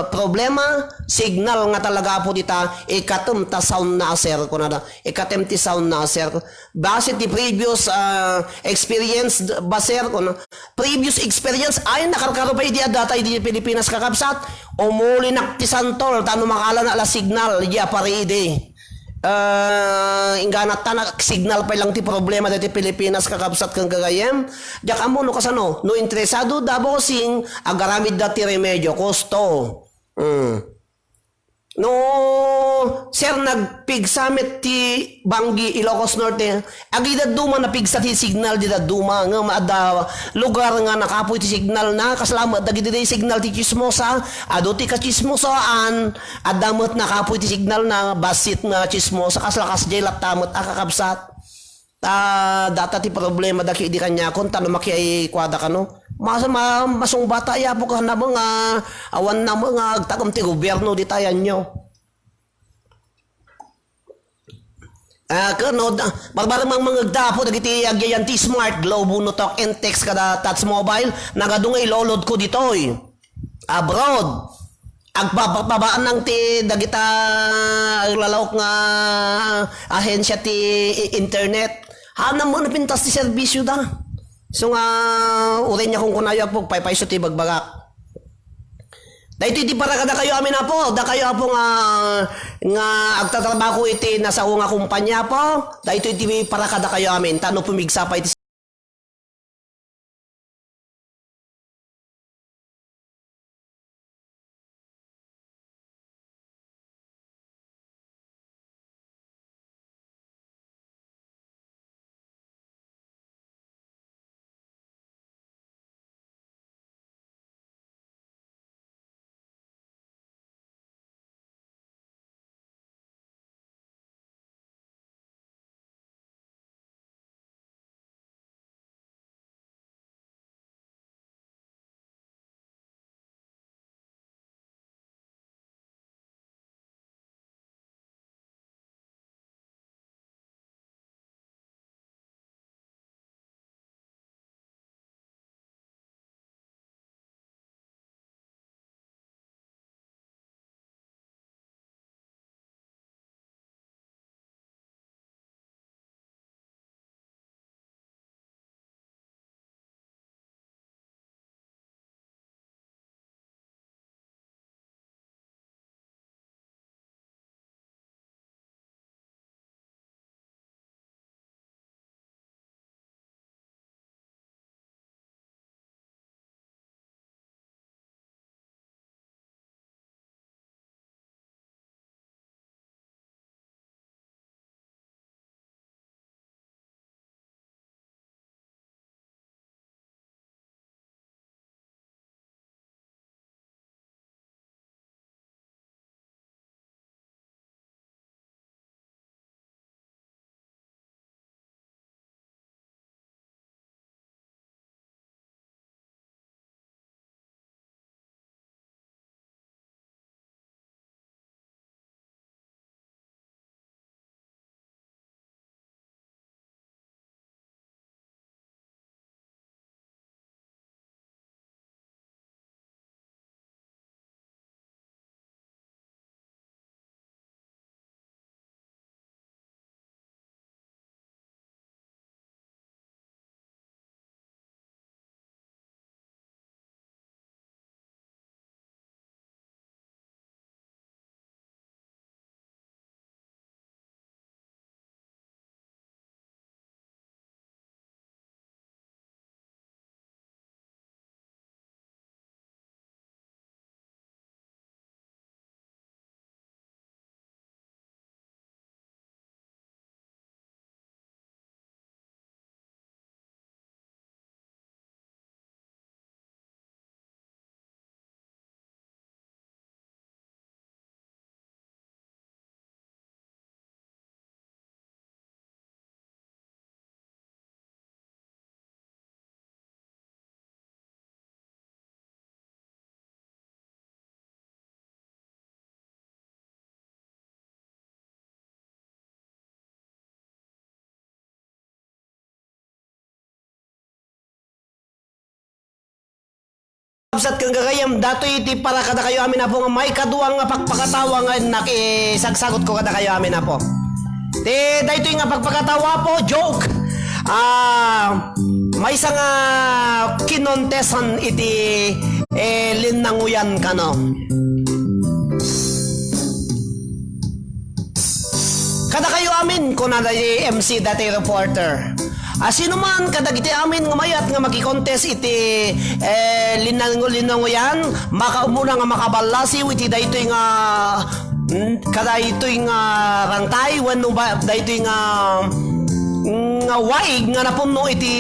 problema, signal nga talaga, Apo, dita, ikatem ta sound na a, sir, kunada. Ikatem ti sound na a, sir. Base ti previous, ah, experience, ba, sir, kun previous experience, ay, nakarkaro pay di adda tay di Pilipinas, kakabsat. Umulinak ti santol, ta no makala na la signal, di aparidi. Ah, inggana ta na signal pay lang ti problema dati Pilipinas, kakabsat, ken gagayem. Diak ammo no kasano, no interesado da, bossing, agaramid da ti remedio, kusto. Mm. No, sir, nagpigsa met ti banggi Ilocos Norte. Agi dadduma napigsa ti signal di dadduma, ngem adda lugar nga nakapoy ti signal na, kasla met dagiti signal ti chismosa, adu ti kachismosaan, adda met nakapoy ti signal na, bassit nga chismosa, kasla kasdiay latta met a, kakabsat. Ta data ti problema da idi kaniakon, ta no makiay kuada kano. Mas-, ma-, masungbata, Apo, ka namo nga awan namo nga agtagom ti gobierno dita, yanyo. Ah, kano, da-, barbareng mangmangegda, Apo, dagiti agyayan ti Smart, Globe, no Talk and Text, kada Touch Mobile, nagadu nga ilolodko ditoy. Abroad. Agpapabaan nang ti dagita aglalawk nga ahensya ti i-, internet. Hanam mo napintas ti serbisyo da. So nga, uray niya kung kunayo, Apo, paypayso ti bagbagak. Daytoy ti para kadakayo amin, Apo. Dakayo, Apo, nga, nga agtatrabaho iti nasao nga kumpanya, Apo. Daytoy ti para kadakayo amin. Ta no pumigsa pay ti kakabsat ken gagayyem, datoy ti para kadakayo amin, Apo, nga maikadua nga pakpakatawa nga innak isagsagutko kadakayo amin, Apo. Ti daytoy nga pakpakatawa, Apo, joke. Ah, maysa nga kinontesan iti, eh, linnanguyan kano. Kadakayo amin, kuna daydi M C daytoy reporter. A, sino man kadagiti amin nga mayat nga makikontest iti, eh, linnang-, linnanguyan, makaumuna nga makaballasiw iti daytoy nga, mm, kadaytoy nga rangtay, wenno ba, daytoy nga, nga waig nga napunno iti,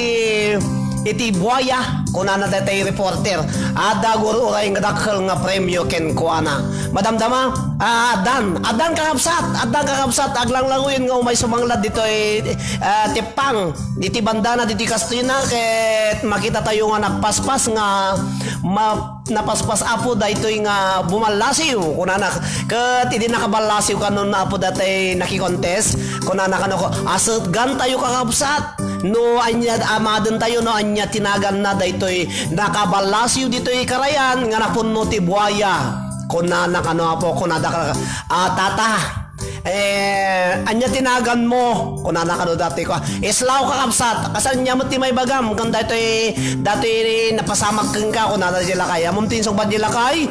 iti buaya, kunana daytoy reporter. Adda gur-uray nga dakkel nga premio kenkuana. Madamdama, ah, addan, addan kakabsat, addan kakabsat, aglanglanguyen nga umay sumanglad ditoy, ah, tippang, diti bandana, diti kastoyna, ket makita tayo nga nagpaspas nga ma-, napaspas, Apo, daytoy nga bumallasiw, kunana, ket idi nakaballasiw kanon, Apo, daytoy nakikontest, kunana kano, asetgan tayo kakabsat, no ania, amadentayo, no ania ti naganna daytoy nakaballasiw ditoy karayan nga napunno ti buaya. Kunana kano, Apo, kunada ka, ah, tata, eh, ania ti naganmo? Kunana kano daytoy ko, islaw, kakabsat, kasano met ti maibagam ken daytoy, daytoy napasamak kenka? Kunana di lakay. Ammom ti insungbat di lakay?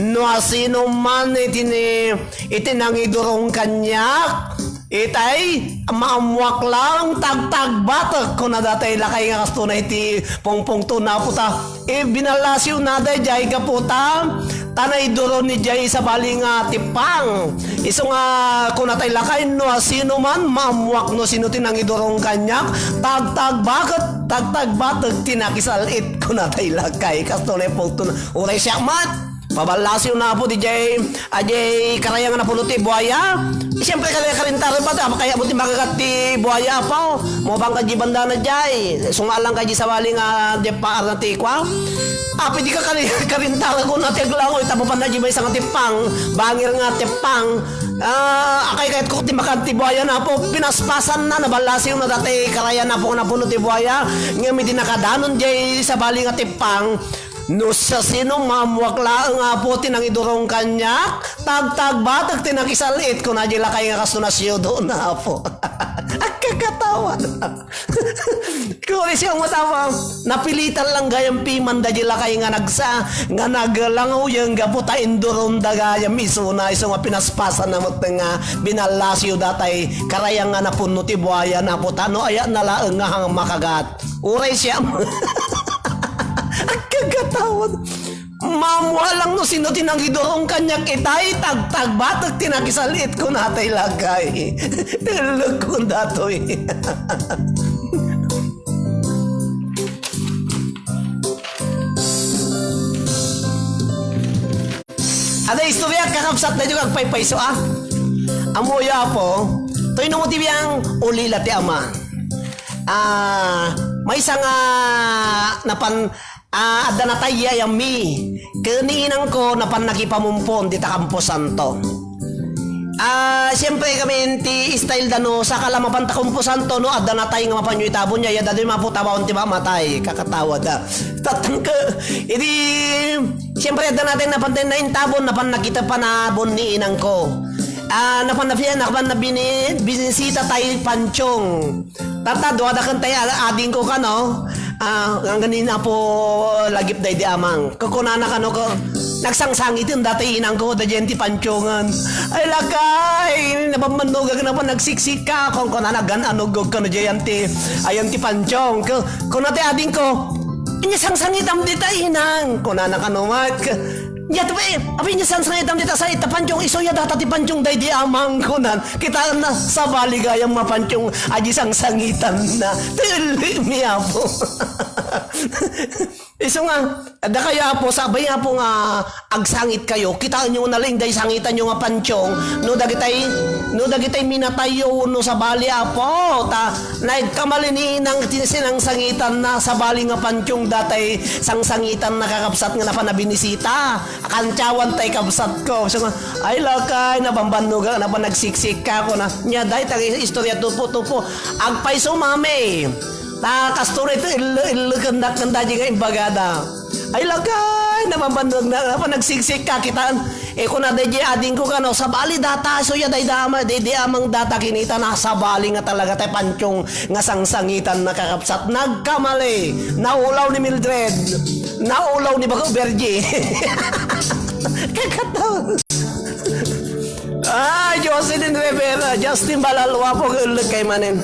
No asino man iti ni-, iti nangidurong kaniak, itay, maammuak lang, tagtagbatek, kuna daytoy lakay nga kastuna iti pungpungtona, Apo, ta, eh, binallasiwna daydiay gapu ta, ta naiduron idiay sabali nga tippang. Isu nga kuna tay lakay, no asino man, maammuak no sino ti nangidurong kaniak, tagtagbaket, tagtagbatek ti nakisal-it, kuna tay lakay. Kastuna iti pungtona. Uray siak met. Paballasiwna, Apo, diay, a, diay karayan nga napuno ti buaya. Siyempre, kari-, karintaran pay, Apo, kaya mo ti makagat ti buaya, Apo. Mabang ka di bandana diay. Sunga lang ka di sabali nga di paarna ti kua. Apo, di ka kari-, karintaran ko na ti aglangoy, tapno panna di maysa nga tippang, bangir nga tippang. Ah, akay kayat ko ti makagat ti buaya na, Apo. Pinaspasan na, naballasiwna daytoy karayan, Apo, nga napuno ti buaya. Ngem idi nakadanon diay sabali nga tippang, no siasino, maammuak laeng, Apo, ti nangidurong kaniak, tagtagbatek ti nakisal-it, kuna di lakay nga kastuna siudona, Apo. Agkakatawa. Kuri siya mo tama, napilitan lang gayam piman da di lakay nga nagsa, nga naglangaw yang gapu ta induron da gayam isuna, isu nga pinaspasan na met nga binallasiw daytoy karayan nga napunno ti buaya, Apo, ta no aya na laeng nga hang makagat. Uray siya. Agkagatawa. Maammuak lang no sino ti nangidurong kaniak itay, tagtagbatek ti nakisal-it, kuna tay lakay. Tulog ko daytoy. Ada istorya, kakabsat, daytoy agpaypayso, ah. Ammoyo, Apo, toy no mo ti biang, ulila ti ama. Ah, maysa nga napan, ah, adda natay yayammi. Ken ni inangko napan nakipamumpon dita kamposanto. Ah, siyempre kami ti style da no, saka la mapanta kamposanto no, adda natay nga mapanyo itabon ya, ya dadoy maputabaon ti mamatay, kakatawa da. Tatangke, idi, siyempre, adda natay napan naintabon, napan nakita panabon ni inangko. Ah, napan nafi-, napan nabini-, binisita tay panchong. Tata, duadaken tay a-, adingko kano. Ah, ngangganin Apo lagip daydi amang. Kukunana kano ko, nagsangsangiten dati inangko, da diyan ti panchongan. Ay, lakay, nabambannogak, napan nagsiksika. Kukunana, gan-anogog kano diyan ti, ayan ti panchong. Ku-, kuna ti adingko, inya sangsangitam dita, inang. Kunana kano, mat. Nya, tabi, apay nya sangsangitam dita sa ita panchong, isu ya data ti panchong daydi amang kunan. Kitaenna, sabali gayam nga panchong, adi sangsangitanna. Tili mi, Apo. Isu nga, dakayo, Apo, sabay, Apo, nga agsangit kayo. Kitaenyo na lang day sangitanyo nga panchong. No dagitay, no dagitay minatayyo, no sabali, Apo. Ta, nagkamali ni inang ti sinangsangitanna, sabali nga panchong datay sangsangitanna kakabsat nga napan nabinisita. Kantyawan tay kabsatko. So nga, ay lakay, nabambannogak, napan nagsiksika, kuna. Nya, dayta nga istorya tupo-tupo. Agpayso, mami. Ta, kastoy iti illo-, illo, kenda, kenda, di nga imbagada. Ay, lakay, naman bandag na, napan nagsiksik ka, kitaan. Eh, kuna daydi adingko kano, sabali data, so ya dayda ama, daydi amang data kinita na, sabali nga talaga tay pantiong nga sangsangitan na kakabsat. Nagkamali. Naulaw ni Mildred. Naulaw ni Bago Bergie. Kakatawa. Ah, Jocelyn Rivera, Justin Balalua po, ulog kay manen.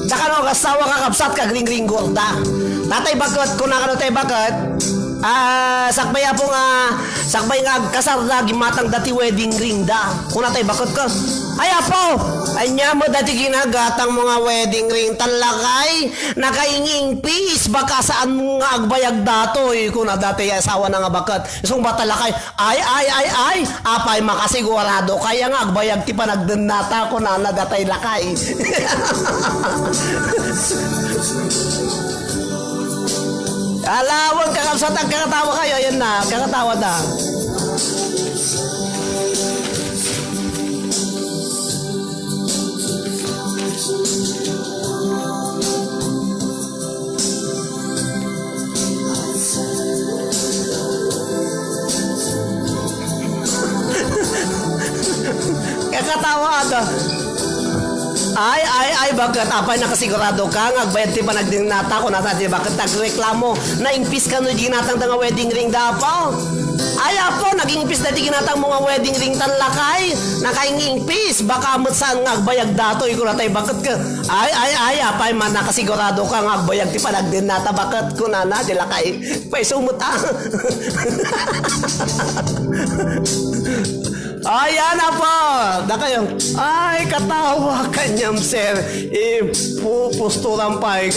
Dakano, kasawa ka, kabsat ka, gringgringgor da. Tatay bakit, kuna kano tay bakit? Ah, sakbay apo nga, sakbay nga agkasar da, gimatang dati wedding ring da. Kuna tay bakit ka? Ay, apo! Anya mo dati ginagatang mo nga wedding ring, tan lakay, nakaingingpis, baka saan nga agbayag datoy, kuna dati asawa na nga bakit. Isung bata lakay, ay, ay, ay, ay, apay makasigurado kaya nga agbayag ti panagdennata, kunana datay lakay. Ala, wen kakabsat, agkakatawa kayo. Ayan na, kakatawa na. Kakatawa ata. Ay, ay, ay, bakit? Apay, nakasigurado ka nga agbayag ti panagdennata, kunana ti bakit nagreklamo? Naingpis kano ginatang da nga wedding ring da, apo? Ay, apo, nagingpis da ti ginatang mo nga wedding ring tan lakay. Nakaingingpis, baka met saan nga agbayag datoy, kunana tay bakit ka? Ay, ay, ay, apay, man nakasigurado ka nga agbayag ti panagdennata, bakit? Kunana, di lakay. Paisumot, ah. Ayan na po. Dakayo. Ay, katawa kanyam, sir. Ipupusturan pa, eh.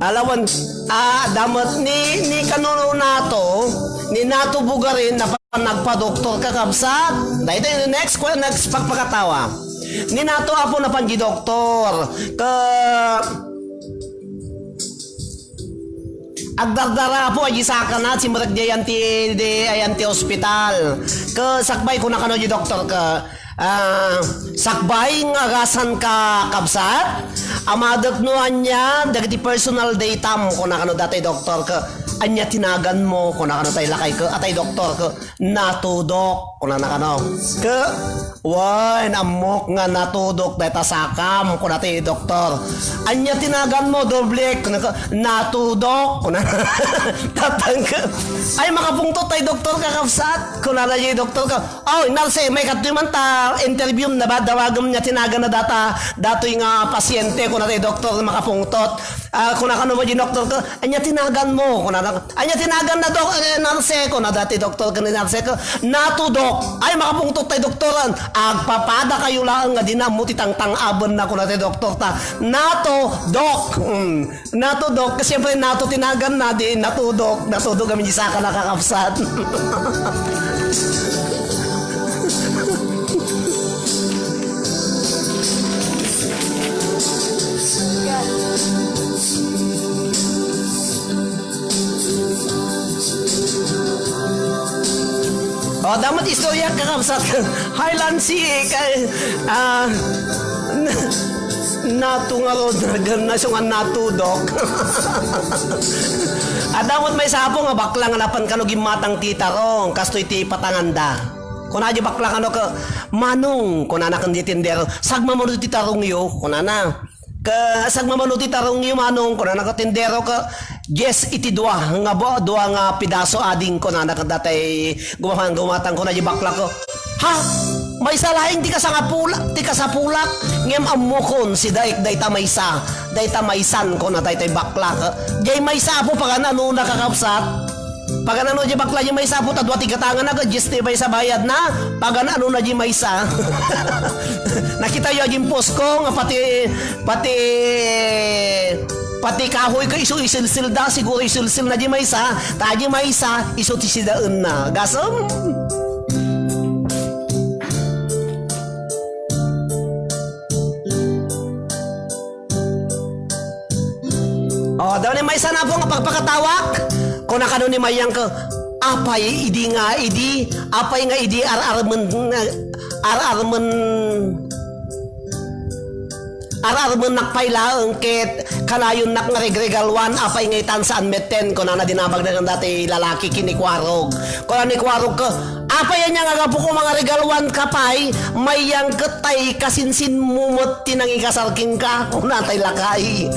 Alawan, ah, damat ni, ni kanuno nato, ni Nato Bugarin, na pa-, nagpadoktor ka, kabsat. Dahil tayo, next, next pagpakatawa. Ni Nato apo napan di doktor. Ka, Agdardara apo, ay sakana, simrek di ayan ti, di ayan ti ospital. Ke sakbay, kuna kano di doktor ke, ah, sakbay nga agasan ka, kabsat? Amadek no ania, dagiti personal datam, kuna kano datay doktor ke, ania ti naganmo, kuna kano tay lakay ke, atay doktor ke. Natudok, kunana kano. Ke, wen, ammok nga natudok dayta sakam, kuna ti doktor. Ania ti naganmo, doble, kuna ka, natudok, kuna. Tatang ke. Ay, makapungtot tay doktor ka, kabsat. Kunana di doktor ka, "Oh, narse, may kattoy man ta interview na ba, dawagem nia ti naganna data, datoy nga pasyente," kuna ti doktor, makapungtot. Ah, kuna kano mo di doktor ka, "Ania ti naganmo?" Kuna na, "Ania ti naganna, dok-, eh, narse?" Kuna dati doktor ken ni narse ka, "Natudok." Ay, makapungtot tay doktoran. Agpapada kayo laeng nga di na ammo ti tangtang-abenna, kuna ti doktor ta. Natudok. Mm. Natudok. Kasi siyempre, nato ti naganna, di natudok. Natudok kami di saka nakakapsat. O, damat istorya, kakabsat. Hi, Lancy. Kay, ah, na, natungarod na, na, so nga natudok. At damat maysa apo nga bakla nga napan kano gimmatang ti tarong, kastoy ti patanganda. Kuna di bakla kano ke, "Manong," kunana ken di tindero, "sagmamano ti tarongyo," kunana. Ke, "Sagmamano ti tarongyo, Manong," kunana ket tindero ke, "Yes, iti dua nga bo-, dua nga pidaso ading," kunana ket datay gumapan-, gumatang kuna di bakla ke, "Ha? Maysa laeng ti kasangapula-, ti kasapulak, ngem ammokon si daik dayta maysa, dayta maysan," kuna daytay bakla ke. Jay maysa apo, pagan-ano na, kakabsat? Pagan-ano di bakla di maysa apo, ta dua ti gatangan na, ket dies ti maysa bayad na. Pagan-ano na di maysa? Nakita yo di post ko nga pati, pati, pati kahoy ko isu isilsil da, siguro isilsil na di maysa, ta di maysa, isu ti sidaen na. Gasem? O, daw ni maysa Pakatawak, kuna kano ni Mayang ka, apay idi nga idi, apay nga idi ar-armen, ar-armen, ar-armennak pay laeng ket kanayonnak nga regregaluan, apay nga itan saan metten, kunana dinamagna dati lalaki ken ni Kuarog. Kuna ni Kuarog ka, apay ania nga gapu ko nga regaluan ka pay, Mayang ket tay kasinsinmo met ti nangikasar kenka, kuna tay lakay.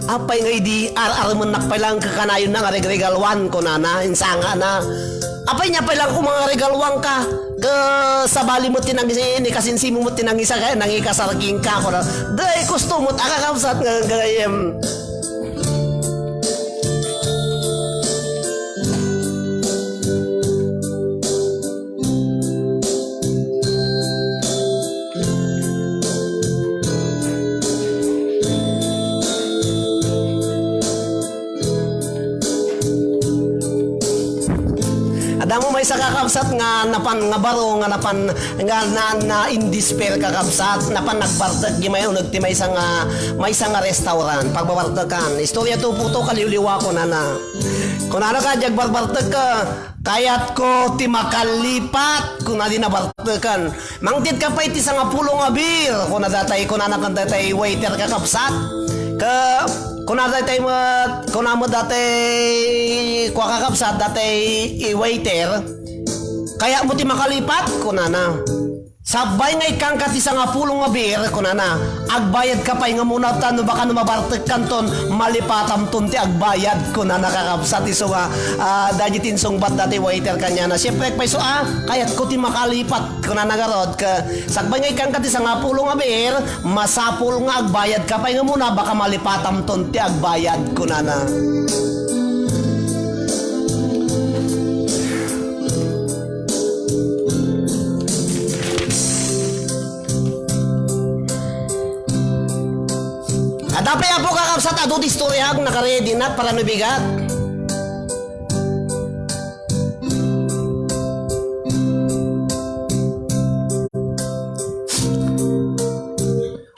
Apay nga idi ar-armennak pay laeng ket kanayonna nga regregaluan, kunana, insangana. Apay nia pay laeng ko nga regaluan ka, ket sabali met ti nangis-, ni kasinsinmo met ti nangisa-, nangikasar kenka, kuna. Day, gusto met a kakabsat nga gayem. Adda mo maysa kakabsat nga napan nga baro, nga napan nga na, na in despair kakabsat, napan nagbartek di may uneg ti maysa nga, maysa nga restaurant. Pagbabartekan, istorya to puto, kaliwliwa ko nana. Kunana ka, diag barbartek ka, kayatko ti makalipat, kuna di nabartekan. Mangted ka pay ti sangapulo nga beer, kuna datay, kunana kan datay waiter kakabsat. Ka, kuna datay met, kuna mo datay, kua kakabsat, datay i waiter. Kayatmo ti makalipat, kunana. Sakbay nga ikkanka ti sangapulo nga beer, kunana, agbayadka pay nga muna ta no baka no mabartekkanton, malipatamton ti agbayad, kunana kakabsat. Isu nga, ah, dagiti insungbat dati waiter kaniana. Siyempre, pay isu, ah, kayatko ti makalipat, kunana garud. Ka, sakbay nga ikkanka ti sangapulo nga beer, masapul nga agbayadka pay nga muna, baka malipatamton ti agbayad, kunana. Adda pay, Apo, kakabsat, adu ti istoryak, nakaredinak para no bigat.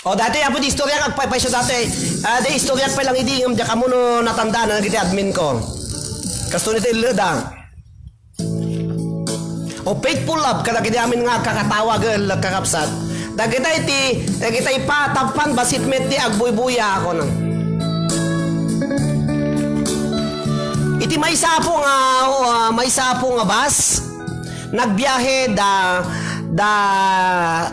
O, dati, Apo, di istoryak, agpaypayso dati. Ah, di istoryak pay lang idi, ngem diak ammo no natandaan dagiti admin ko. Kasto ni ti illeda. O faithful love kadagiti amin nga agkakatawa ken kakabsat. Dagita iti, dagita ipatappan bassit met ti agbuybuya, kuno. Iti maysa, Apo, nga, ah, maysa, Apo, nga bus, nagbiahe da, da,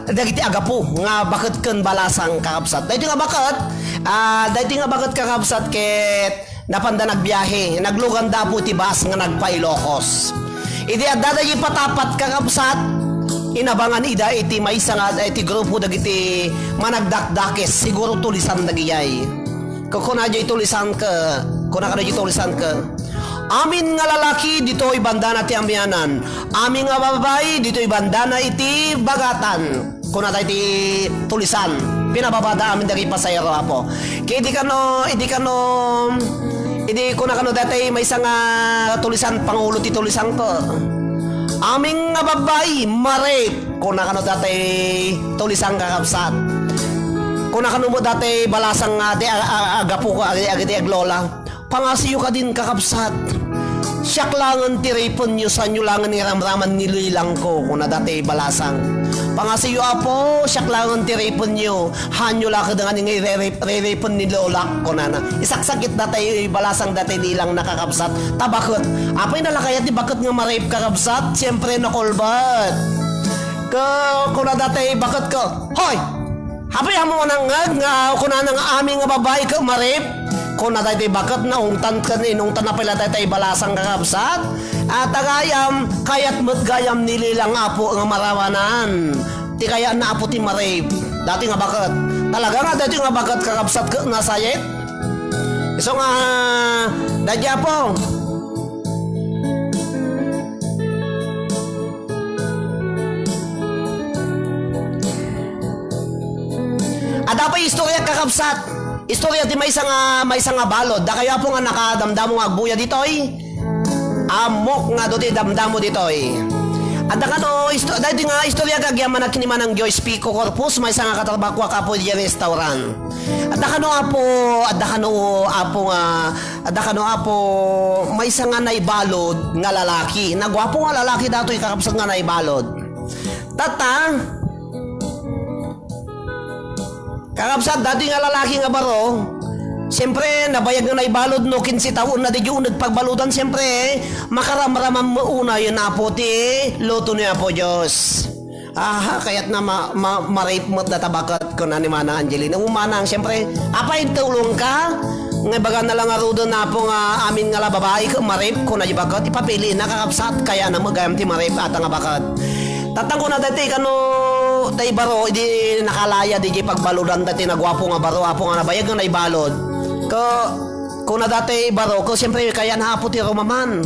dagiti agapu nga baket ken balasang kakabsat. Daytoy nga baket, ah, daytoy nga baket kakabsat ket napanda nagbiahe, nagluganda Apo iti bus nga nagpa-Ilocos. Idi adda dagiti patappat kakabsat, inabangan ida iti maysa nga, iti grupo dagiti managdakdakes, siguro tulisan dagijay. Kukuna jay tulisan ka, kuna kada jay tulisan ka. Amin nga lalaki ditoy bandana ti amianan, amin nga babai ditoy bandana iti bagatan. Kuna tayo ti tulisan. Pinababada amin dagiti pasahero, Apo. Kaya idi kano, idi kano, idi kuna kano dati maysa nga tulisan, pangulo ti tulisan ko. Amin nga babbai, marip. Kuna kano dati tulisan kakabsat. Kuna kano mo dati balasang nga di a-, a-, agapu ko, agi, agi di aglola. Pangasiyo kadin, kakabsat. Siak langen ti ripenyo, sanyo langen nga ramraman ni lilangko, kuna dati balasang. Pangasiyo, Apo, siak langen ti ripenyo, hanyo la kadin nga irerip-, riripen ni lolak, kunana. Isaksakit dati balasang dati nilang nakakabsat. Ta baket, apay nalakayat ti baket nga marip, kakabsat? Siyempre, nakulbat. Ka, kuna dati baket ka, hoy! Apay, ammo nangngeg nga kunana nga amin nga babbai ket marip? Kuna daytoy baket, naungtan ken inungtan na pay la daytoy balasang kakabsat. A, tagayam, kayat met gayam ni lilang Apo nga marawanan. Ti kayatna Apo ti marip. Daytoy nga baket. Talaga nga daytoy nga baket kakabsat ket nasayit. Isu nga, daytoy Apo. Adda pay istorya, kakabsat. Istorya ti maysa nga, maysa nga balod. Dakayo, Apo, nga nakadamdamo nga agbuya ditoy. Ammok nga adu ti damdamo ditoy. Adda kano isto-, daytoy nga istorya nga agyamanak ni Manang Joyce Pico Corpus, maysa nga katrabahoak, Apo, idiay restaurant. Adda kano, Apo, adda kano, Apo, nga, adda kano, Apo, maysa nga naibalud nga lalaki. Naguapo nga lalaki daytoy, kakabsat, nga naibalud. Tatta, kakabsat, daytoy nga lalaki nga baro, siyempre, nabayag nga naibalud no kinse tawenna diay uneg pagbaludan, siyempre, makaramraman met unay, Apo, ti luto ni Apo Dios. Aha, kayatna ma-, ma-, ma-rape met data baket, kuna ni Manang Angelina. Umanang, siyempre, apay, tulongka? Nga ibagana la ngaruden, Apo, nga amin nga la babai ket ma-rape, kuna diay baket, ipapilienna, kakabsat, kayatna met gayam ti ma-rape, ata nga baket. Tatta, kuna daytoy kano tay baro, idi nakalaya diay pagbaludan daytoy naguapo nga baro, Apo, nga nabayag nga naibalud. Ket, kuna daytoy baro, ket siyempre, kayatna, Apo, ti rumaman.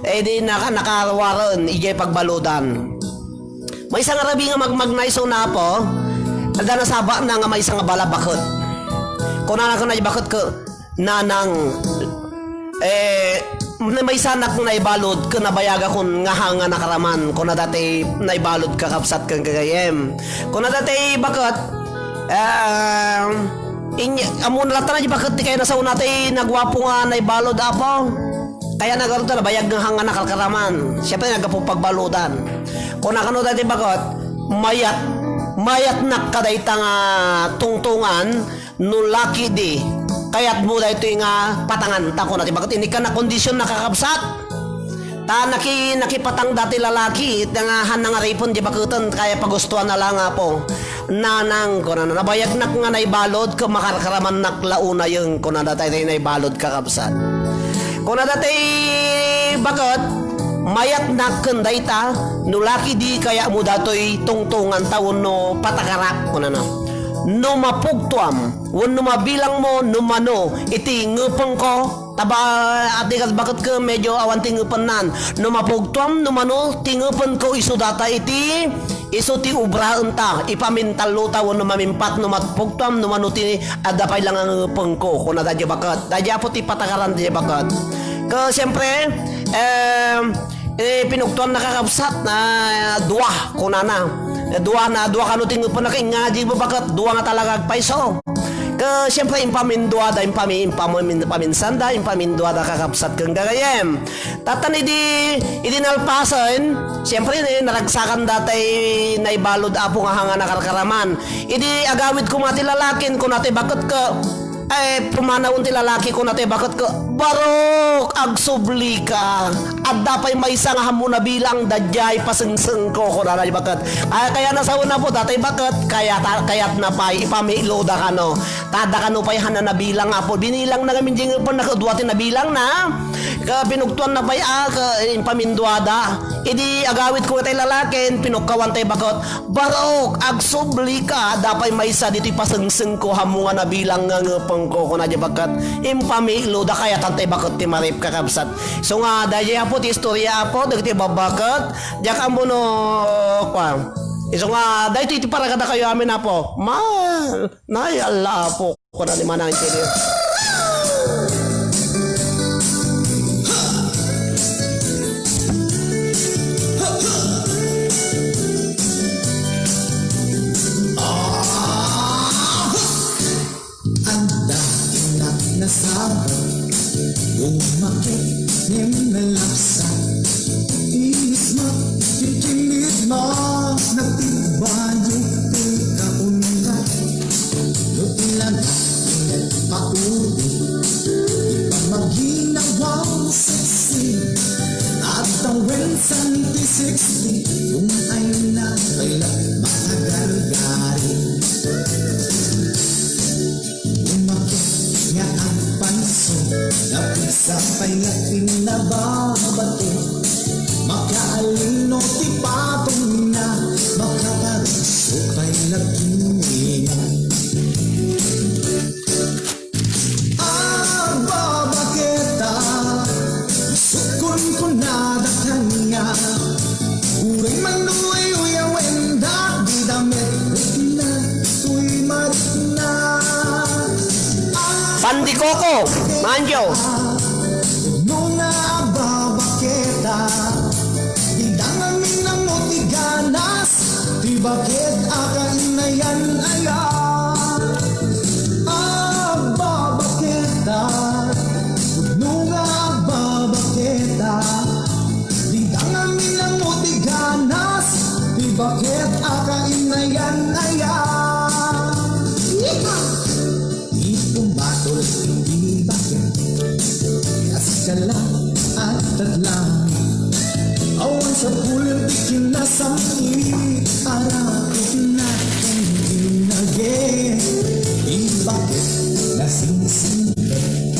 Idi naka-, nakaruaren idiay pagbaludan. Maysa nga rabii nga magmagna isuna, Apo, adda nasabana nga maysa nga balabaket. Kunana, kuna diay baket ket, "Nanang, eh, maysanak naibalud ket nabayagakon nga ahangan a karaman," kuna daytoy naibalud, kakabsat ken gagayyem. Kuna daytoy baket, eh, inya-, ammona latta diay baket ti kayatna saona tay naguapo nga naibalud, Apo. Kayatna ngarud ta nabayag nga ahangan a karkaraman. Siyempre, naggapu pagbaludan. Kuna kano daytoy baket, "Mayat, mayatnak kadayta nga tungtungan, no laki di, kayatmo daytoy nga patanganta," kuna ti baket. Inikkan a kondisionna, kakabsat. Ta naki-, nakipatang daytoy lalaki, ita nga ahanna nga rapen diay baketen, kaya pagustuanna la nga, Apo. "Nanang," kunana, "nabayagnak nga naibalud ket makarkaramannak la unayen," kuna daytoy naibalud, kakabsat. Kuna daytoy baket, "Mayatnak ken dayta, no laki di, kayatmo daytoy tungtunganta wenno patakarak," kunana. "No mapugtoam wenno mabilangmo no mano iti ngepengko," taba, adi kas baket ket medyo awan ti ngepennan. "No mapugtoam no mano ti ngepenko, isu dayta iti, isu ti obraenta. Ipamintallota wenno mamimpat no mapugtoam no mano ti adda pay la nga ngepengko," kuna daydiay baket. Daydiay, Apo, ti patakaran daydiay baket. Ket siyempre, em, eh, pinugtoanna, kakabsat, na dua, kunana. Eh, dua na, dua kano ti ngepenna, ket ingngadi met baket, dua nga talaga agpayso. Ket siyempre, impaminduada, impami-, impami-, impaminsanda, impaminduada, kakabsat ken gagayyem. Tatta, idi, idi nalpasen, siyempre, eh, naragsakan daytoy naibalud, Apo, nga ahangan a karkaraman. Idi agawid koma ti lalakin, kuna ti baket ket, ay, pumanawen ti lalaki, kuna ti baket ket, "Barok, agsublika. Adda pay maysa nga ammom a bilang, daydiay pasengsengko," kuna ti baket. Ay, kayatna saona, Apo, daytoy baket, kayat-, kayatna pay, ipamiloda kano. Ta adda kano pay ahanna a bilang, Apo. Binilangna ngamin diay ngepenna ket dua ti nabilangna. Ket pinugtoanna pay, a, ket impaminduada. Idi agawid koma tay lalakin, pinukkawan tay baket. "Barok, agsublika, adda pay maysa ditoy pasengsengko, ammom nga nabilang nga ngepengko," kuna diay baket. Impamiloda, kayatan tay baket ti ma-rape, kakabsat. Isu nga, daydiay, Apo, ti istoria, Apo, dagiti babbaket. Diak ammo no, kuan. Isu nga, daytoy ti para kadakayo amin, Apo. Ma-, nay, Allah, Apo. Kuna ni Manang Angelina. Adda innak nasaba, umaket ngem nalapsa. Inismak ti kinidma, nagtibayo ti kaunat. No ti lanak ti nagpaudi, ipamaginawa sexy. At tawen santi sexy, kung ay na kay la makagargari. Umakyat nga agpanso, napigsa pay nga kinnababato. Makaalino ti patongna, makaparukso pay la kinina. Agbabaketa, isukon kunada kaniak. Uray man no uyuyawen, dagiti damit, rikna, toy marikna. Pandikoko, Manjo. No nga agbabaketa, dida ngamin ammo ti Bakit akainayan aya? Agbabaketa, pudno nga agbabaketa. Dida ngamin ammo ti ganas, ti bakit akainayan aya? Yeehaw! Ipumatol iti bakit, kaskala at tadlang. Awan sa pulong ti kinasam-i, arakot na ken binage. Ti bakit nasingsinggit,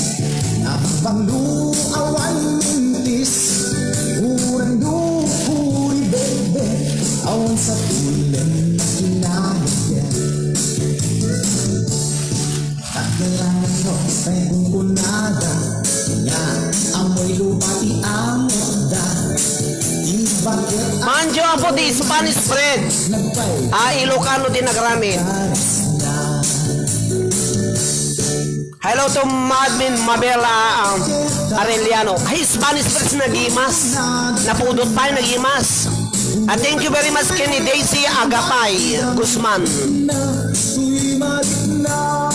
nabanglo awan mintis. Urang duko ibebe, awan sa pulong na kinamagyan. Manjo, apo, ti Spanish bread. Ah, Ilocano ti nagramin. Hello to Madmin Mabel, ah, um, Arellano. Ay, Spanish bread nagimas. Napudot pa, nagimas. Ah, thank you very much, Kenny Daisy Agapay Guzman. Tuy malikna,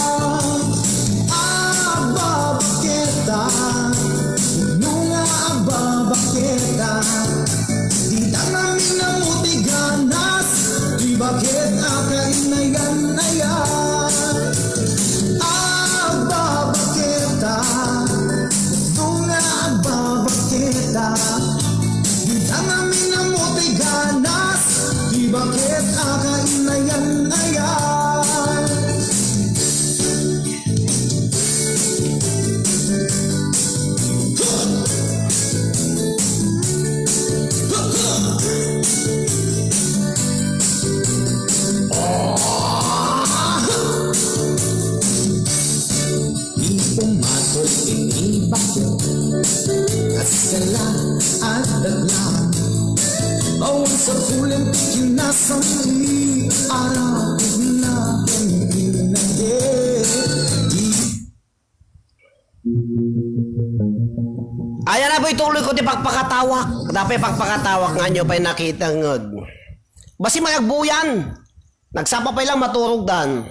agbabaketa, no nga agbabaketa, dida ngamin ammo ti ganas, ti bakit akainayan aya. Agbabaketa, no nga agbabaketa, dida ngamin ammo ti ganas, ti bakit akainayan aya. Ipumatol iti bakit, kaskala at dagla. Awan sa pulong ti kinasam-i, arakot na ken binage. Ayan na po, ituloy ko ti pakpakatawak. Dapay pakpakatawak nga anyo pay nakita ngeg. Basi may agbuyan. Nagsapa pay lang maturog dan.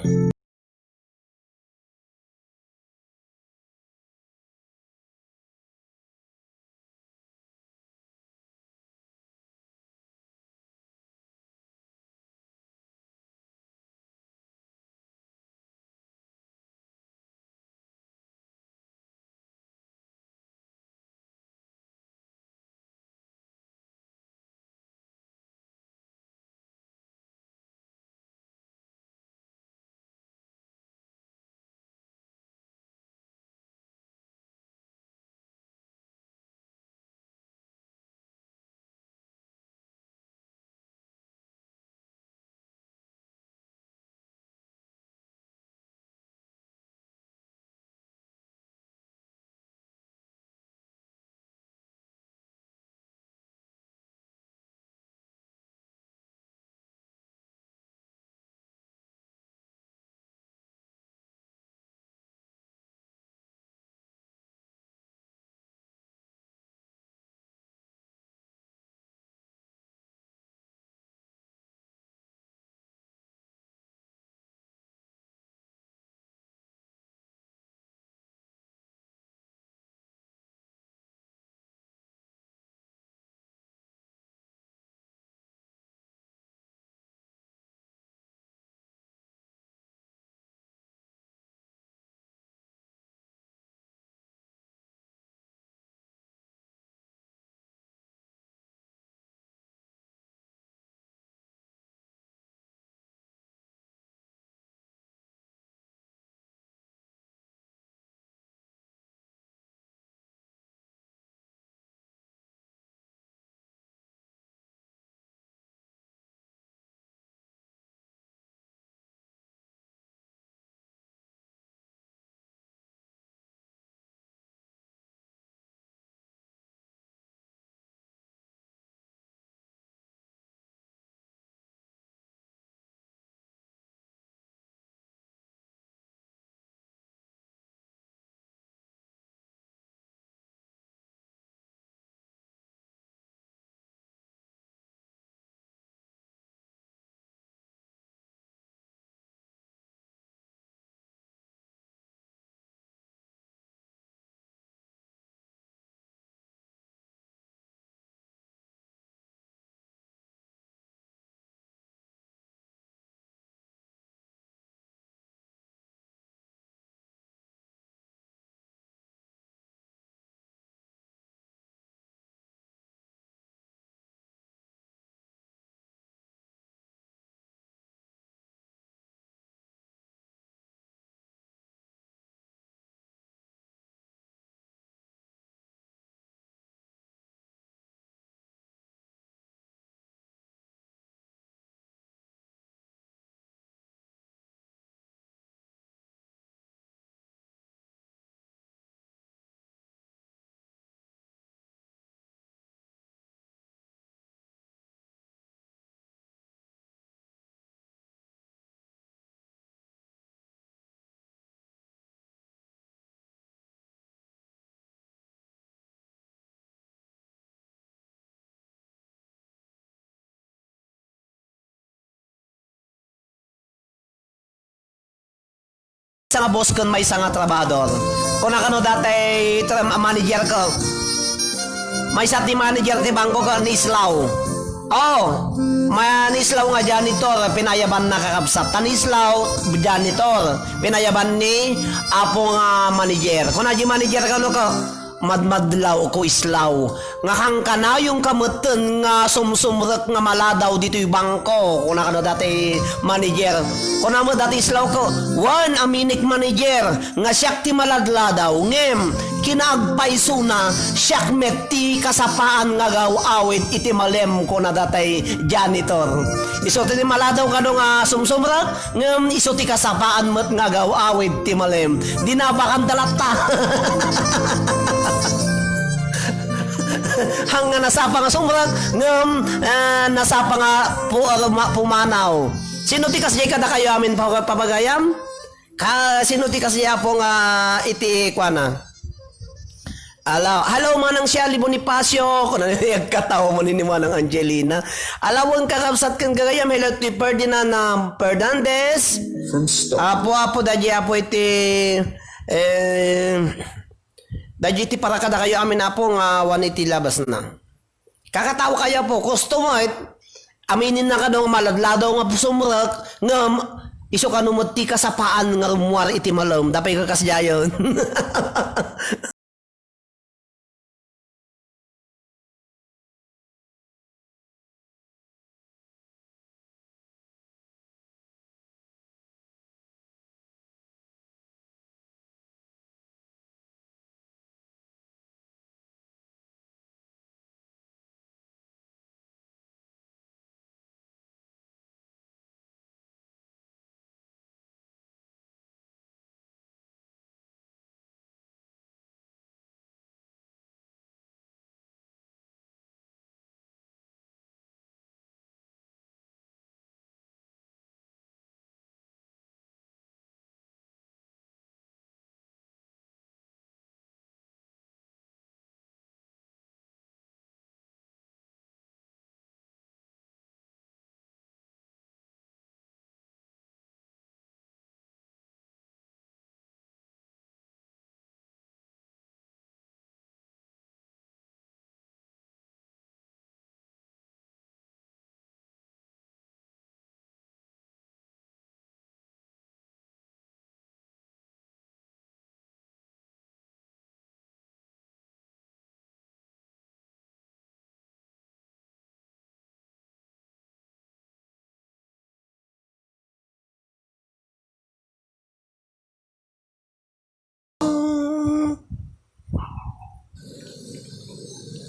maysa nga boss ken maysa nga trabahador. Kuna kano dati ti manager ko. Maysa ti manager ti bangko ken ni Islaw. Oh, ma-, ni Islaw nga janitor, pinayabanna kakabsat. Ta ni Islaw, janitor, pinayaban ni Apo nga manager. Kuna di manager kano ka, madmadlaw ko Islaw. Nga kankanayon ka metten nga sumsumrek nga maladaw ditoy bangko. Kuna kano dati manager. Kuna met dati Islaw ko, wen, aminek manager. Nga siak ti maladladaw, ngem kinaagpaysona, siak met ti kasapaan nga agaw-awid iti malem, kuna datay janitor. Isu ti maladaw kano nga sumsumrek, ngem isu ti kasapaan met nga agaw-awid ti malem. Dinabakanda latta. Haan nga nasapa nga sumrek, ngem, ah, nasapa nga pu-, ma-, pumanaw. Sino ti kasdiay kadakayo amin, pa-, papagayam? Ka-, sino ti kasdiay, Apo, nga iti kuana? Ala, hello, Manang Shirley Bonifacio. Kuna ni agkatawa mo ni Manang Angelina. Ala, wen kakabsat ken gagayam. Hello ti Ferdinand, ah, Fernandez. Apo, Apo, daydi, Apo, iti, eh, daydi ti para kadakayo amin, Apo, nga awan iti labasna. Kakatawa kayo, Apo, customer, aminen na kano nga maladladaw nga sumrek, ngem isu kano met ti kasapaan nga rummuar iti malem, dapay ka kasdiayen.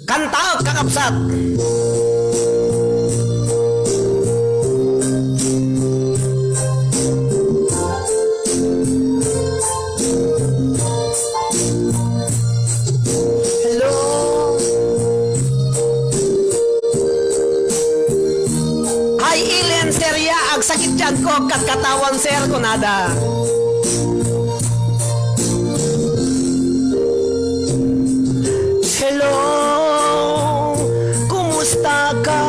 Kantaek, kakabsat. Hello. Hi, Ellen, Sir, ya, agsakit tianko, katkatawan, Sir, kunada. Hello, kumusta ka?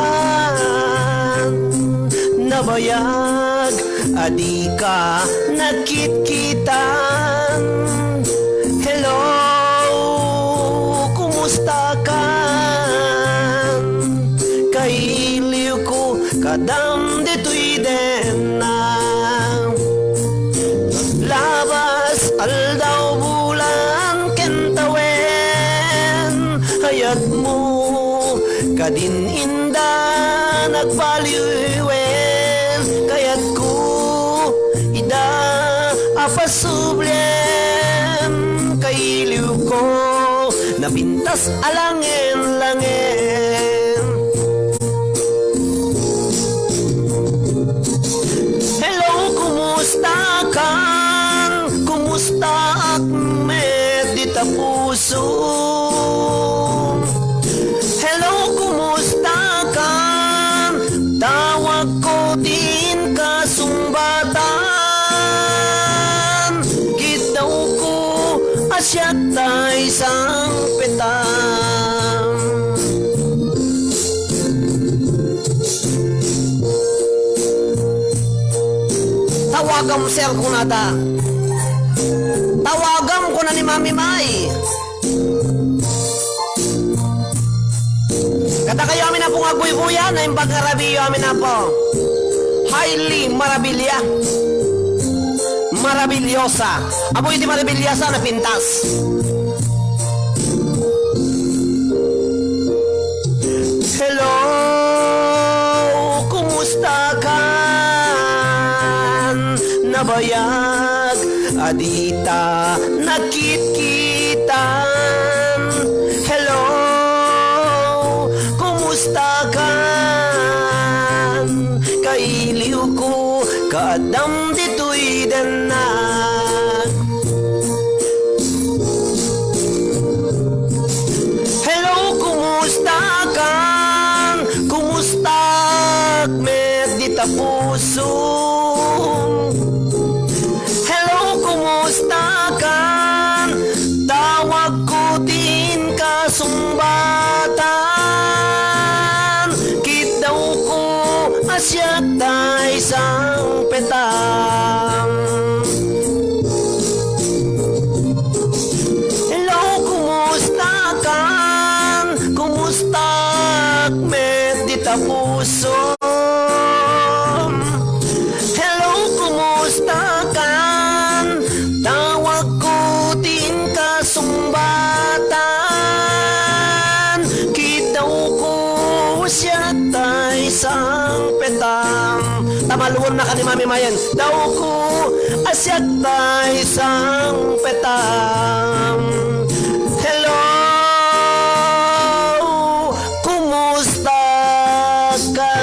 Nabayag a di ka nakitkitan. Hello, kumusta ka? Kailiw ko kadam ditoy denna. Labas aldaw, bulan ken tawen, ayatmo kadin inda nagbaliwen. Kayatko ida a pasublem, kailiwko napintas a langen-langen. Hello, kumusta kan? Kumusta ak met dita puso? Hello, kumusta kan? Tawagko ti inka sungbatan. Kitaw ko a siak tay sangpetam. Tawagam, sir, kunada. Tawagam, kuna ni Mami May. Kadakayo amin, Apo, nga agbuybuyan, naimbag nga rabiyo amin, Apo. Highly marabilia. Marabilyosa. Apo, iti marabilyosa, napintas. Hello, kumusta kan? Nabayag a dita nakitkitan. Hello, kumusta kan? Kailiwko, kaadam ditoy dennak. Hello, kumusta kan? Kumustak met dita pusom? Hello, kumusta kan? Tawagko ti inkasumbatan. Kidawko a siak tay sangpetam. Hello, kumusta kan? Kumustak met dita pusom? Hello, kumusta kan? Tawagko ti inkasumbatan. Kidawko siak tay sangpetam. Ta malwennaka ni Mami Mayen. Dawko a siak tay sangpetam. Hello, kumusta ka?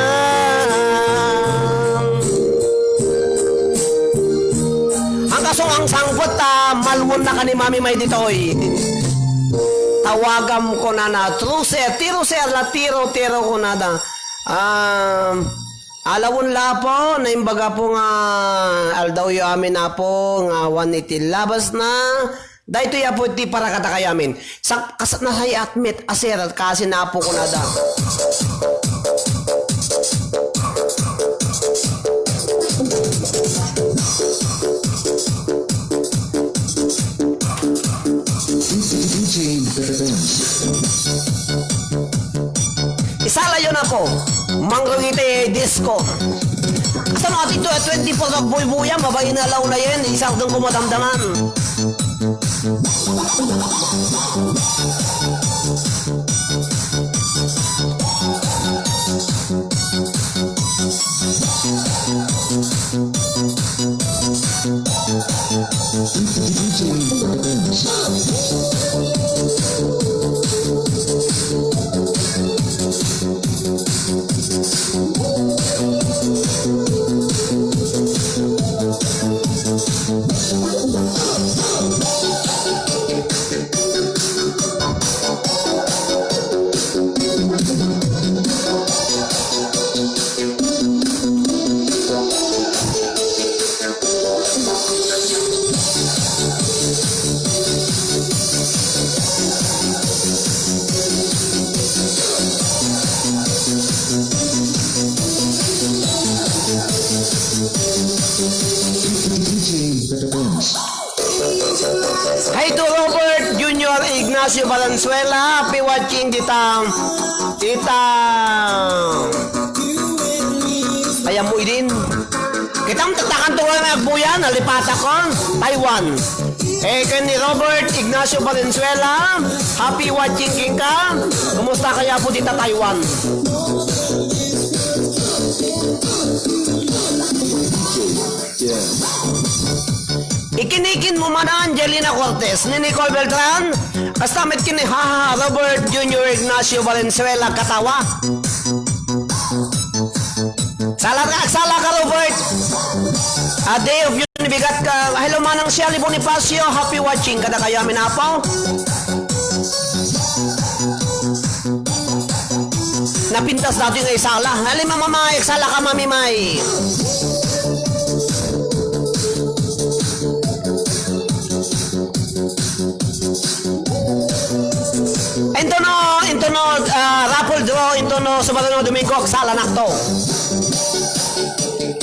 Ang kasong ang sangpet ta malwennaka ni Mami May ditoy. Tawagam kunana, true sir, tiro sir, la tiro, tiro kunada. Um, Alawen la, Apo, naimbag, Apo, nga aldawyo amin, Apo, nga awan iti labasna. Daytoy, Apo, iti para kadakayo amin. Sa-, kas-, nasayat met a sir, kaasi na, Apo, kunada. D J Benz. Isalayo na, Apo. Mangrungiti disco. Kasano ati to, twenty-four agbuybuyan, babaen nga aldaw na yen, isardengko madamdaman. Hi to Robert Junior Ignacio Valenzuela, happy watching dita, dita. Ayam mo idin. Kitam tatakan to nga agbuyan, nalipatakon, Taiwan. Eh, ken ni Robert Ignacio Valenzuela, happy watching kenka. Kumusta kayo po dita Taiwan? Ikinikin mo man Angelina Cortez ni Nicole Beltran, hasta met ken ni, ha, ha, ha, Robert Junior Ignacio Valenzuela katawa. Sala ka, sala ka, Robert. A day of yun, bigat ka. Hello, Manang Shelly Bonifacio. Happy watching. Kada kayo amin, Apo. Napintas dati nga isala. Hali, Mama May, sala ka, Mami May. Intono, intono, ah, raffle draw, intono, Sabado, Domingo, agsala nakto.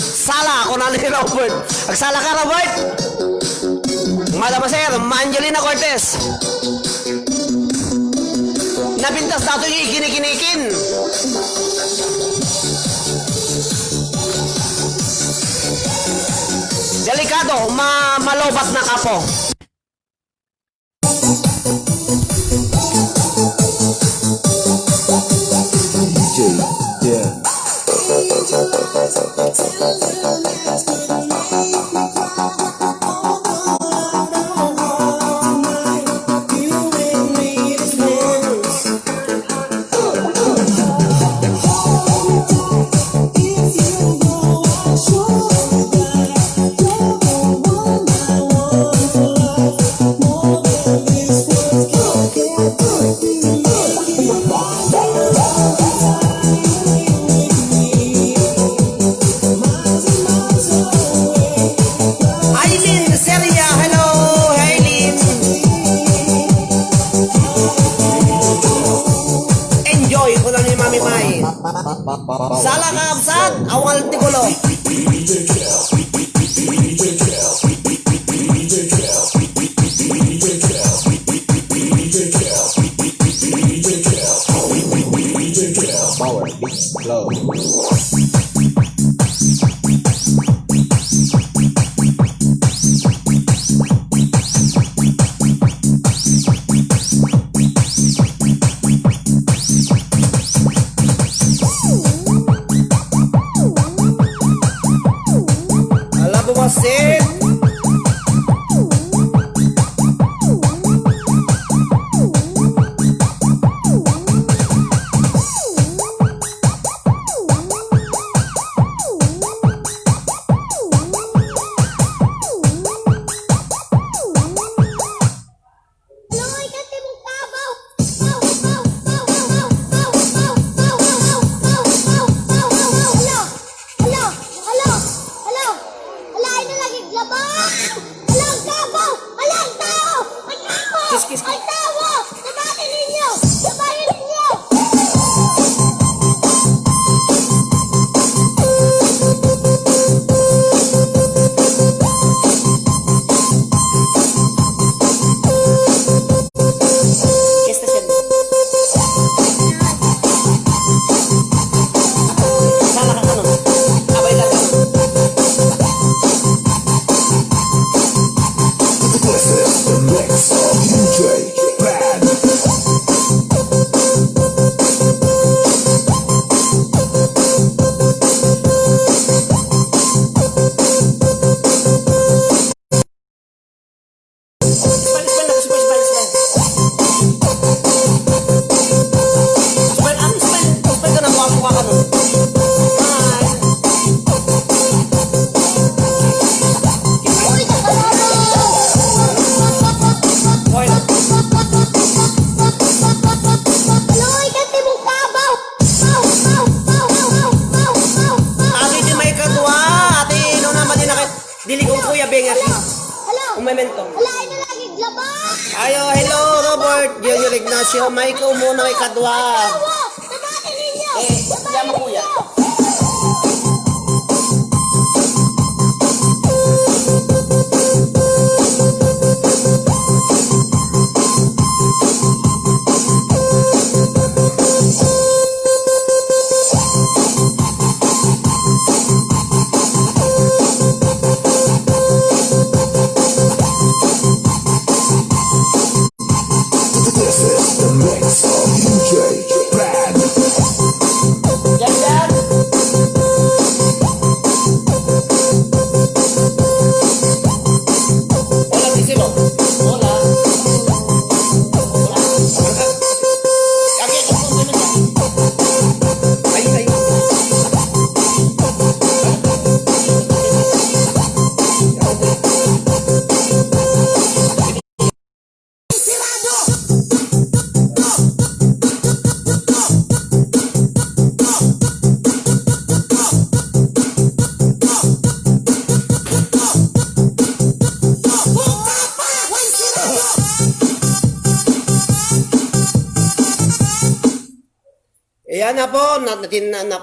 Sala, kuna ni Robert. Agsala ka, Robert? Madam Sir, Ma Angelina Cortez. Napintas datoy ikinikinikin. Delikado, ma-, malobat na kapo. D J Dan. Aileen Seria, hello, Aileen. Enjoy, kuno ni Mami Mai. Sala ka, absat, awal ti kulo. Power, big flow. Ala, bumasit! Ala, ala, ala, ala, ay na lagi laba! Ala, ang kabaw! Ala, ang tao! Ang tao! Kis, kis, kis. Ang tao! Sabay ninyo! Sabay ninyo! Kesta siya. Sala ka kanon. Abay ka kanon. This is the mix of D J Brad. Smile, smile, smile, smile, smile. Smile, ano, smile, smile ka na, guwapo ka, ano? Smile. Uy, kakalabaw! Uy. Uy, kasi mong kabaw! Adi, di may kadua, adi, no, naman din na kayo. Dili ko, Kuya Bengas. Hala! Hala! Un momento. Hala, ay na lagi, laba! Ayo, hello, Robert, Junior Ignacio, may kaumuna, may kadua. Tawa! Tabati ninyo! Eh, Tabati yamo, Kuya. Ninyo! This is the mix of D J Brad. Yan, yan. Hola, Sisilo. Hola. Hola. Ay, ay. Ayan na po, na, na, na, na,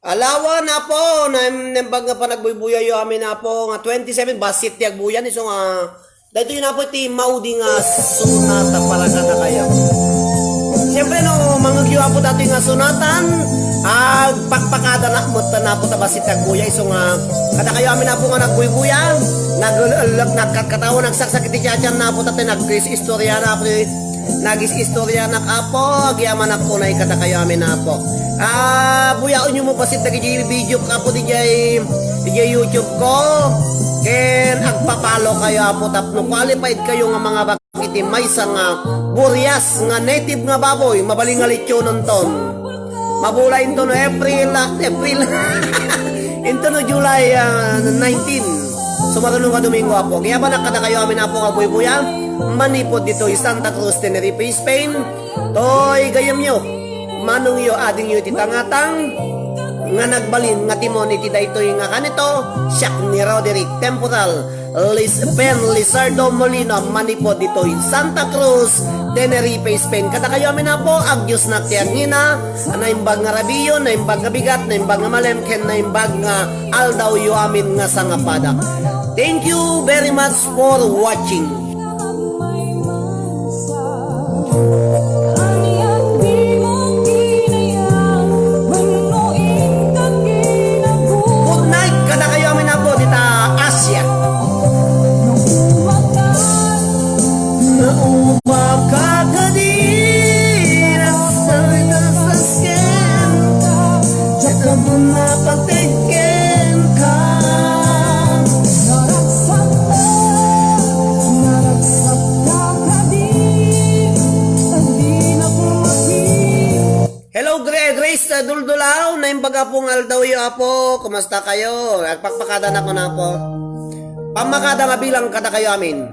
Alawan, Apo, naim-, naimbag nga panagbuybuyayo amin, Apo, nga twenty-seven, bassit ti agbuyan, isu nga, daytoy na, Apo, ti maudi nga sonata para kadakayo. Siyempre, no, mangegyo, Apo, daytoy nga sonatan, agpakpakada na, mutta na, Apo, ta bassit ti agbuya, isu nga, kadakayo amin, Apo, nga nagbuybuya, nagel-, nagkatkatawa, nagsaksak iti tiatian na, Apo, ta ti nag-istorya na, Apo, Nagis-istoryanak, Apo, agyamanak unay kadakayo amin, Apo. Ah, buyaenyo met bassit dagiti video, Apo, didiay, didiay YouTube ko. Ken agpa-follow kayo, Apo, tapno qualified kayo nga mangabak iti maysa nga burias nga native nga baboy, mabalin nga lechonenton. Mabula into no April, ah, April. Into no July, ah, nineteen. Sumaruno nga Domingo, Apo. Kaya ba nakadakayo amin, Apo, nga buybuya? Manipod ditoy Santa Cruz, Tenerife, Spain. Toy gayamyo, manongyo, adingyo iti tangatang nga nagbalin nga timon iti daytoy nga kanito, siak ni Roderick Temporal. Lis-, Ben Lizardo Molina, manipod ditoy Santa Cruz, Tenerife, Spain. Kadakayo amin, Apo, agdiosnak ti agngina, naimbag nga rabiyon, naimbag nga bigat, naimbag nga malem, ken naimbag nga aldawyo amin nga sangapada. Thank you very much for watching. Good night kadakayo amin, Apo, dita Asia. Nauma ka kadi, nasalitasasken, diak na bumapategken ka. Naragsak ka, naragsak ka kadi, di na kumapit. Hello, Gra-, Grace, uh, Duldulaw. Naimbag, Apo, nga aldawyo, Apo. Kumusta kayo? Agpakpakada na ko na, Apo. Pammakada nga bilang kadakayo amin.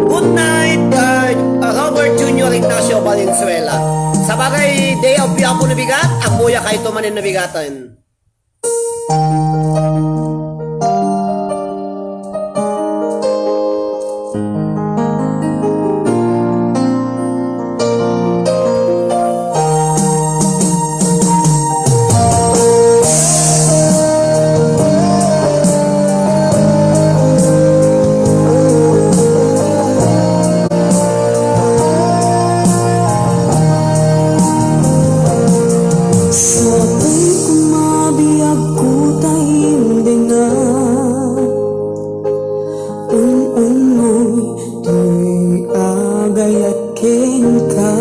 Good night, uh, Robert Junior Ignacio Valenzuela. Sabagay, day off yu, Apo, no bigat. Agbuya kayo to manen no bigaten. Sa apoy kumabiag ko ta indinga, un-unnoy toy agayat kenka.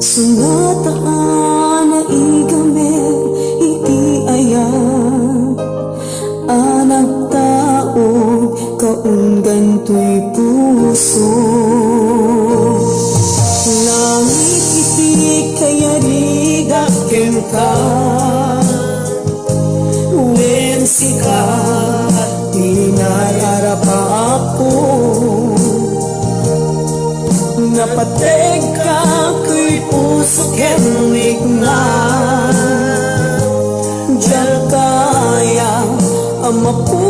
Sungata a naigamed iti ayat a nagtaud kaunggan toy puso. Langit iti kayaridak kenka, wen sika ti nararapapko. Napategka toy puso ken wikna. Diak kaya a mapu-